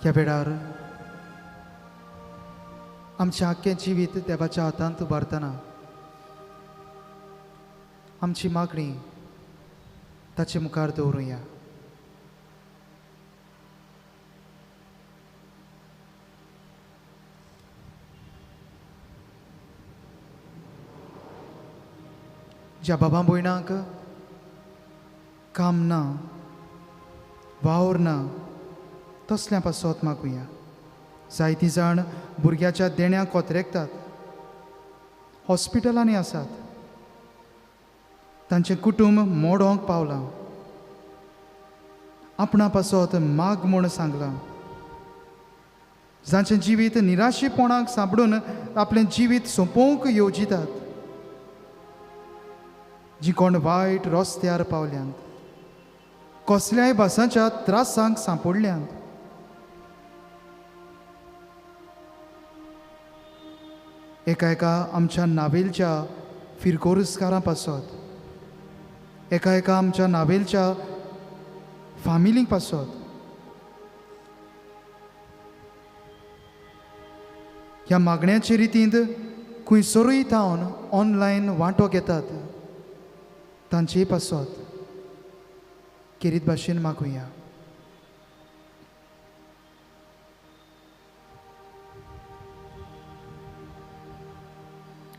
ह्या वेळार आमचें आख्खें जिवीत देवाच्या हातांत उबारतना आमची मागणी ताचे मुखार दवरुया. ज्या बाबा भयणांक काम ना, वावर ना, तसल्या पासत मागुया. जायतीं जाण भुरग्याच्या देण्याक कोत्रेकतात, हॉस्पिटलांनी आसात, तांचें कुटुंब मोडोंक पावलां, आपणा पासत माग म्हूण सांगलां. जांचें जिवीत निराशेपणाक सांपडून आपलें जिवीत सोंपोवंक येवजितात, जीं कोण वायट रस्त्यार पावल्यांत, कसल्याय भासांच्या त्रासांक सांपडल्यांत, एका एका आमच्या नावेलच्या फिरकोरस्कारां पासत, एका एका आमच्या नावेलच्या फामिलींक पासत, ह्या मागण्याचे रितींत खुंयसरूय थावन ऑनलायन वांटो घेतात तांचेय पासत खेरीत भाशेन मागुया.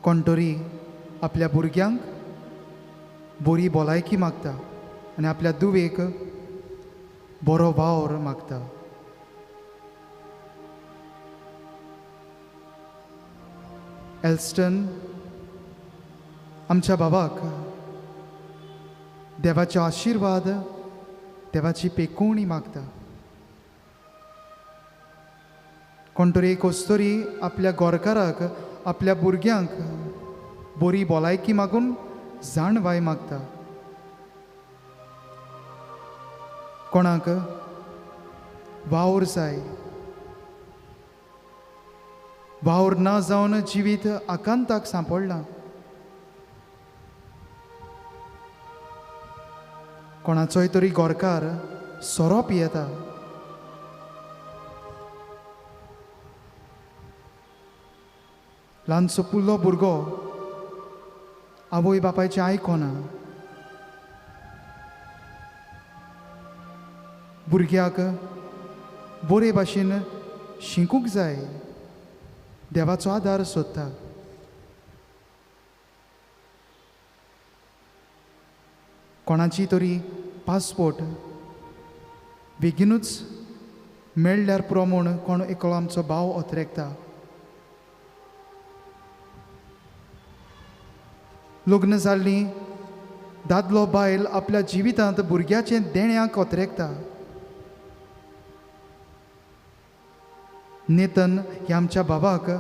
कोण तरी आपल्या भुरग्यांक बरी भलायकी मागता आनी आपल्या दुवेक बरो वावर मागता. एल्स्टन आमच्या बाबाक देवाचो आशिर्वाद, देवाची पेकोवणी मागता. कोण तरी एक अस्तुरी आपल्या गोरकाराक, आपल्या भुरग्यांक बरी भलायकी मागून जाणवाय मागता. कोणाक वावर जाय, वावर ना जावन जिवीत आकांताक सांपडलां. कोणाचोय तरी गोरकार सोरो पियेता. ल्हानसो पुल्लो भुरगो आवय बापायचें आयकोना. भुरग्याक बरे भाशेन शिकूंक जाय, देवाचो आदार सोदता. कोणाची तरी पासपोर्ट बेगीनूच मेळ्ळ्यार पुरो म्हूण कोण एकलो आमचो भाव ओतरेकता. लग्न जाल्लीं दादलो बायल आपल्या जिवितांत भुरग्याचें देण्याक ओतरेकता. नेतन ह्या आमच्या बाबाक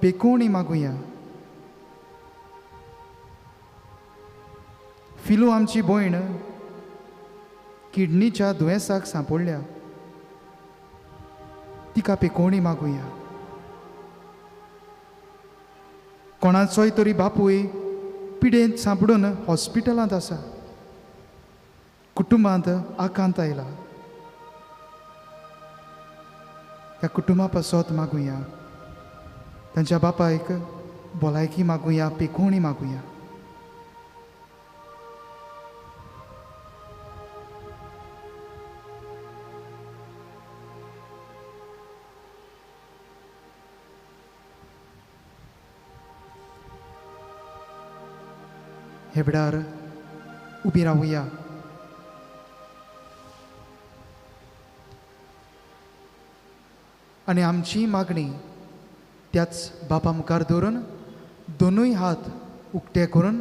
पेकोवणी मागुया. फिलू आमची भयण किडनीच्या दुयेंसाक सांपडल्या, तिका पेकोवणी मागुया. कोणाचोय तरी बापूय पिडेंत सांपडून हॉस्पिटलांत आसा, कुटुंबांत आकांत आयला, त्या कुटुंबा पासत मागुया. तांच्या बापायक भलायकी मागुया, पेकोवणी मागुया. हे वेळार उबी रावुया. आनी आमची मागणी त्याच बापा मुखार दवरून दोनूय हात उक्ते करून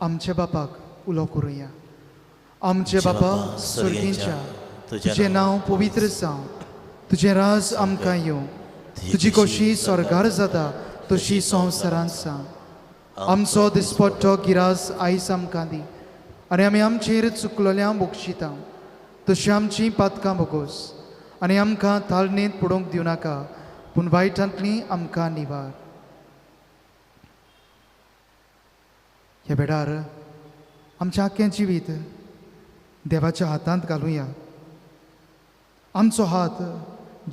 आमच्या बापाक उलो करुया. आमचे बापा स्वर्गींच्या, तुजें नांव पवित्र जावं, तुजें राज आमकां येवं, तुजी कशी स्वर्गार जाता तशी संवसारांत जावं. आमचो दिसपट्टो गिरास आयज आमकां दी आनी आमी आमचेर चुकलेल्या बक्षिता तशी आमची पातकां भोगोस आनी आमकां तालनेंत पडोवंक दिवं नाका, पूण वायटांतली आमकां निवार. ह्या वेळार आमचें आख्खें जिवीत देवाच्या हातांत घालुया. आमचो हात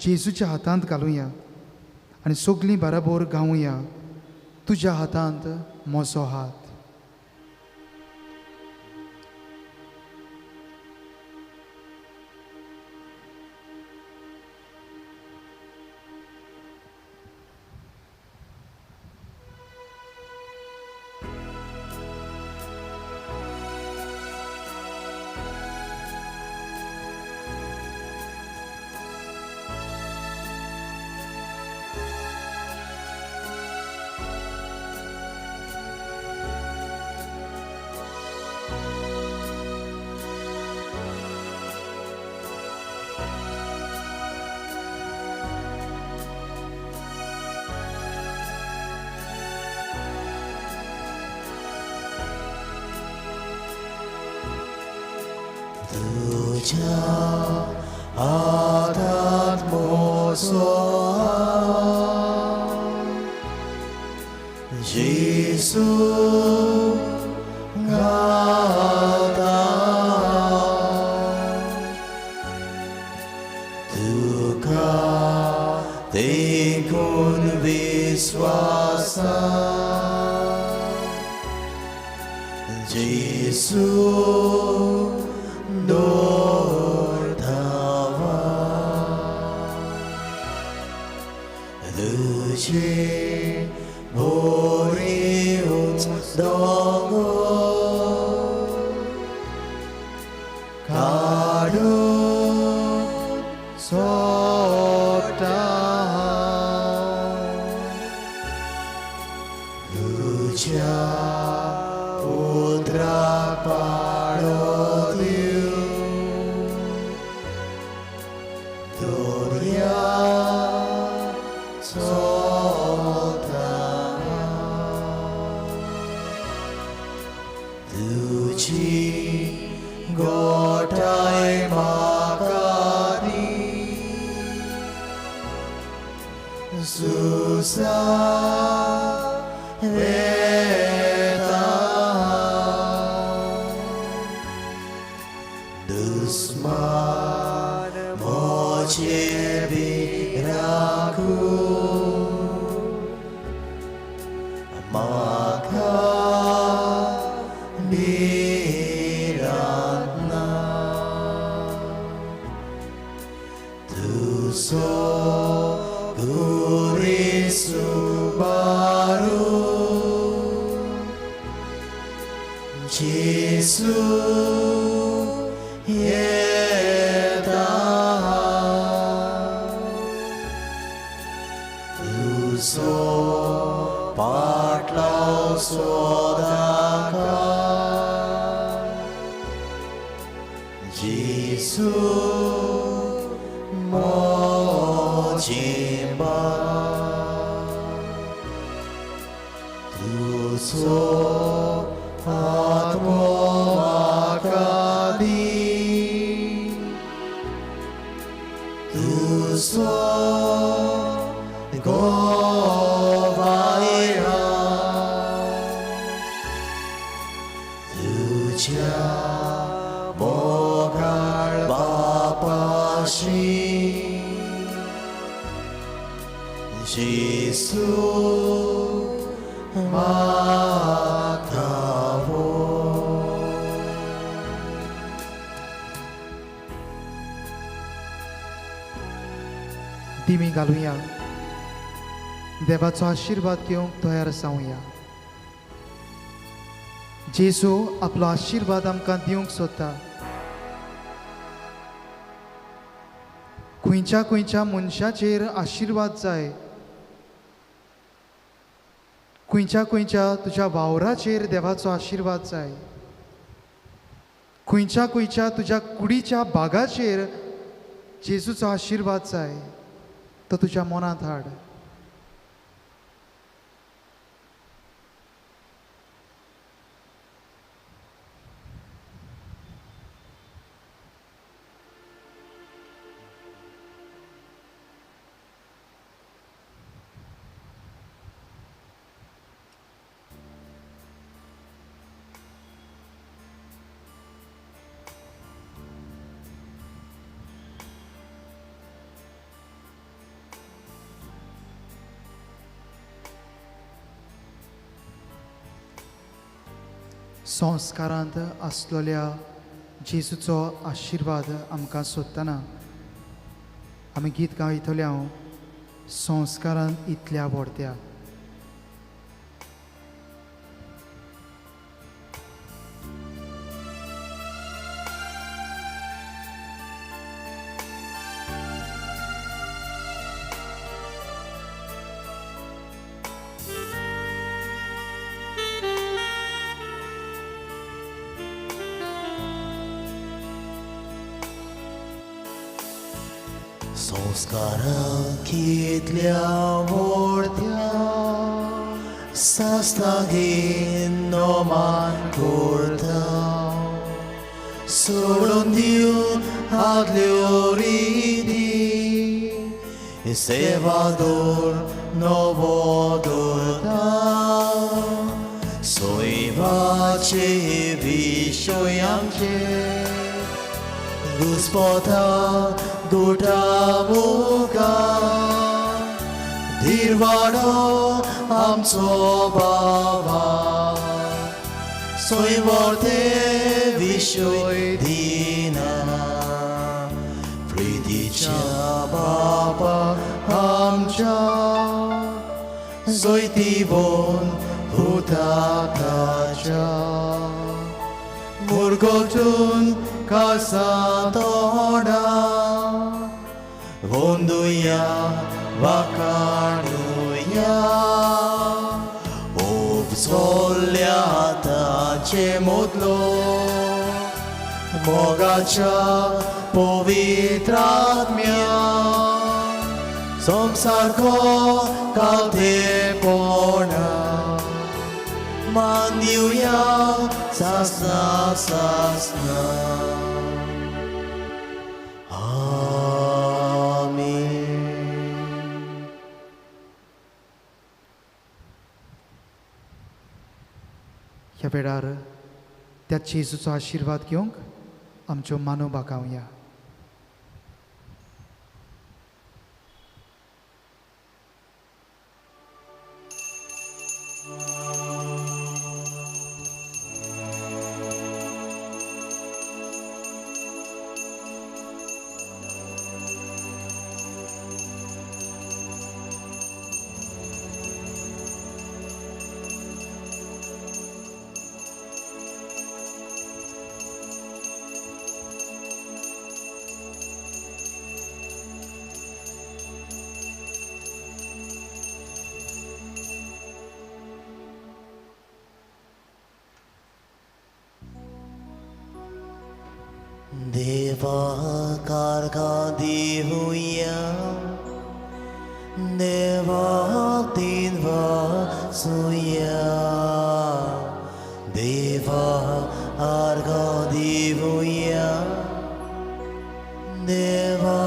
जेजूच्या हातांत घालुया आनी सगलीं बराबर गावुया, तुज्या हातांत म्हजो हात. तुझ्या हातांत म्हजो हात, जेजू घालता तुका देखून विस्वासा, जेजू तुझे बोरी उंच दोंगर काडून सोडटा, तुज्या उतराक पाळो दिवन दर्या चलता, तुजी गोठाय म्हाका दी, सुसा वेता दुस्मान मोचे बिराकू म्हाका भिरांत ना तुजो गुरीसु बारू जेसू येता तुजो पाटलाव सोदाका जेसू मोजिंबा तुजो आत्मो म्हाका दी तुजो गोवाया तुज्या मोगाळ बापाशी जेसू म्हाका वो दिमी घालुया देवाचो आशिर्वाद घेवंक तयार जावया. जेजू आपलो आशिर्वाद आमकां दिवंक सोदता. खंयच्या खंयच्या मनशाचेर आशिर्वाद जाय, खंयच्या खंयच्या तुज्या वावराचेर देवाचो आशिर्वाद जाय, खंयच्या खंयच्या तुज्या कुडीच्या भागाचेर जेजूचो आशिर्वाद जाय, तो तुज्या मनांत हाड. संस्कारांत आसलेल्या जेजूचो आशिर्वाद आमकां सोदतना आमी गीत गायतले हांव संस्कारांत इतल्या व्हडत्या. संस्कारां कितल्या व्हडत्या सास्तागीन नोमान करता सोडून दिवन आदल्यो रिती सेवादोर नवो दवरता सोयवाचे विशय आमचे घुस्पता गोटा मुखार दिरवाडो आमचो बाबा सोयवर्ते विशय दिना प्रितीच्या बापा आमच्या जोयती बोन हुताकाच्या मुरगोटून कासा तोडा वंदुया वाकाणुया उपजोल्या ताचे मोदलो मोगाच्या पवित्रात्म्या संसारको कावथेपणा मानदिवया सासना सासना. आमेन. ह्या वेळार त्या जेजूचो आशिर्वाद घेवंक आमच्यो मानो बागावया. देवा कारगा दिवया देवा तीन वासुया देवा आर्गा दिवया देवा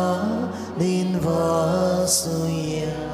दिन वासुया.